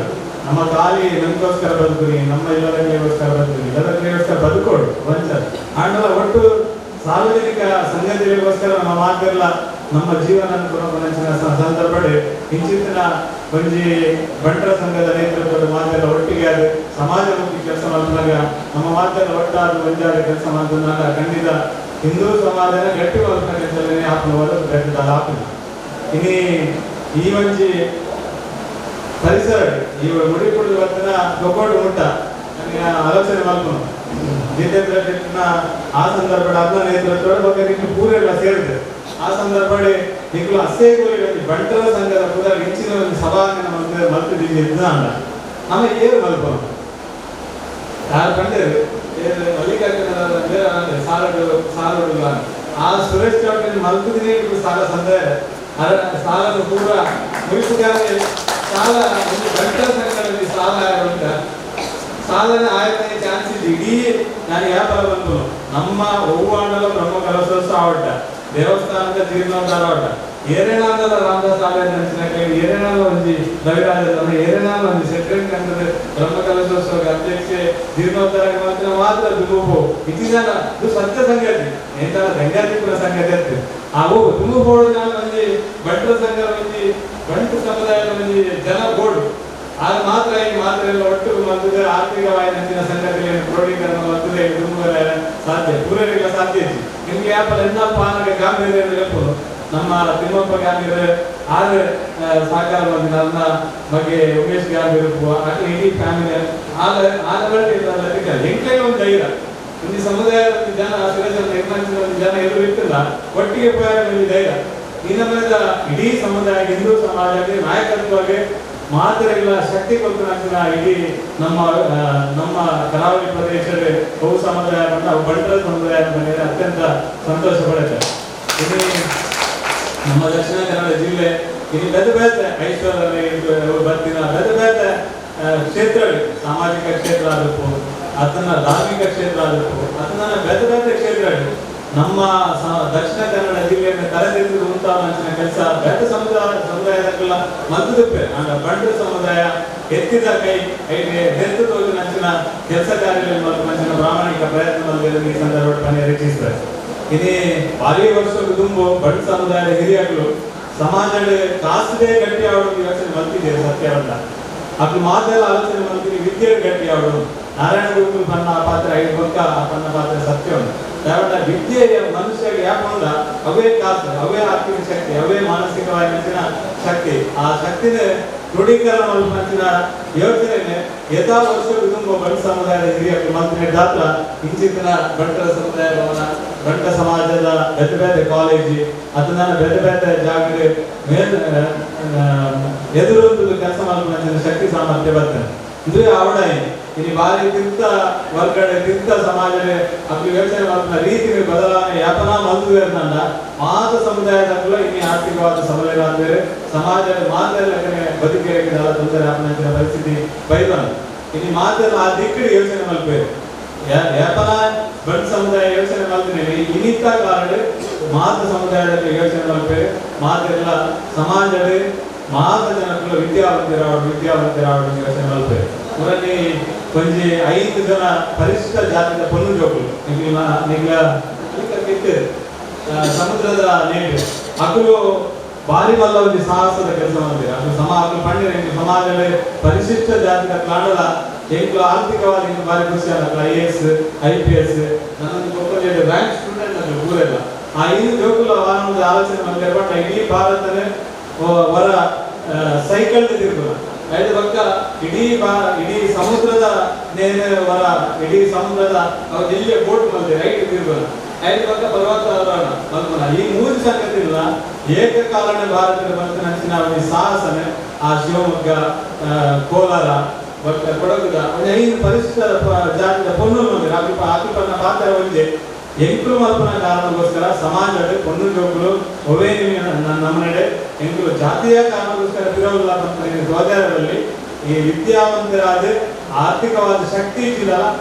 J: ನಮ್ಮ ತಾಯಿ ನಮಗೋಸ್ಕರ ಬದುಕುನಿ ನಮ್ಮ ಇಲ್ಲದಕ್ಕೋಸ್ಕರ ಬದುಕುನಿ ಇಲ್ಲದಕ್ಕೋಸ್ಕರ ಬದುಕೋಡು ವಂಚ ಆಂಡಲ ಒಟ್ಟು ಸಾರ್ವಜನಿಕ ಸಂಗತಿಗಳಿಗೋಸ್ಕರ ನಮ್ಮ ಮಾತೆಲ್ಲ ನಮ್ಮ ಜೀವನ ಸಂದರ್ಭ ಇಂಚಿತ್ತಿನ ಒಂಜಿ ಬಂಟರ ಸಂಘದ ನೇತೃತ್ವದ ಮಾತೆಲ್ಲ ಒಟ್ಟಿಗೆ ಆದ ಸಮಾಜಮುಖಿ ಕೆಲಸ ಮಾಡಿದಾಗ ನಮ್ಮ ಮಾತೆಲ್ಲ ಒಟ್ಟಾದ ಒಂಜಾದ ಕೆಲಸ ಮಾಡಿದಾಗ ಖಂಡಿತ ಹಿಂದೂ ಸಮಾಜನ ಗಟ್ಟಿ ಕೆಲಸನೇ ಆತ್ಮ ಆಪಿಲ್ಲ. ಇನಿ ಈ ಒಂಜಿ ಪರಿಸರ ಈ ಮುಡಿಪುಡಿದ ಬರ್ತನ ಗೊಬ್ಬಡು ಮುಟ್ಟ ನನಗೆ ಆಲೋಚನೆ ಮಾಡ್ಕೊಂಡು ಜಿತೇಂದ್ರ ಶೆಟ್ಟಿನ ಆ ಸಂದರ್ಭ ಅನ್ನ ನೇತೃತ್ವದ ಬಗ್ಗೆ ನಿಮ್ಗೆ ಪೂರೆಲ್ಲ ಸೇರಿದೆ. ಆ ಸಂದರ್ಭ ನಿಂಗಳು ಅಸೇಗುಲಿ ಬಂಟರ ಸಂಘದ ಪೂರ ಇಂಚಿನ ಒಂದು ಸಭಾಂಗಣ ಮಲ್ತಿದ್ದೀವಿ ಅಲ್ಲ ಆಮೇಲೆ ಏನು ಮಲ್ಪೋಣ ಯಾರು ಕಂಡೇರು ಮಲ್ಲಿಕಾರ್ಜುನ ಸಾಲಡು ಸಾಲಡು ಆ ಸುರೇಶ್ ಚೌಟಲ್ಲಿ ಮಲ್ತಿದ್ದೀನಿ ಸಾಲ ಸಂದರ್ಭ ಸಾಲನ್ನು ಪೂರ ಮುಗಿಸಿದ್ದಾರೆ. ಸಾಲ ಒಂದು ಬಂಟರ ಸಂಘದಲ್ಲಿ ಸಾಲ ಉಂಟ ಸಾಲನ ಆಯತನೆ ಚಾನ್ಸ್ ಇದೆ. ಇಡೀ ನಾನು ವ್ಯಾಪಾರ ಬಂದು ನಮ್ಮ ಹೂವಾಣಲ ಬ್ರಹ್ಮ ಕಲಶೋತ್ಸವ ಆವಟ ದೇವಸ್ಥಾನದ ಜೀರ್ಣೋದ್ಧಾರ ಆವಟ ಏರೇನಾದಲ್ಲ ರಾಮದಾಸ್ ಆಲಯ ನಂಚಿನ ಏರೇನಾದ ಒಂಜಿ ರವಿರಾಜ ಏರೇನಾದ ಒಂಜಿ ಸೆಕ್ರೆಟರಿ ಕಂಡರೆ ಬ್ರಹ್ಮ ಕಲಶೋತ್ಸವ ಅಧ್ಯಕ್ಷೆ ಜೀರ್ಣೋದ್ಧಾರ ಮಾತ್ರ ಮಾತ್ರ ದುಮುಪು ಇತಿಜಾನ ಇದು ಸತ್ಯ ಸಂಗತಿ ಎಂತ ಸಂಗತಿ ಕೂಡ ಸಂಗತಿ ಆಗ್ತದೆ. ಆ ದುಮುಪೋಡು ನಾನು ಒಂಜಿ ಬಂಟರ ಸಂಘ ಒಂಜಿ ಬಂಟು ಸಮುದಾಯದ ಒಂಜಿ ಜನ ಬೋರ್ಡು ಆಗ ಮಾತ್ರ ಈ ಮಾತ್ರ ಎಲ್ಲ ಒಟ್ಟು ಮದ್ದುಗೆ ಆರ್ಥಿಕವಾಗಿ ನಂಚಿನ ಸಂಗತಿಗಳನ್ನು ಕ್ರೋಢೀಕರಣ ಮದ್ದುಗೆ ದುಮುಗಲ ಸಾಧ್ಯ ಪೂರೈಕೆ ಸಾಧ್ಯ ಇತ್ತು. ನಿಮ್ಗೆ ಯಾಪಲ ಎನ್ನಪ್ಪ ಅನ್ನೋ ಗಾಂಭೀರ್ಯ ನೆನಪು ನಮ್ಮ ತಿಮ್ಮಪ್ಪ ಗಾಂಭೀರ್ಯ ಆರು ಸಹಕಾರ ಬಂದು ನನ್ನ ಬಗ್ಗೆ ಉಮೇಶ್ ಗಾಂಭೀರ್ ಆಕೆ ಇಡೀ ಫ್ಯಾಮಿಲಿ ಆಗ ಎಂಕ್ಲೇ ಒಂದು ಧೈರ್ಯ ಒಂದು ಸಮುದಾಯದ ಒಂದು ಜನ ಸುರೇಶ್ ಒಂದು ಜನ ಎಲ್ಲರೂ ಇಟ್ಟಿಲ್ಲ ಒಟ್ಟಿಗೆ ಒಂದು ಧೈರ್ಯ ಈ ನಮ್ಮ ಇಡೀ ಸಮುದಾಯ ಹಿಂದೂ ಸಮಾಜಕ್ಕೆ ನಾಯಕತ್ವಕ್ಕೆ ಮಾತ್ರೆಗಳ ಶಕ್ತಿ ಕೊಡ್ತಾನ ಇಡೀ ನಮ್ಮ ನಮ್ಮ ಕರಾವಳಿ ಪ್ರದೇಶದ ಬಹು ಸಮುದಾಯ ಬಂಟರ ಸಮುದಾಯದ ಮೇಲೆ ಅತ್ಯಂತ ಸಂತೋಷ ಪಡುತ್ತೆ. ಇಲ್ಲಿ ನಮ್ಮ ದಕ್ಷಿಣ ಕನ್ನಡ ಜಿಲ್ಲೆ ಇಲ್ಲಿ ಬೇರೆ ಬೇರೆ ಐಶ್ವರ್ಯ ಬರ್ತಿನ ಬೇರೆ ಬೇರೆ ಕ್ಷೇತ್ರಗಳು ಸಾಮಾಜಿಕ ಕ್ಷೇತ್ರ ಆದಕ್ಕೂ ಅದನ್ನ ಧಾರ್ಮಿಕ ಕ್ಷೇತ್ರ ಆದಕ್ಕೂ ಅದನ್ನ ಬೇರೆ ಬೇರೆ ಕ್ಷೇತ್ರಗಳು ನಮ್ಮ ದಕ್ಷಿಣ ಕನ್ನಡ ಜಿಲ್ಲೆಯನ್ನು ತಲೆದೆತ್ತು ಉಂಟಾದ ಕೆಲಸ ಬೇರೆ ಸಮುದಾಯದಕ್ಕೆಲ್ಲ ಮದ್ದುಪ್ಪೆ ಬಂಟರ ಸಮುದಾಯ ಎತ್ತಿದ ಕೈ ಎತ್ತು ತೋರಿದ ನಂಚಿನ ಕೆಲಸ ಕಾರ್ಯಗಳನ್ನು ಮತ್ತು ನಂಚಿನ ಪ್ರಾಮಾಣಿಕ ಪ್ರಯತ್ನ ಈ ಸಂದರ್ಭ ರಚಿಸ್ತಾರೆ. ಇದೇ ಭಾರಿ ವರ್ಷ ದುಂಬು ಬಂಟ ಸಮುದಾಯದ ಹಿರಿಯರು ಸಮಾಜದ ಕಾಸುದೇ ಗಟ್ಟಿ ಆಡೋದು ಯೋಚನೆ ಮಲ್ತಿದೆ ಸತ್ಯವಲ್ಲ. ಅಕ್ಲು ಮಾತೆಲ್ಲ ಆಲೋಚನೆ ಮಲ್ತಿನಿ ವಿದ್ಯೆ ಗಟ್ಟಿ ಅವಳು ನಾರಾಯಣ ಗುರುಕುಲ್ ಪನ್ನ ಆ ಪಾತ್ರ ಐದು ಬೊಕ್ಕ ಆ ಪನ್ನ ಪಾತ್ರ ಸತ್ಯ ಉಂಟು. ದಾವಣ ವಿದ್ಯೆ ಮನುಷ್ಯಗೆ ಯಾಕಂದ್ರ ಅವೇ ಕಾಸು, ಅವೇ ಆರ್ಥಿಕ ಶಕ್ತಿ, ಅವೇ ಮಾನಸಿಕವಾಗಿ ಶಕ್ತಿ. ಆ ಶಕ್ತಿನ ಕ್ರೋಢೀಕರಣ ಮಲ್ಪಂಚಿನ ಯೋಚನೆ ಯಥಾ ವರ್ಷ ಕುಟುಂಬ ಬಂಟ ಸಮುದಾಯದ ಹಿರಿಯ ಮಂತ್ರಿ ದಾತ್ರ ಇಂಚಿತ್ತಿನ ಬಂಟರ ಸಮುದಾಯ ಭವನ, ಬಂಟ ಸಮಾಜದ ಬೇತೆ ಬೇತೆ ಕಾಲೇಜಿ ಅದನ್ನ ಬೇತೆ ಬೇತೆ ಜಾಗರೆ ಮೇಲ್ ಎದುರು ಕೆಲಸ ಮಲ್ಪಂಚಿನ ಶಕ್ತಿ ಸಾಮರ್ಥ್ಯ ಬರ್ತದೆ. ಇದು ಅವಡ ಇಲ್ಲಿ ಬಾರಿ ತಿರ್ತ ವರ್ಗಡೆ ತಿರ್ತ ಸಮಾಜವೇ ಅಕ್ಲು ಯೋಚನೆ ಮಲ್ಪನ ರೀತಿ ಬದಲಾವಣೆ ಯಾಪನಾ ಮಲ್ದುವೇರ್ನಂಡ ಮಾತ ಸಮುದಾಯದಕ್ಕೂ ಇನ್ನು ಆರ್ಥಿಕವಾದ ಸಬಲರಾದರೆ ಸಮಾಜದ ಮಾತೆಲ್ಲ ಬದುಕೇರಿಕೆಲ್ಲ ತೊಂದರೆ ಆಪನಂಚಿನ ಪರಿಸ್ಥಿತಿ ಬೈಬನ ಇನ್ನು ಮಾತೆಲ್ಲ ಆ ದಿಕ್ಕಡಿ ಯೋಚನೆ ಮಲ್ಪೇರು ಯಾಪನ ಬಂಟ್ ಸಮುದಾಯ ಯೋಚನೆ ಮಲ್ತಿನಿ ಇನ್ನಿತ್ತ ಕಾರಣ ಮಾತ ಸಮುದಾಯದಲ್ಲಿ ಯೋಚನೆ ಮಲ್ಪೇರು ಮಾತೆಲ್ಲ ಸಮಾಜದ ಮಾತ ಜನಕ್ಕೂ ವಿದ್ಯಾವಂತರಾವಡು ವಿದ್ಯಾವಂತರಾವಡು ಯೋಚನೆ ಮಲ್ಪೇರು. ಮುರಲ್ಲಿ ಒಂಜಿ 5 ಜನ ಪರಿಶಿಷ್ಟ ಜಾತಿದ ಪೊಣ್ಣು ಜೋಕುಲು ನಿಗ್ಲ ನಿಗ್ಲ ಸಮುದ್ರದ ನೇಟು ಅಕುಲು ಬಾರಿ ಮಲ್ಲ ಒಂಜಿ ಸಾಹಸದ ಕೆಲಸ ಮಾಡಿದೆ. ಅಕುಲು ಸಮ ಅಕುಲು ಪಂಡಿರ ಎಂಕ್ಲು ಸಮಾಜದ ಪರಿಶಿಷ್ಟ ಜಾತಿದ ಕಾಂಡಲ ಎಂಕ್ಲು ಆರ್ಥಿಕವಾಗಿ ಎಂಕ್ಲು ಬಾರಿ ಖುಷಿ ಆದ IAS IPS ನನ್ನೊಂದು ಕೊಪ್ಪದ ರ್ಯಾಂಕ್ ಸ್ಟೂಡೆಂಟ್ ಅಕುಲು ಊರೆಲ್ಲ ಆ 5 ಜೋಕುಲು ಒಂದು ಆಲೋಚನೆ ಮಾಡಿದೆ. ಬಟ್ ಇಡೀ ಭಾರತನೇ ವರ ಸೈಕಲ್ ತಿರುಗುವ ಐದು ಪಕ್ಕ ಇಡೀ ಇಡೀ ಸಮುದ್ರದ ನೇರ ವರ ಇಡೀ ಸಮುದ್ರದ ಎಲ್ಲಿಯ ಬೋಟ್ ಮಲ್ತೆ ರೈಟ್ ತಿರುಗುವ ಐದು ಪಕ್ಕ ಪರ್ವತ ಮಲ್ಪನ ಈ 3 ಸಂಗತಿಲ್ಲ ಏಕಕಾಲನೆ ಭಾರತದ ಬಂದ ಒಂದು ಸಾಹಸನೆ ಆ ಶಿವಮೊಗ್ಗ, ಕೋಲಾರ, ಕೊಡಗುದ ಒಂದು 5 ಪರಿಶಿಷ್ಟ ಜಾತಿಯ ಪೊಣ್ಣು ಮಂದಿರ ಆಕಿಪನ್ನ ಪಾತ್ರ ಒಂಜೆ ಎಂಕ್ಲು ಮಲ್ಪನ ಕಾರಣಕ್ಕೋಸ್ಕರ ಸಮಾಜದ ಪೊಣ್ಣು ಜೋಕುಲು ಒವೇ ನಮ್ಮನೆಡೆ ಎಂಕ್ಲು ಜಾತಿಯ ಕಾರಣಕ್ಕೋಸ್ಕರ ಪಿರವುಲ್ಲ ಸೋದರರಲ್ಲಿ ಈ ವಿದ್ಯಾವಂತರಾದ ಆರ್ಥಿಕವಾದ ಶಕ್ತಿ ಇಲ್ಲ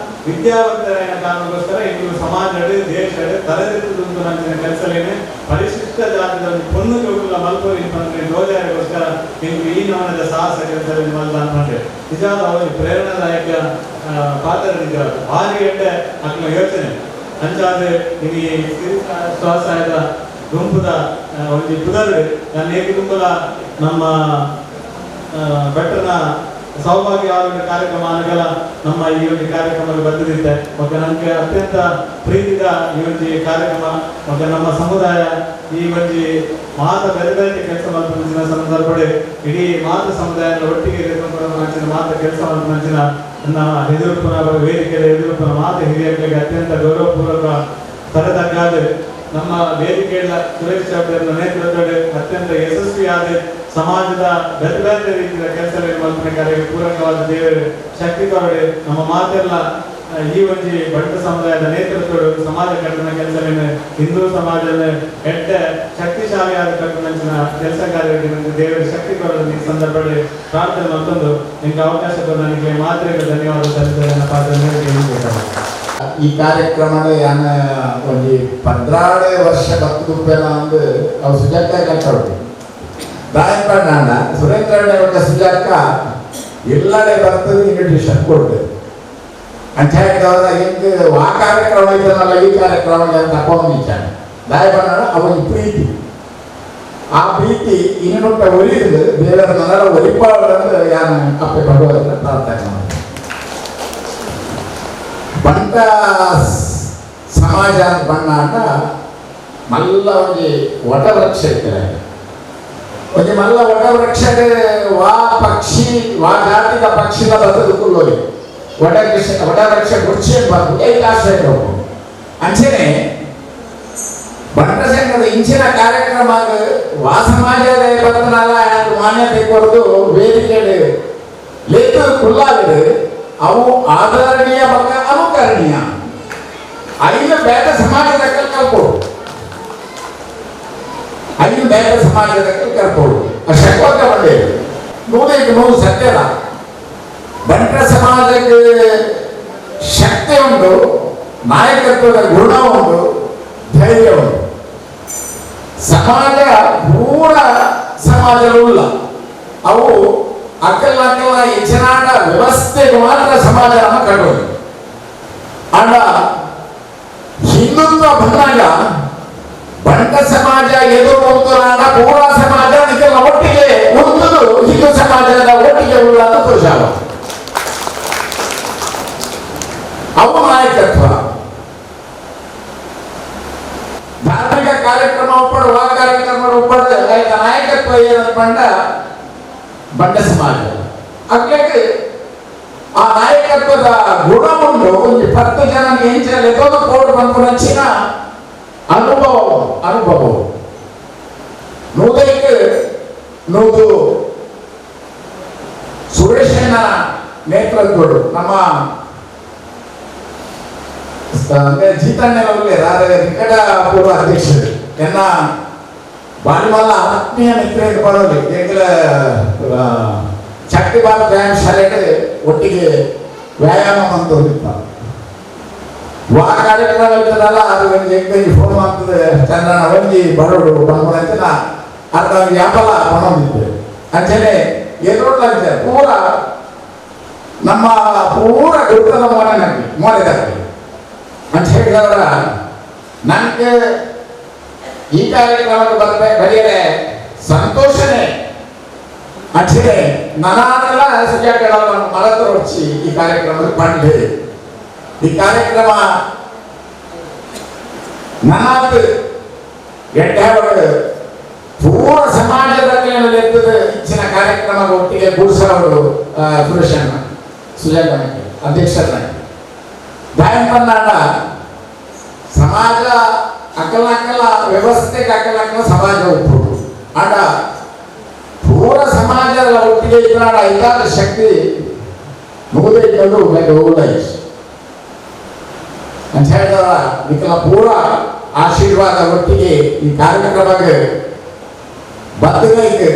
J: ವಿದ್ಯಾವಂತರಾದ ಕಾರಣಕ್ಕೋಸ್ಕರ ಎಂಕ್ಲು ಸಮಾಜದ ದೇಶದ ತಲೆದೆತ್ತು ನಂಚಿನ ಕೆಲಸಲೇನೆ ಪರಿಶಿಷ್ಟ ಜಾತಿದ ಪೊಣ್ಣು ಜೋಕುಲ ಮಲ್ಪೋರಿ ಬಂದ್ರೆ ಸೋದರಗೋಸ್ಕರ ಎಂಕ್ಲು ಈ ನಮನದ ಸಾಹಸ ಕೆಲಸದಲ್ಲಿ ಮಲ್ದ ಅನ್ಕೊಂಡೆ. ನಿಜವಾದ ಅವರಿಗೆ ಪ್ರೇರಣಾದಾಯಕ ಪಾತ್ರ ನಿಜವಾದ ಭಾರಿ ಎಡ್ಡೆ ಅಕ್ಲ ಯೋಚನೆ. ಅಂಚಾದ ಇಲ್ಲಿ ಸ್ವಸಹಾಯದ ಗುಂಪುದ ಒಂದು ಪುದರ್ ನನ್ನ ಏಕ ಗುಂಪುದ ನಮ್ಮ ಭಟ್ರನ ಸೌಭಾಗ್ಯ ಆರೋಗ್ಯ ಕಾರ್ಯಕ್ರಮ ಅನಗಲ ನಮ್ಮ ಈ ಒಂದು ಕಾರ್ಯಕ್ರಮಕ್ಕೆ ಬಂದಿದ್ದೆ. ಮತ್ತು ನನಗೆ ಅತ್ಯಂತ ಪ್ರೀತಿದ ಈ ಒಂದು ಕಾರ್ಯಕ್ರಮ ಮತ್ತು ನಮ್ಮ ಸಮುದಾಯ ಈ ಒಂದು ಮಾತ ಬೇರೆ ಬೇರೆ ಕೆಲಸ ಮಲ್ಪುನ ಸಂದರ್ಭ ಇಡೀ ಮಾತ ಸಮುದಾಯದ ಒಟ್ಟಿಗೆ ಮಾತ ಕೆಲಸ ಮಲ್ಪುನಂಚಿನ ನನ್ನ ಎದುರುಪನ ವೇದಿಕೆಯ ಎದುರುಪನ ಮಾತ ಹಿರಿಯರಿಗೆ ಅತ್ಯಂತ ಗೌರವಪೂರ್ವಕ ತರತಕ್ಕಾದ ನಮ್ಮ ವೇದಿಕೆಯ ಸುರೇಶ್ ಚಾವ್ಡೆಯವರ ನೇತೃತ್ವದಲ್ಲಿ ಅತ್ಯಂತ ಯಶಸ್ವಿಯಾದ ಸಮಾಜದ ಬೇರೆ ಬೇರೆ ರೀತಿಯ ಕೆಲಸ ಮಲ್ಪನೆ ಕಾರ್ಯಕ್ಕೆ ಪೂರಕವಾದ ದೇವರು ಶಕ್ತಿ ಕೊರಡೆ ನಮ್ಮ ಮಾತೆಲ್ಲ ಈ ಒಂಜಿ ಬಂಟ ಸಮುದಾಯದ ನೇತೃತ್ವದ ಸಮಾಜ ಕಟ್ಟನ ಕೆಲಸವನ್ನು ಹಿಂದೂ ಸಮಾಜದ ಎಡ್ಡೆ ಶಕ್ತಿಶಾಲಿಯಾದ ಕಟ್ಟನ ಕೆಲಸ ಕಾರ್ಯಕ್ಕೆ ದೇವರ ಶಕ್ತಿ ಕೊರಡೆ ಈ ಸಂದರ್ಭದಲ್ಲಿ ಪ್ರಾರ್ಥನೆ ಮತ್ತೊಂದು ನಿಮಗೆ ಅವಕಾಶ ಕೊಡ ನಿಮಗೆ ಮಾತ್ರ ಧನ್ಯವಾದ ಸಲ್ಲಿಸುತ್ತೇನೆ. ಪಾತ್ರ
K: ಈ ಕಾರ್ಯಕ್ರಮ ಯಾನ ಒಂಜಿ 12 ವರ್ಷ ಬತ್ತುಪ್ಪೆನ ಅಂದು ಅವು ಸುಜಾತ ಕಟ್ಟೋಡು ದಾಯಪಣ್ಣ ಸುರೇಂದ್ರ ಒಟ್ಟ ಸುಜಾತ ಎಲ್ಲಡೆ ಬರ್ತದೆ ಇನ್ವಿಟೇಷನ್ ಕೊಡ್ತೇವೆ ಅಂತ ಹೇಳಿದವರ ಹಿಂಗೆ ಆ ಕಾರ್ಯಕ್ರಮ ಇದನ್ನಲ್ಲ ಈ ಕಾರ್ಯಕ್ರಮ ತಗೊಂಡಿದ್ದಾನೆ ದಾಯಪಣ್ಣ ಅವನ ಪ್ರೀತಿ ಆ ಪ್ರೀತಿ ಇನ್ನೊಟ್ಟ ಒಲಿದು ಬೇರೆ ನನ್ನ ಒಲಿಪಾಡಂದ್ರೆ ಯಾನು ಅಪ್ಪೆ ಭಗವದ್ರ ಪ್ರಾರ್ಥನೆ ಮಾಡಿ ಬಂಟ ಸಮಾಜ ಬಣ್ಣ ಮಲ್ಲ ಒಂಜಿ ವಟವೃಕ್ಷ ಇತ್ತಾರೆ ಒಂಜಿ ಮಲ್ಲ ವಟವೃಕ್ಷ ವಾ ಪಕ್ಷಿ ವಾ ಜಾತಿದ ಪಕ್ಷಿನ ಬದುಕುಲ್ಲೋಲಿ ವಟವೃಕ್ಷ ವಟವೃಕ್ಷ ಗುಡ್ಚೆ ಬಂದು ಐಕಾಶ್ರಯ ಅಂಚನೆ ಬಂಟ ಸಂಘದ ಇಂಚಿನ ಕಾರ್ಯಕ್ರಮ ವಾ ಸಮಾಜದ ಬರ್ತನಲ್ಲ ಮಾನ್ಯತೆ ಕೊರದು ವೇದಿಕೆ ಲೇತು ಕುಲ್ಲಾಗದು ಅವು ಆದರಣೀಯ ಬಕ್ಕ ಅನುಕರಣೀಯ ಐದು ಬೇಟ ಸಮಾಜದ ಕಲ್ಕೋಡು ಐದು ಬೇಟ ಸಮಾಜದ ಕಲ್ಕೋಡು ಶಕ್ವಕ್ಕ ಬಂದೆ 100ಕ್ಕೆ 100 ಸತ್ಯದ ಬಂಟ ಸಮಾಜಕ್ಕೆ ಶಕ್ತಿ ಉಂಟು, ನಾಯಕತ್ವದ ಗುಣ ಉಂಟು, ಧೈರ್ಯ ಉಂಟು. ಸಮಾಜ ಪೂರ ಸಮಾಜವುಳ್ಳ ಅವು ಅಕ್ಕಲ ಅಕ್ಕಲ ಹೆಚ್ಚಿನಾಟ ವ್ಯವಸ್ಥೆಗೆ ಮಾತ್ರ ಸಮಾಜವನ್ನು ಕಟ್ಟೋದು. ಆಂಡ ಹಿಂದುತ್ವ ಬಂದಾಗ ಬಂಟ ಸಮಾಜ ಎದುರು ಒಂದು ಪೂರ ಸಮಾಜ ಇದೆಲ್ಲ ಒಟ್ಟಿಗೆ ಒಂದು ಹಿಂದೂ ಸಮಾಜದ ಒಟ್ಟಿಗೆ ಉಳ್ಳ ಅಂತ ತೋರಿಸ. ನಾಯಕತ್ವ ಏನಂತ ಬಂಡ ಸಮಾಜ ಅಕ್ಲೆಗ್ ಆ ನಾಯಕತ್ವದ ಗುಣ ಉಂಟು. ಒಂದು 10 ಜನ ಎಂಚ ಕೋಡ್ ಪನ್ಪುನಂಚಿನ ಅನುಭವ ಅನುಭವ ನೂದೈಕ್ ನೂದು ಸುರೇಶನ ನೇತೃತ್ವಡು ನಮ್ಮ ಜೀತಣ್ಣನವರಲ್ಲಿ ನಿಕಟ ಪೂರ್ವ ಅಧ್ಯಕ್ಷರು ಎನ್ನ ಬಾಲಿಮಲ್ಲ ಆತ್ಮೀಯ ಮಿತ್ರ ಪಡೋಲಿ ಎಂಕಲ ಶಕ್ತಿ ಭಾರತ್ ವ್ಯಾಯಾಮ ಶಾಲೆಗೆ ಒಟ್ಟಿಗೆ ವ್ಯಾಯಾಮ ಅಂತ ಹೋಗಿತ್ತ ವಾ ಕಾರ್ಯಕ್ರಮ ಇರ್ತದಲ್ಲ ಅದು ಒಂದು ಎಂಕಂಜಿ ಫೋನ್ ಮಾಡ್ತದೆ ಚಂದ್ರನ ಒಂಜಿ ಬರೋಡು ಬಂದ್ಕೊಂಡ ಅರ್ಧ ವ್ಯಾಪಾರ ಪಣೊಂದಿತ್ತು. ಅಂಚನೆ ಎದುರು ಅಂಚೆ ಪೂರ ನಮ್ಮ ಪೂರ ಗುರುತದ ಮೋನೆ ನಮಗೆ ಮೋನೆದಾಗಲಿ ಅಂತ ಹೇಳಿದವರ ನನಗೆ ಈ ಕಾರ್ಯಕ್ರಮಕ್ಕೆ ಬರ್ಬೇ ಬರೆಯರೆ ಸಂತೋಷನೇ. ಅಂಚನೆ ನಾನೆಲ್ಲ ಸುಜಾಕಡ ಮರತ್ರ వచ్చి ಈ ಕಾರ್ಯಕ್ರಮಕ್ಕೆ ಬಂದೆ. ಈ ಕಾರ್ಯಕ್ರಮ ನನ್ನಾತ್ ಎಡ್ಡೆವರು ಪೂರ ಸಮಾಜದ ಎತ್ತದ ಇಚ್ಚಿನ ಕಾರ್ಯಕ್ರಮ ಒಟ್ಟಿಗೆ ಕೂಡಿಸವರು ಸುರೇಶಣ್ಣ ಸುಜಾತ ಅಧ್ಯಕ್ಷರನ್ನ ದಾಯಂಪನ್ನಾಡ ಸಮಾಜ ಅಕಲ ಅಕಲ ವ್ಯವಸ್ಥೆಗೆ ಅಕಲ ಅಕಲ ಸಮಾಜ ಒಪ್ಪುಡು ಆಡ ಪೂರ ಸಮಾಜದ ಒಟ್ಟಿಗೆ ಇದ್ದಾಡ ಐದಾರು ಶಕ್ತಿ ನೂರೈದು ಅಂತ ಹೇಳಿದ ನಿಖಲ ಪೂರ ಆಶೀರ್ವಾದ ಒಟ್ಟಿಗೆ ಈ ಕಾರ್ಯಕ್ರಮಕ್ಕೆ ಬದ್ಧಗಳಿಗೆ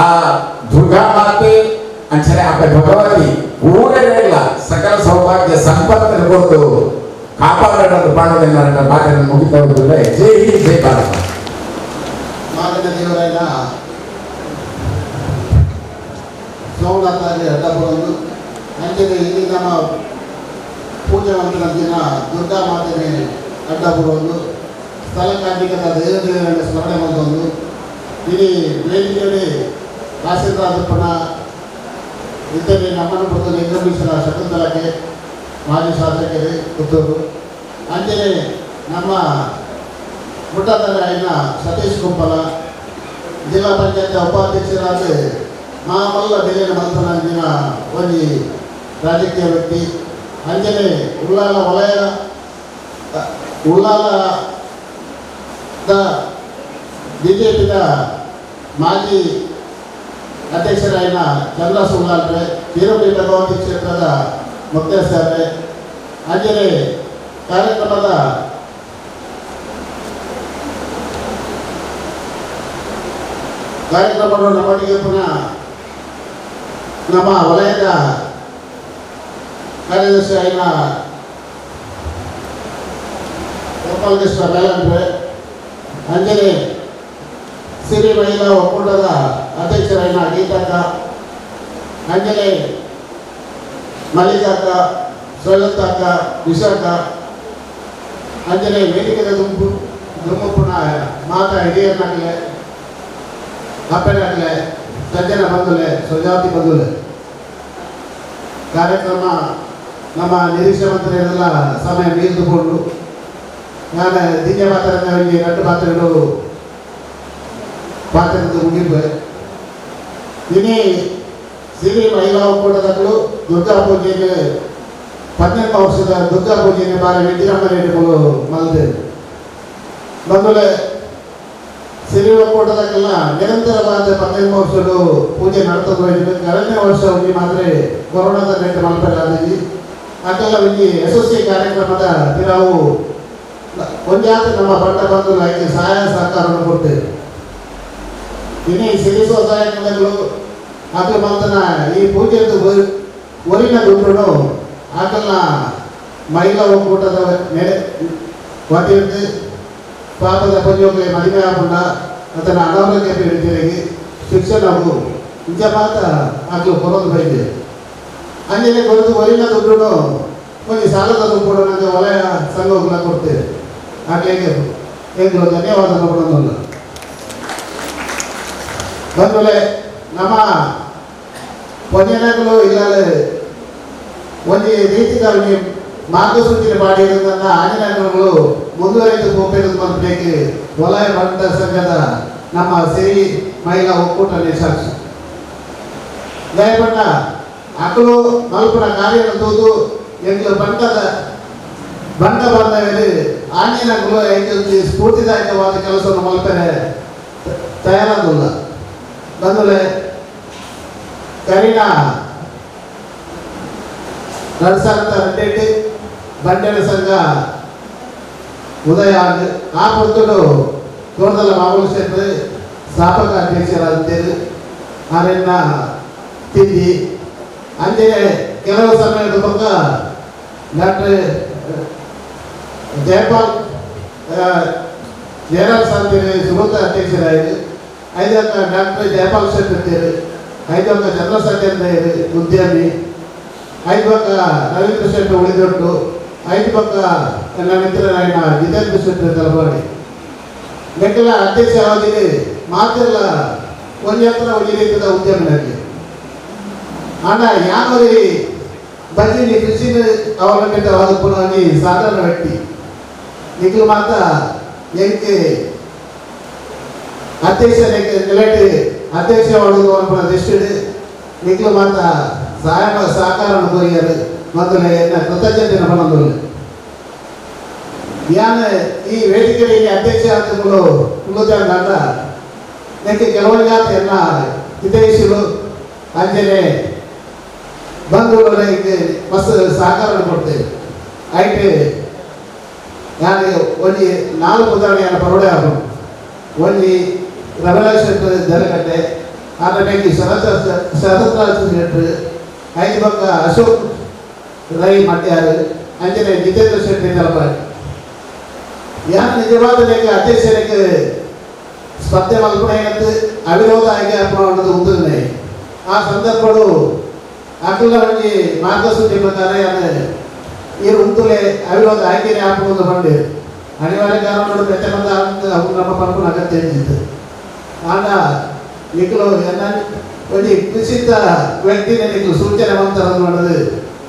K: ಆ ದುರ್ಗಾ ಮಾತೆ ಅಂಚನೆ ಆ ಭಗವತಿ ಊರಲ್ಲ ಸಕಲ ಸೌಭಾಗ್ಯ ಸಂಪತ್ತನ್ನು ಕೊಟ್ಟು ಕಾಪಾಡೋದು ಪಾಂಡವನ್ನ ಮಾತನ್ನು ಮುಗಿತಾ ಹೋಗುವುದಿಲ್ಲ. ಜೈ ಹಿಂದ್, ಜೈ ಭಾರತ.
L: ಮಾದನ ದೇವರಾಯನ ಸೋಮನಾಥಾರ್ಯ ಅಡ್ಡಬುರೊಂದು ಅಂಚನೆ ಇಲ್ಲಿ ನಮ್ಮ ಪೂಜೆ ಮಂತ್ರ ದಿನ ದುರ್ಗಾ ಮಾತನೆ ಅಡ್ಡಬುರೊಂದು ಸ್ಥಳ ಕಾರ್ಮಿಕರ ದೇವದೇವರನ್ನು ಸ್ಮರಣೆ ಬಂದೊಂದು ಇಲ್ಲಿ ವೇದಿಕೆಯಲ್ಲಿ ಆಶೀರ್ವಾದಪ್ಪನ ಇದ್ದರೆ ನಮ್ಮನ್ನು ಪುತ್ತೂರು ನಿರ್ಗಮಿಸಿದ ಶಕುಂತಲಕ್ಕೆ ಮಾಜಿ ಶಾಸಕರೇ ಪುತ್ತೂರು ಅಂಜನೆ ನಮ್ಮ ಮುಟ್ಟದರಾಯನ ಸತೀಶ್ ಕುಂಪಲ ಜಿಲ್ಲಾ ಪಂಚಾಯತ್ ಉಪಾಧ್ಯಕ್ಷರಾದ ಮಾಮಲ್ಲ ಬೇಲಿನ ಮಂತ್ರನಂಜಿನ ಒಂಜಿ ರಾಜಕೀಯ ವ್ಯಕ್ತಿ ಅಂಜನೆ ಉಳ್ಳಾಲ ವಲಯ ಉಳ್ಳಾಲದ ಬಿಜೆಪಿದ ಮಾಜಿ ಅಧ್ಯಕ್ಷರಾಯನ ಚಂದ್ರ ಸುಳ್ಳಾಲ್ರೆ ತಿರುಪತಿ ಭಗವತಿ ಕ್ಷೇತ್ರದ ಮುಖ್ಯಸ್ಥರೇ ಅಂಜನೆ ಕಾರ್ಯಕ್ರಮದ ಕಾರ್ಯಕ್ರಮವನ್ನು ನಮ್ಮೊಟ್ಟಿಗೆ ಪುನಃ ನಮ್ಮ ವಲಯದ ಕಾರ್ಯದರ್ಶಿ ಆಯ್ನ ಗೋಪಾಲಕೃಷ್ಣ ಮೇಲಂದ್ರೆ ಅಂಜನೆ ಸಿರಿ ಮಹಿಳಾ ಒಕ್ಕೂಟದ ಅಧ್ಯಕ್ಷರಾಯನ ಗೀತಕ್ಕ ಅಂಜನೆ ಮಲ್ಲಿಕಾಕ್ಕ ಸೊಲತ್ತಕ್ಕ ವಿಶಾಖ ಅಂಜನೆ ವೇದಿಕೆದ ದುಂಬು ದುಮ್ಮಪ್ಪನ ಮಾತಾ ಹಿರಿಯರ್ನಾಗಲೇ ಅಪ್ಪನಾಗಲೇ ಸಜ್ಜನ ಬಂಧುಲೆ ಸ್ವಜಾತಿ ಬಂಧುಲೆ ಕಾರ್ಯಕ್ರಮ ನಮ್ಮ ನಿರೀಕ್ಷೆ ಮಂತ್ರಿಯರೆಲ್ಲ ಸಮಯ ಮೀರಿದುಕೊಂಡು ನಾನು ದಿವ್ಯ ಪಾತ್ರ ಎರಡು ಪಾತ್ರಗಳು ಪಾತ್ರದ ಮುಗಿಬೆ ಇನಿ ಸಿರಿ ಮಹಿಳಾ ಒಕ್ಕೂಟದಗಳು ದುರ್ಗಾ ಪೂಜೆಗೆ 18 ವರ್ಷದ ದುರ್ಗಾ ಪೂಜೆಗೆ ಬಾರಿ ವಿಜೃಂಭಣೆಗಳು ಮಲ್ದೆ ಬಂಧುಲೆ ಸಿರಿ ಒಕ್ಕೂಟದಕ್ಕೆಲ್ಲ ನಿರಂತರವಾದ 15 ವರ್ಷಗಳು ಪೂಜೆ ನಡೆತದ್ದು. 2ನೇ ವರ್ಷ ಒಂಜಿ ಮಾತ್ರ ಕೊರೋನಾದ ನೆಟ್ ಮಲ್ಪೆಲಾದಿಜಿ ಅದೆಲ್ಲ ಒಂಜಿ ಯಶಸ್ವಿ ಕಾರ್ಯಕ್ರಮದ ನಾವು ಒಂಜಾತ ನಮ್ಮ ಬಂಟ ಬಂಧುಗಳು ಅದಕ್ಕೆ ಸಹಾಯ ಸಹಕಾರವನ್ನು ಕೊಡ್ತೇವೆ. ಇನ್ನು ಸಿರಿ ಸ್ವಸಹಾಯ ಅದು ಮಾತ್ರ ಈ ಪೂಜೆದು ಒರಿನ ದುಡ್ಡು ಆಕಲ್ನ ಮಹಿಳಾ ಒಕ್ಕೂಟದ ನೆಲೆ ವತಿಯಿಂದ ಪಾಪದ ಪಂಜೋಗ್ಲೆ ಮದುವೆ ಆಪುಂಡ ಅದನ್ನು ಅನಾರೋಗ್ಯ ಪೀಡಿತರಿಗೆ ಶಿಕ್ಷಣವು ಇಂಚ ಮಾತ್ರ ಆಕಲು ಕೊರೊಂದು ಬೈದೆ ಅಂಜನೆ ಕೊರದು ಒರಿನ ದುಡ್ಡು ಒಂಜಿ ಸಾಲದ ದುಡ್ಡು ನನಗೆ ವಲಯ ಸಂಘಗಳ ಕೊಡ್ತೇವೆ. ಆಕಲಿಗೆ ಎಂಗಳು ಧನ್ಯವಾದ ಕೊಡೋದಿಲ್ಲ. ಬಂದಮೇಲೆ ನಮ್ಮ ಪೊನ್ಯನಗಳು ಇಲ್ಲದೆ ಒಂಜಿ ರೀತಿದ ಒಂಜಿ ಮಾರ್ಗಸೂಚಿನ ಮಾಡಿರೋದನ್ನ ಆಂಜನೇಯಗಳು ಮುಂದುವರೆದು ಹೋಗಬೇಕು ಬಂದಬೇಕು. ವಲಯ ಬಂಟ ಸಂಘದ ನಮ್ಮ ಸಿರಿ ಮಹಿಳಾ ಒಕ್ಕೂಟನೇ ಸಾಕ್ಷಿ. ದಯಪಟ್ಟ ಅಕಲು ಮಲ್ಪುನ ಕಾರ್ಯನ ತೂದು ಎಂಗ್ಲ ಬಂಟದ ಬಂಟ ಬಾಂಧವ್ಯರು ಆಂಜಿನಕುಲು ಎಂಕ್ ಸ್ಫೂರ್ತಿದಾಯಕವಾದ ಕೆಲಸವನ್ನು ಮಲ್ಪೆರೆ ತಯಾರಾದುಲ್ಲ. ಬಂದುಲೆ ಕರಿನ 2002 ಬಂಟೆರ ಸಂಘ ಉದಯ ಆ ಪೊರ್ತುಡು ತೋಟದಲ್ಲ ಮಾಮೂಲು ಶೆಟ್ರು ಸ್ಥಾಪಕ ಅಧ್ಯಕ್ಷರಾಗಿದ್ದರು. ಆರೆನ್ನ ತಿದ್ದಿ ಅಂಜನೆ ಕೆಲವು ಸಮಯದ ಪಕ್ಕ ಡಾಕ್ಟರ್ ಜಯಪಾಲ್ ಜಯರಾಮ್ ಸಾಂತಿರು ಸುಮತ ಅಧ್ಯಕ್ಷರಾಯಿತು. ಐದಕ್ಕ ಡಾಕ್ಟರ್ ಜಯಪಾಲ್ ಶೆಟ್ಟಿ ಇದ್ದೀರು, ಐದಕ್ಕ ಚಂದ್ರ ಸತ್ಯಂದ್ರ ಉದ್ಯಮಿ, ಐದು ಪಕ್ಕ ರವೀಂದ್ರ ಶೆಟ್ಟಿ ಉಳಿದೊಟ್ಟು, ಐದು ಪಕ್ಕ ನನ್ನ ಮಿತ್ರರಾಯಣ ಜಿತೇಂದ್ರ ಶೆಟ್ಟಿ ತಲಪಾಡಿ. ಲೆಕ್ಕಲ ಅಧ್ಯಕ್ಷ ಅವಧಿಗೆ ಮಾತೆಲ್ಲ ಒಂಜಿ ಹತ್ರ ಒಂಜಿ ರೀತಿಯ ಉದ್ಯಮಿನಲ್ಲಿ ಆಂಡ ಯಾನೊರಿ ಬಜ್ಜಿ ಕೃಷಿ ಅವಲಂಬಿತವಾದ ಪುನಃ ಸಾಧಾರಣ ವ್ಯಕ್ತಿ ನಿಖಲು ಮಾತ ಎಂಕ್ ಅಧ್ಯಕ್ಷ ನಿಲೆಟ್ ಅಧ್ಯಕ್ಷ ಪುನಃ ದೃಷ್ಟಿ ನಿಖಲು ಮಾತ ಸಹಾಯ ಸಹಕಾರ ಕೊರಿಯರು ಮತ್ತು ಎನ್ನ ಕೃತಜ್ಞತೆಯನ್ನು ಪಣಂದುಲ್ಲೆ. ಯಾನ್ ಈ ವೇದಿಕೆಯಲ್ಲಿ ಅಧ್ಯಕ್ಷ ಆತಗಳು ಕುಲ್ಲುದಂಡ ನೆಕ್ಕೆ ಕೆಲವೊಂದು ಎನ್ನ ಹಿತೈಷಿಗಳು ಅಂಜನೆ ಬಂಧುಗಳು ಮಸ್ತ್ ಸಹಕಾರ ಕೊಡ್ತೇವೆ. ಐಟ್ ನಾನು ಒಂಜಿ 4 ಉದಾಹರಣೆಯನ್ನು ಪರೋಡೆ ಆಪುಂಡು. ಒಂಜಿ ರವಿರಾಜ್ ಶೆಟ್ಟರ್ ಜಲಗಡ್ಡೆ, ಆಮೇಲೆ ಪೈಕಿ ಶರತ್ರಾಜ್ ಶೆಟ್ಟರ್, ಐದು ಪಕ್ಕ ಅಶೋಕ್ ರೈ ಮಟ್ಯಾರು, ಅಂಜನೆ ಜಿತೇಂದ್ರ ಶೆಟ್ಟಿ ತಲಪಾಡಿ. ಯಾನ್ ನಿಜವಾದ ಲೆಕ್ಕ ಅಧ್ಯಕ್ಷರಿಗೆ ಸ್ಪರ್ಧೆ ಮಲ್ಪುನ ಅವಿರೋಧ ಆಯ್ಕೆ ಆಪುನ ಉಂತುನೆ. ಆ ಸಂದರ್ಭಡು ಅಕುಲ ಒಂಜಿ ಮಾರ್ಗಸೂಚಿ ಪ್ರಕಾರ ಯಾನ್ ಈರು ಉಂತುಲೆ ಅವಿರೋಧ ಆಯ್ಕೆನೆ ಆಪುನ ಪಂಡೇರು. ಅನಿವಾರ್ಯ ಕಾರಣಗಳು ಬೆಚ್ಚ ಬಂದ ಅವು ನಮ್ಮ ಪನ್ಪುನ ಅಗತ್ಯ ಇದ್ದಿತ್ತು. ಆಂಡ ನಿಕುಲು ಎನ್ನ ಒಂಜಿ ಕೃಷಿತ ವ್ಯಕ್ತಿನೇ ನಿಕುಲು ಸೂಚನೆ ಮಂತರದು ಮಾಡೋದು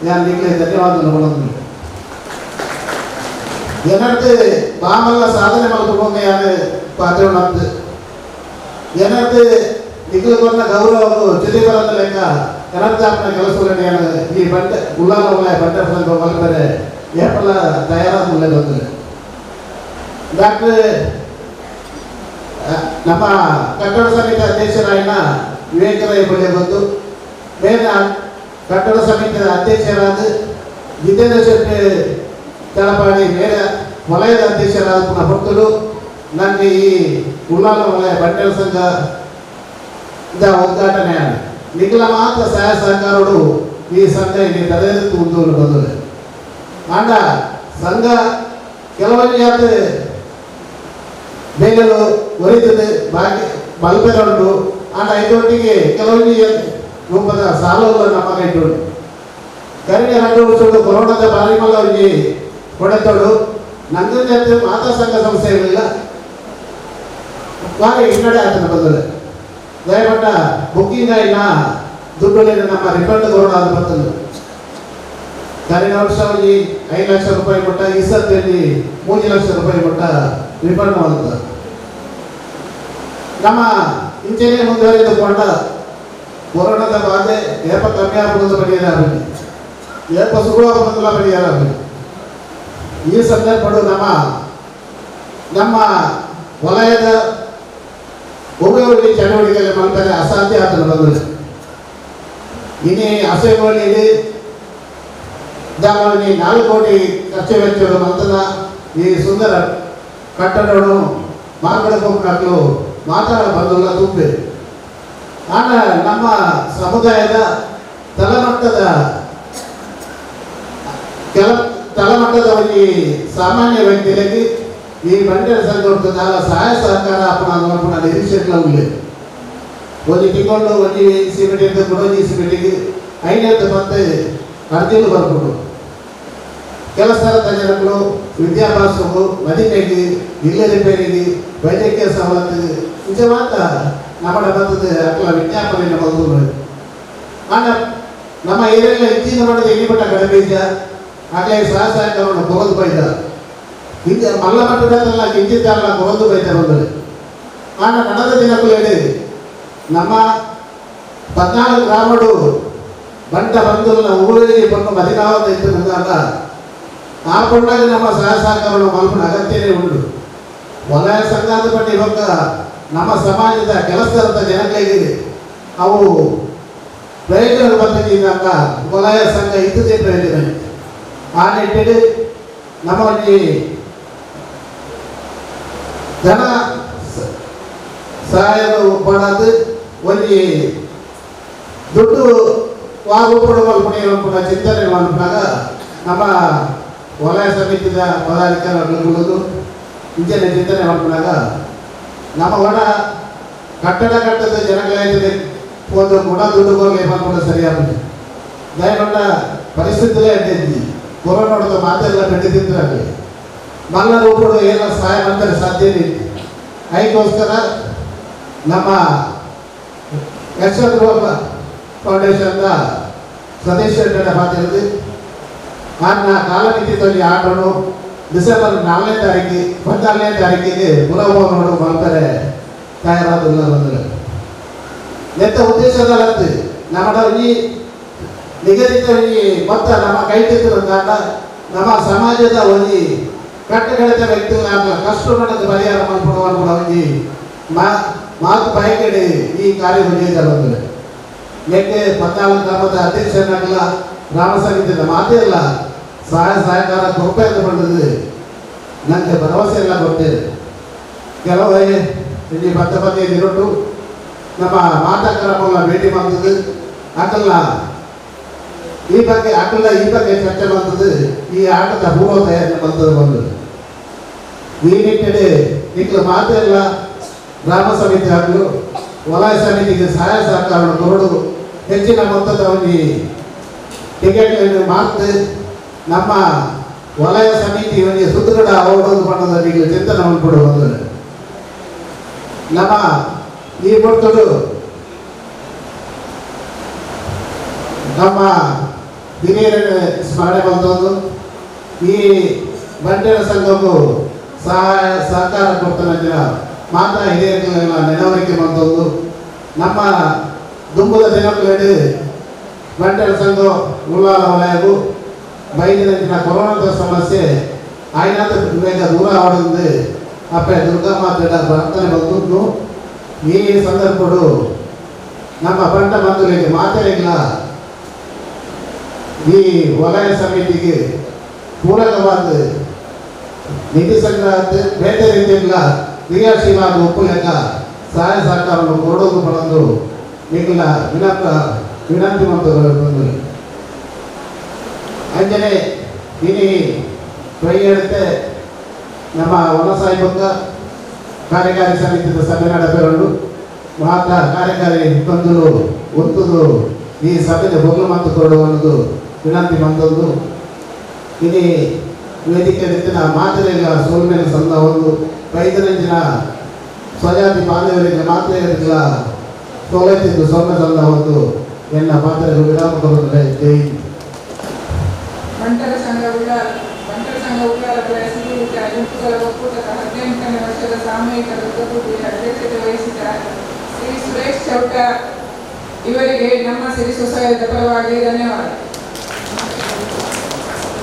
L: ಯಾನ್ ನಿಕುಲೆ ಧನ್ಯವಾದಗಳು ಪನೊಂದು. ಎನರ್ದು ಬಾಮಲ್ಲ ಸಾಧನೆ ಮಲ್ಪುನ ಯಾನ್ ಪಾತ್ರೆ ಎನರ್ದು ನಿಕುಲು ಕೊರ್ನ ಗೌರವ ಚ್ಯುತಿ ಬರಂದ ಲೆಕ್ಕ ಎನರ್ದು ಆಪುನ ಕೆಲಸಗಳನ್ನು ಯಾನ್ ಈ ಬಂಟ ಉಳ್ಳಾಲ ವಲಯ ಬಂಟ ಸಂಘ ಮಲ್ಪೆರೆ ಏಪಲ ತಯಾರಾದುಲ್ಲೆ ಬಂದುಲ್ಲೆ. ಡಾಕ್ಟರ್ ನಮ್ಮ ಕಟ್ಟಡ ಸಮಿತಿ ಅಧ್ಯಕ್ಷರಾಯಣ ವಿವೇಕ ರೈ ಬಳ್ಳಿ ಬಂದು ಬೇರೆ ಕಟ್ಟಡ ಸಮಿತಿಯ ಅಧ್ಯಕ್ಷರಾದ ಜಿತೇಂದ್ರ ಶೆಟ್ಟಿ ತಲಪಾಡಿ ಬೇರೆ ವಲಯದ ಅಧ್ಯಕ್ಷರಾದ ಪುನಃ ಭಕ್ತರು ನನಗೆ ಈ ಉಳ್ಳಾಲ ವಲಯ ಬಂಟರ ಸಂಘ ಉದ್ಘಾಟನೆ ನಿಖಲ ಮಾತ್ರ ಸಹಾಯ ಸಹಕಾರಡು ಈ ಸಂಘ ಇಲ್ಲಿ ತಲೆದೆತ್ತು ಉಂದು ಬಂದರೆ. ಆಂಡ ಸಂಘ ಕೆಲವೊಂದು ಬೇಗಲು ಒರಿತದೆ ಬಾಕಿ ಮಲ್ಪೆರುಂಟು. ಆಂಡ ಐದೊಟ್ಟಿಗೆ ಕೆಲವೊಂದು ರೂಪದ ಸಾಲುಗಳು ನಮ್ಮ ಕೈಟುಂಡು. ಕರಿನ 2 ವರ್ಷಗಳು ಕೊರೋನಾದ ಭಾರಿ ಮಲ್ಲ ಒಂಜಿ ಹೊಡೆತೋಡು ನಂಗಂಜಾತ್ ಮಾತಾ ಸಂಘ ಸಂಸ್ಥೆ ಇರಲಿಲ್ಲ ಭಾರಿ ಹಿನ್ನಡೆ ಆತನ ಬಂದರೆ. ದಯಪಟ್ಟ ಬುಕ್ಕಿಂಗ್ ಆಯಿನ ದುಡ್ಡುಗಳಿನ ನಮ್ಮ ರಿಫಂಡ್ ಕೊರೋನಾ ಅದು ಬರ್ತದೆ. ಕರಿನ ವರ್ಷ ಒಂಜಿ 5 ಲಕ್ಷ ರೂಪಾಯಿ ಕೊಟ್ಟ, ಈ ಸರ್ತಿ 3 ಲಕ್ಷ ರೂಪಾಯಿ ಕೊಟ್ಟ ರಿಫಂಡ್ ಮಾಡುತ್ತೆ. ನಮ್ಮ ಇಂಚೆನೆ ಮುಂದುವರೆದುಕೊಂಡ ಕೊರೋನಾದ ಬಾಧೆ ಏಪ ಕಮ್ಮಿ ಆಗುವುದು ಪರಿಹಾರ ಆಗಿದೆ, ಏಪ ಶುರುವಾಗುವುದಿಲ್ಲ ಪರಿಹಾರ ಆಗಿದೆ. ಈ ಸಂದರ್ಭ ನಮ್ಮ ನಮ್ಮ ವಲಯದ ಒಬ್ಬೊಬ್ಬರಿಗೆ ಚಟುವಟಿಕೆಯಲ್ಲಿ ಮಾಡ್ತಾರೆ ಅಸಾಧ್ಯ ಆತನ ಬಂದರೆ. ಇನ್ನು ಅಸೆಂಬ್ಲಿ ದಾನಿ 4 ಕೋಟಿ ಖರ್ಚು ವೆಚ್ಚದ ಮಂತನ ಈ ಸುಂದರ ಕಟ್ಟಡವನ್ನು ಮಾರ್ಗಡೆ ಮಕ್ಕಳು ಮಾತಾಡ ಬಂದುಲ್ಲ ತುಂಬೆ. ಆಗ ನಮ್ಮ ಸಮುದಾಯದ ತಳಮಟ್ಟದ ತಳಮಟ್ಟದ ಈ ಸಾಮಾನ್ಯ ವ್ಯಕ್ತಿಗಳಿಗೆ ಈ ಬಂಟರ ಸಂಘ ಸಹಾಯ ಸಹಕಾರ ಅಪ್ಪನ ನಿರೀಕ್ಷೆಗಳ ಉಳ್ಳೆ. ಒಂಜಿ ತಿಂಗಳು ಒಂಜಿ ಸಿಮೆಂಟ್ ಕುಡೊಂಜಿ ಸಿಮೆಂಟಿಗೆ 5 ಮತ್ತೆ ಅರ್ಜಿಲು ಬರ್ಕೊಂಡು ಕೆಲಸದ ಜನಗಳು ವಿದ್ಯಾಭ್ಯಾಸವು ಮದಿಮೆಗೆ ಇಲ್ಲ ರಿಪೇರಿಗೆ ವೈದ್ಯಕೀಯ ಸವಲತ್ತು ಇಂಚ ಮಾತ್ರ ನಮ್ಮ ಬರ್ತದೆ ಅಕ್ಕಲ ವಿಜ್ಞಾಪನೆ ಬಂದು. ಆಂಡ ನಮ್ಮ ಏರಿಯಾದಲ್ಲಿ ಹೆಚ್ಚಿನ ಮಟ್ಟದ ಎಣಿಪಟ್ಟ ಕಡಿಮೆ ಇದ್ದ ಆಗಲೇ ಸಹಾಯ ಸಹಕಾರವನ್ನು ಕೊರದು ಬೈದ ಇಂಚ ಮಲ್ಲ ಮಟ್ಟದಲ್ಲ ಕಿಂಚಿತ್ತಾರಲ್ಲ ಕೊರದು ಬೈದ ಬಂದರೆ. ಆಂಡ ನಡೆದ ದಿನಕ್ಕೂ ಹೇಳಿ ನಮ್ಮ 14 ಗ್ರಾಮಡು ಬಂಟ ಬಂಧುಲನ ಊರಿಗೆ ಬಂದು ಮದಿನಾವದ ಇತ್ತು ಆ ಪೊಣ್ಣಾಗ ನಮ್ಮ ಸಹಾಯ ಸಹಕಾರವನ್ನು ಮಲ್ಪನ ಅಗತ್ಯನೇ ಉಂಟು. ವಲಯ ಸಂಘದ ಪಟ್ಟಿ ಇವಾಗ ನಮ್ಮ ಸಮಾಜದ ಕೆಲಸದ ಜನಗಳಿಗೆ ಅವು ಪ್ರಯೋಜನ ಬಂದಿದ್ದಾಗ ವಲಯ ಸಂಘ ಇದ್ದದೇ ಪ್ರಯೋಜನ. ಆ ನಿಟ್ಟಿನಲ್ಲಿ ನಮ್ಮ ಈ ಧನ ಸಹಾಯದ ಪಡದು ಒಂಜಿ ದುಡ್ಡು ವಾರೂಪಡು ಮಲ್ಪುಣ ಚಿಂತನೆ ಮಲ್ಪುನಾಗ ನಮ್ಮ ವಲಯ ಸಮಿತಿಯ ಪದಾಧಿಕಾರಿಗಳು ಇಂಚನೆ ಚಿಂತನೆ ಮಲ್ಪುನಾಗ ನಮ್ಮ ಒಣ ಕಟ್ಟಡ ಕಟ್ಟದ ಜನಗಳಾಗಿದೆ ಒಂದು ಗುಣ ದುಡ್ಡು ಕೊರಲೆ ಮಲ್ಪುಣ ಸರಿಯಾಗುತ್ತೆ. ದಯಗೊಂಡ ಪರಿಸ್ಥಿತಿಲೇ ಅಡ್ಡಿದ್ದಿ ಕೊರೋನಾದ ಮಾತೆಲ್ಲ ಬೆಟ್ಟಿದ್ದಿದ್ರಾಗಲಿ ಮಲ್ಲ ರೂಪಡು ಏನೋ ಸಹಾಯ ಮಾಡ್ತಾರೆ ಸಾಧ್ಯನೇ ಇತ್ತು. ಅದಕ್ಕೋಸ್ಕರ ನಮ್ಮ ಯಶೋಧ್ ಫೌಂಡೇಶನ್ನ ಸದಸ್ಯರ ಮಾತಾಡಿದ್ದು ಆನ ಕಾಲಮಿತಿ ತೊಲಿ ಆಟನು ಡಿಸೆಂಬರ್ 4ನೇ ತಾರೀಕು 14ನೇ ತಾರೀಕಿಗೆ ಪುರಭವನಗಳು ಮಾಡ್ತಾರೆ ತಯಾರಾದಿಲ್ಲ ಬಂದರೆ ನೆತ್ತ ಉದ್ದೇಶದಲ್ಲದ್ದು ನಮ್ಮ ಈ ನಿಗದಿತ ಈ ಮೊತ್ತ ನಮ್ಮ ಕೈಟಿತ್ತಿರುವಂತ ನಮ್ಮ ಸಮಾಜದ ಒಂಜಿ ಕಟ್ಟಕಡೆತ ವ್ಯಕ್ತಿಗಳ ಕಷ್ಟ ನಡೆದ ಪರಿಹಾರ ಮಲ್ಪಡುವ ಒಂಜಿ ಮಾತು ಬಯಕೆಡೆ ಈ ಕಾರ್ಯ ಬಂದರೆ ನೆಕ್ಕೆ 14 ಗ್ರಾಮದ ಅಧ್ಯಕ್ಷನಾಗಲ್ಲ ಗ್ರಾಮ ಸಮಿತಿಯ ಮಾತೇ ಅಲ್ಲ ಸಹಾಯ ಸಹಕಾರ ಕೊರತೆ ಬಂದದ್ದು ನನಗೆ ಭರವಸೆ ಎಲ್ಲ ಗೊತ್ತಿದೆ. ಕೆಲವೇ ಇಲ್ಲಿ ಪತ್ತೆ ಪತ್ತೆ ಇರೋಟು ನಮ್ಮ ಮಾತಾಕ್ರಮಗಳ ಭೇಟಿ ಬಂದದ್ದು ಆಕಲ್ಲ ಈ ಬಗ್ಗೆ ಆಕಲ್ಲ ಈ ಬಗ್ಗೆ ಚರ್ಚೆ ಬಂದದ್ದು ಈ ಆಟದ ಪೂರ್ವ ತಯಾರಿ ಬಂದದ್ದು ಬಂದದ್ದು ಈ ನಿಟ್ಟಿನಲ್ಲಿ ಈಗಲೂ ಮಾತೇ ಅಲ್ಲ ಗ್ರಾಮ ಸಮಿತಿ ಆಗಲು ವಲಯ ಸಮಿತಿಗೆ ಸಹಾಯ ಸಹಕಾರವನ್ನು ಕೊರಡು ಹೆಚ್ಚಿನ ಮೊತ್ತದ ಒಂದು ಟಿಕೆಟ್ಗಳನ್ನು ಮಾರ್ತು ನಮ್ಮ ವಲಯ ಸಮಿತಿ ಒಂದು ಸುದೃಢ ಅವರೋಧ ಬಣ್ಣದ ಈಗ ಚಿಂತನೆ ಕೊಡುವಂದರೆ ನಮ್ಮ ಈ ಮೊತ್ತಡು ನಮ್ಮ ಹಿರಿಯರ ಸ್ಮರಣೆ ಬಂದದ್ದು ಈ ಬಂಟರ ಸಂಘಕ್ಕೂ ಸಹಾಯ ಸಹಕಾರ ಕೊಡ್ತಾನೆ ಜನ ಮಾತಾ ಹಿರಿಯರಿಗೆಲ್ಲ ನೆನವರಿಕೆ ಬಂದದ್ದು ನಮ್ಮ ದುಂಬುದ ದಿನಗಳಲ್ಲಿ ಬಂಟರ ಸಂಘ ಉಳ್ಳಾಲ ವಲಯಗೂ ಬೈದಿನ ದಿನ ಕೊರೋನಾದ ಸಮಸ್ಯೆ ಆಯ್ನಾದ ಬೇಗ ದೂರ ಆಡೋದು ಅಪ್ಪೆ ದುರ್ಗಾ ಮಾತೆ ಪ್ರಾರ್ಥನೆ ಬಂದದ್ದು. ಈ ಸಂದರ್ಭಡು ನಮ್ಮ ಬಂಟ ಬಂಧುಗಳಿಗೆ ಮಾತೆಲ್ಲ ಈ ವಲಯ ಸಮಿತಿಗೆ ಪೂರಕವಾದ ನಿಧಿ ಸಂಗ್ರಹ ಬೇರೆ ರೀತಿಯಲ್ಲ ಕ್ರಿಯಾಶೀಲವಾದ ಒಪ್ಪುಲೆಕ್ಕ ಸಹಾಯ ಸಹಕಾರವನ್ನು ಕೊಡೋದು ಬಂದು ಈಗಲ ವಿನಂತ ವಿನಂತಿ ಬಂದರು. ಅಂಜನೆ ಇನಿ ಕೈ ಹೇಳುತ್ತೆ ನಮ್ಮ ವನಸಾಯಿಬಕ್ಕ ಕಾರ್ಯಕಾರಿ ಸಮಿತಿಯ ಸಭೆ ನಡೆದರು ಮಾತ್ರ ಕಾರ್ಯಕಾರಿ ಬಂದರು ಒತ್ತುದು ಈ ಸಭೆಗೆ ಬೊಗ್ಲು ಮತ್ತು ಕೊಡುವ ವಿನಂತಿ ಬಂದದ್ದು. ಇನಿ ವೇದಿಕೆ ರೀತಿಯ ಮಾತ್ರೆಗಳ ಸೋಲ್ಮೇಲೆ ಸಂದ ಒಂದು ಪೈದರಂಜಿನ ಸ್ವಜಾತಿ ಬಾಂಧವರಿಗೆ ಮಾತ್ರೆಗಳ ಸೋಲೈತಿದ್ದು ಸೌಮ್ಯ ಸಂದ ಒಂದು ಎನ್ನ ಮಾತ್ರೆಗಳು ವಿರಾಮ ಕೊಡುತ್ತದೆ. ಜೈ.
M: ಬಂಟರ ಸಂಘ ಉಳ್ಳಾಲಪುರ ಸಿರಿಯೂಟ ಗುಂಪುಗಳ ಒಕ್ಕೂಟದ 18ನೇ ವರ್ಷದ ಸಾಮೂಹಿಕ ದುರ್ಗಪೂಜೆಯ ಅಧ್ಯಕ್ಷತೆ ವಹಿಸಿದ ಶ್ರೀ ಸುರೇಶ್ ಚೌಟ ಇವರಿಗೆ ನಮ್ಮ ಸಿರಿ ಸೊಸೈಟಿಯ ಪರವಾಗಿ ಧನ್ಯವಾದ.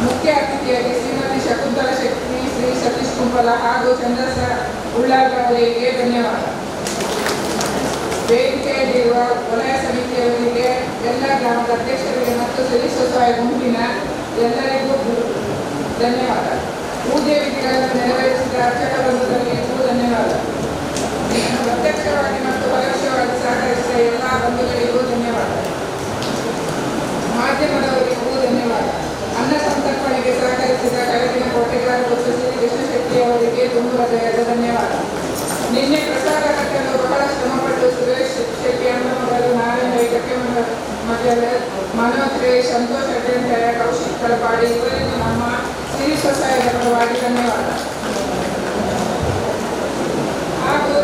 M: ಮುಖ್ಯ ಅತಿಥಿಯಾಗಿ ಶ್ರೀಮತಿ ಶಕುಂತಲಾ ಶೆಟ್ಟಿ, ಶ್ರೀ ಸತೀಶ್ ಕುಂಪಲ ಹಾಗೂ ಚಂದ್ರಸ ಉಳ್ಳಾಲ್ ಅವರಿಗೆ ಧನ್ಯವಾದ. ವೇದಿಕೆಯಲ್ಲಿರುವ ವಲಯ ಸಮಿತಿಯವರಿಗೆ, ಎಲ್ಲ ಗ್ರಾಮದ ಅಧ್ಯಕ್ಷರಿಗೆ ಮತ್ತು ಸಿರಿ ಸೊಸೈಟಿ ಗುಂಪಿನ ಎಲ್ಲರಿಗೂ ಧನ್ಯವಾದ. ಪೂಜೆ ವಿಧಿಗಳನ್ನು ನೆರವೇರಿಸಿದ ಅರ್ಚಕ ಬಂಧುಗಳಿಗೂ ಧನ್ಯವಾದ. ಪ್ರತ್ಯಕ್ಷವಾಗಿ ಮತ್ತು ಪರೋಕ್ಷವಾಗಿ ಸಹಕರಿಸಿದ ಎಲ್ಲ ಬಂಧುಗಳಿಗೂ ಧನ್ಯವಾದ. ಮಾಧ್ಯಮದವರಿಗೂ ಧನ್ಯವಾದ. ಅನ್ನ ಸಂತರ್ಪಣೆಗೆ ಸಹಕರಿಸಿದ ಕಳಗಿನ ಕೋಟೆಗಾರ ಮತ್ತು ಶ್ರೀ ಕೃಷ್ಣ ಶೆಟ್ಟಿ ಅವರಿಗೆ ತುಂಬು ಹೃದಯದ ಧನ್ಯವಾದ. ನಿನ್ನೆ ಪ್ರಸಾದ ಕಟ್ಟಲು ಬಹಳ ಶ್ರಮಪಟ್ಟು ಸುರೇಶ್ ಶೆಟ್ಟಿ ಅಣ್ಣಮಗಳು, ನಾರಾಯಣ ಮಜಲ, ಮನೋಜ್ ರೇ, ಸಂತೋಷ್ ಅಡ್ಡಂಟಯ, ಕೌಶಿಕ್ ಕಳಪಾಡಿ ಇವರಿಗೂ ನಮ್ಮ ಸಿರಿ ಸೊಸೈಟಿಯ ಪರವಾಗಿ ಧನ್ಯವಾದ. ಹಾಗೂ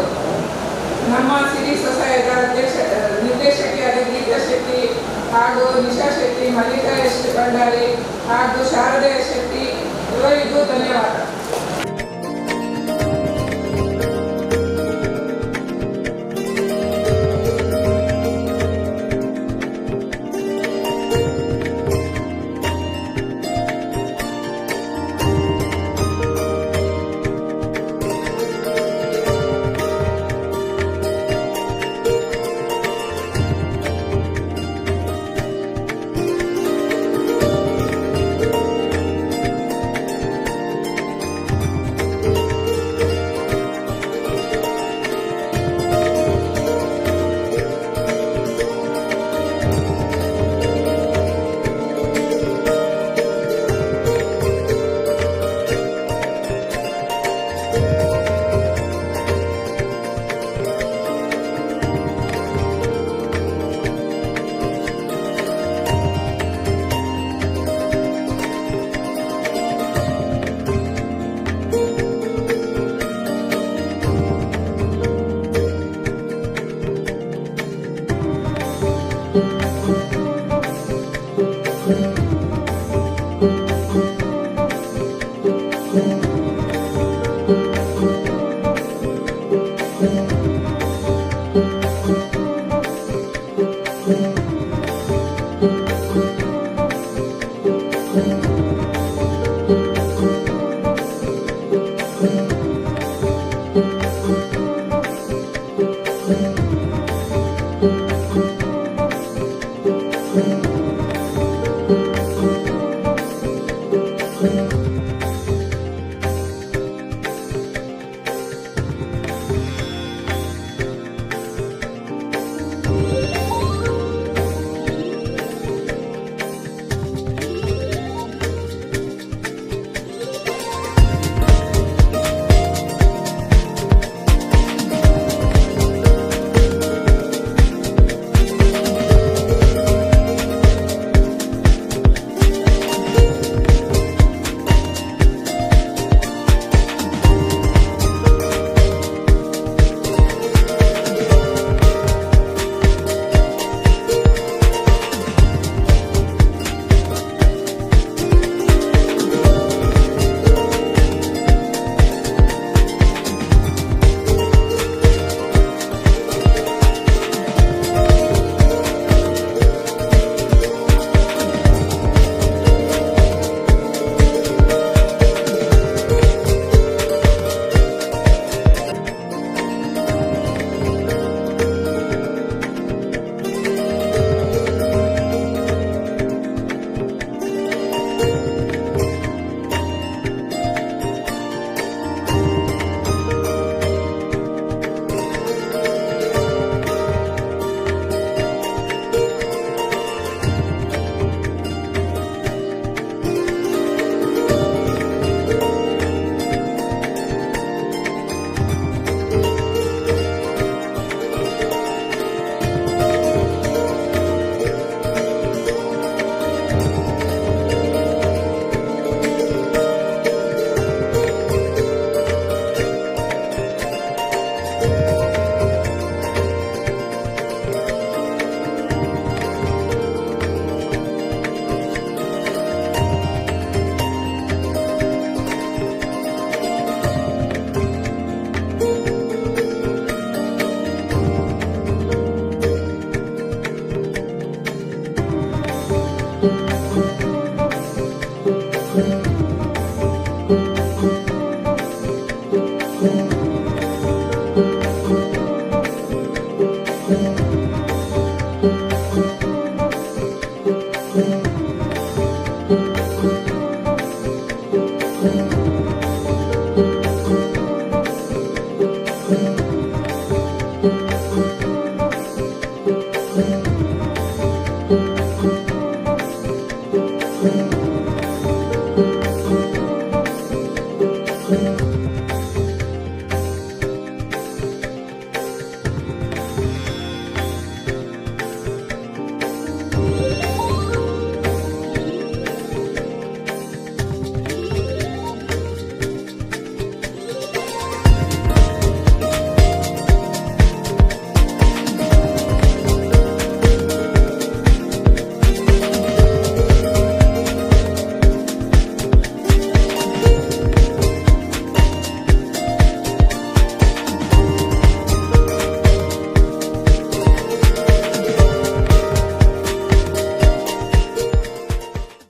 M: ನಮ್ಮ ಸಿರಿ ಸೊಸೈಟಿಯ ಅಧ್ಯಕ್ಷ ನಿರ್ದೇಶಕಿಯಾದ ಗೀತಾ ಶೆಟ್ಟಿ ಹಾಗೂ ನಿಶಾ ಶೆಟ್ಟಿ, ಮಲ್ಲಿಕಾ ಎಸ್ ಭಂಡಾರಿ ಹಾಗೂ ಶಾರದಾ ಶೆಟ್ಟಿ ಇವರಿಗೂ ಧನ್ಯವಾದ.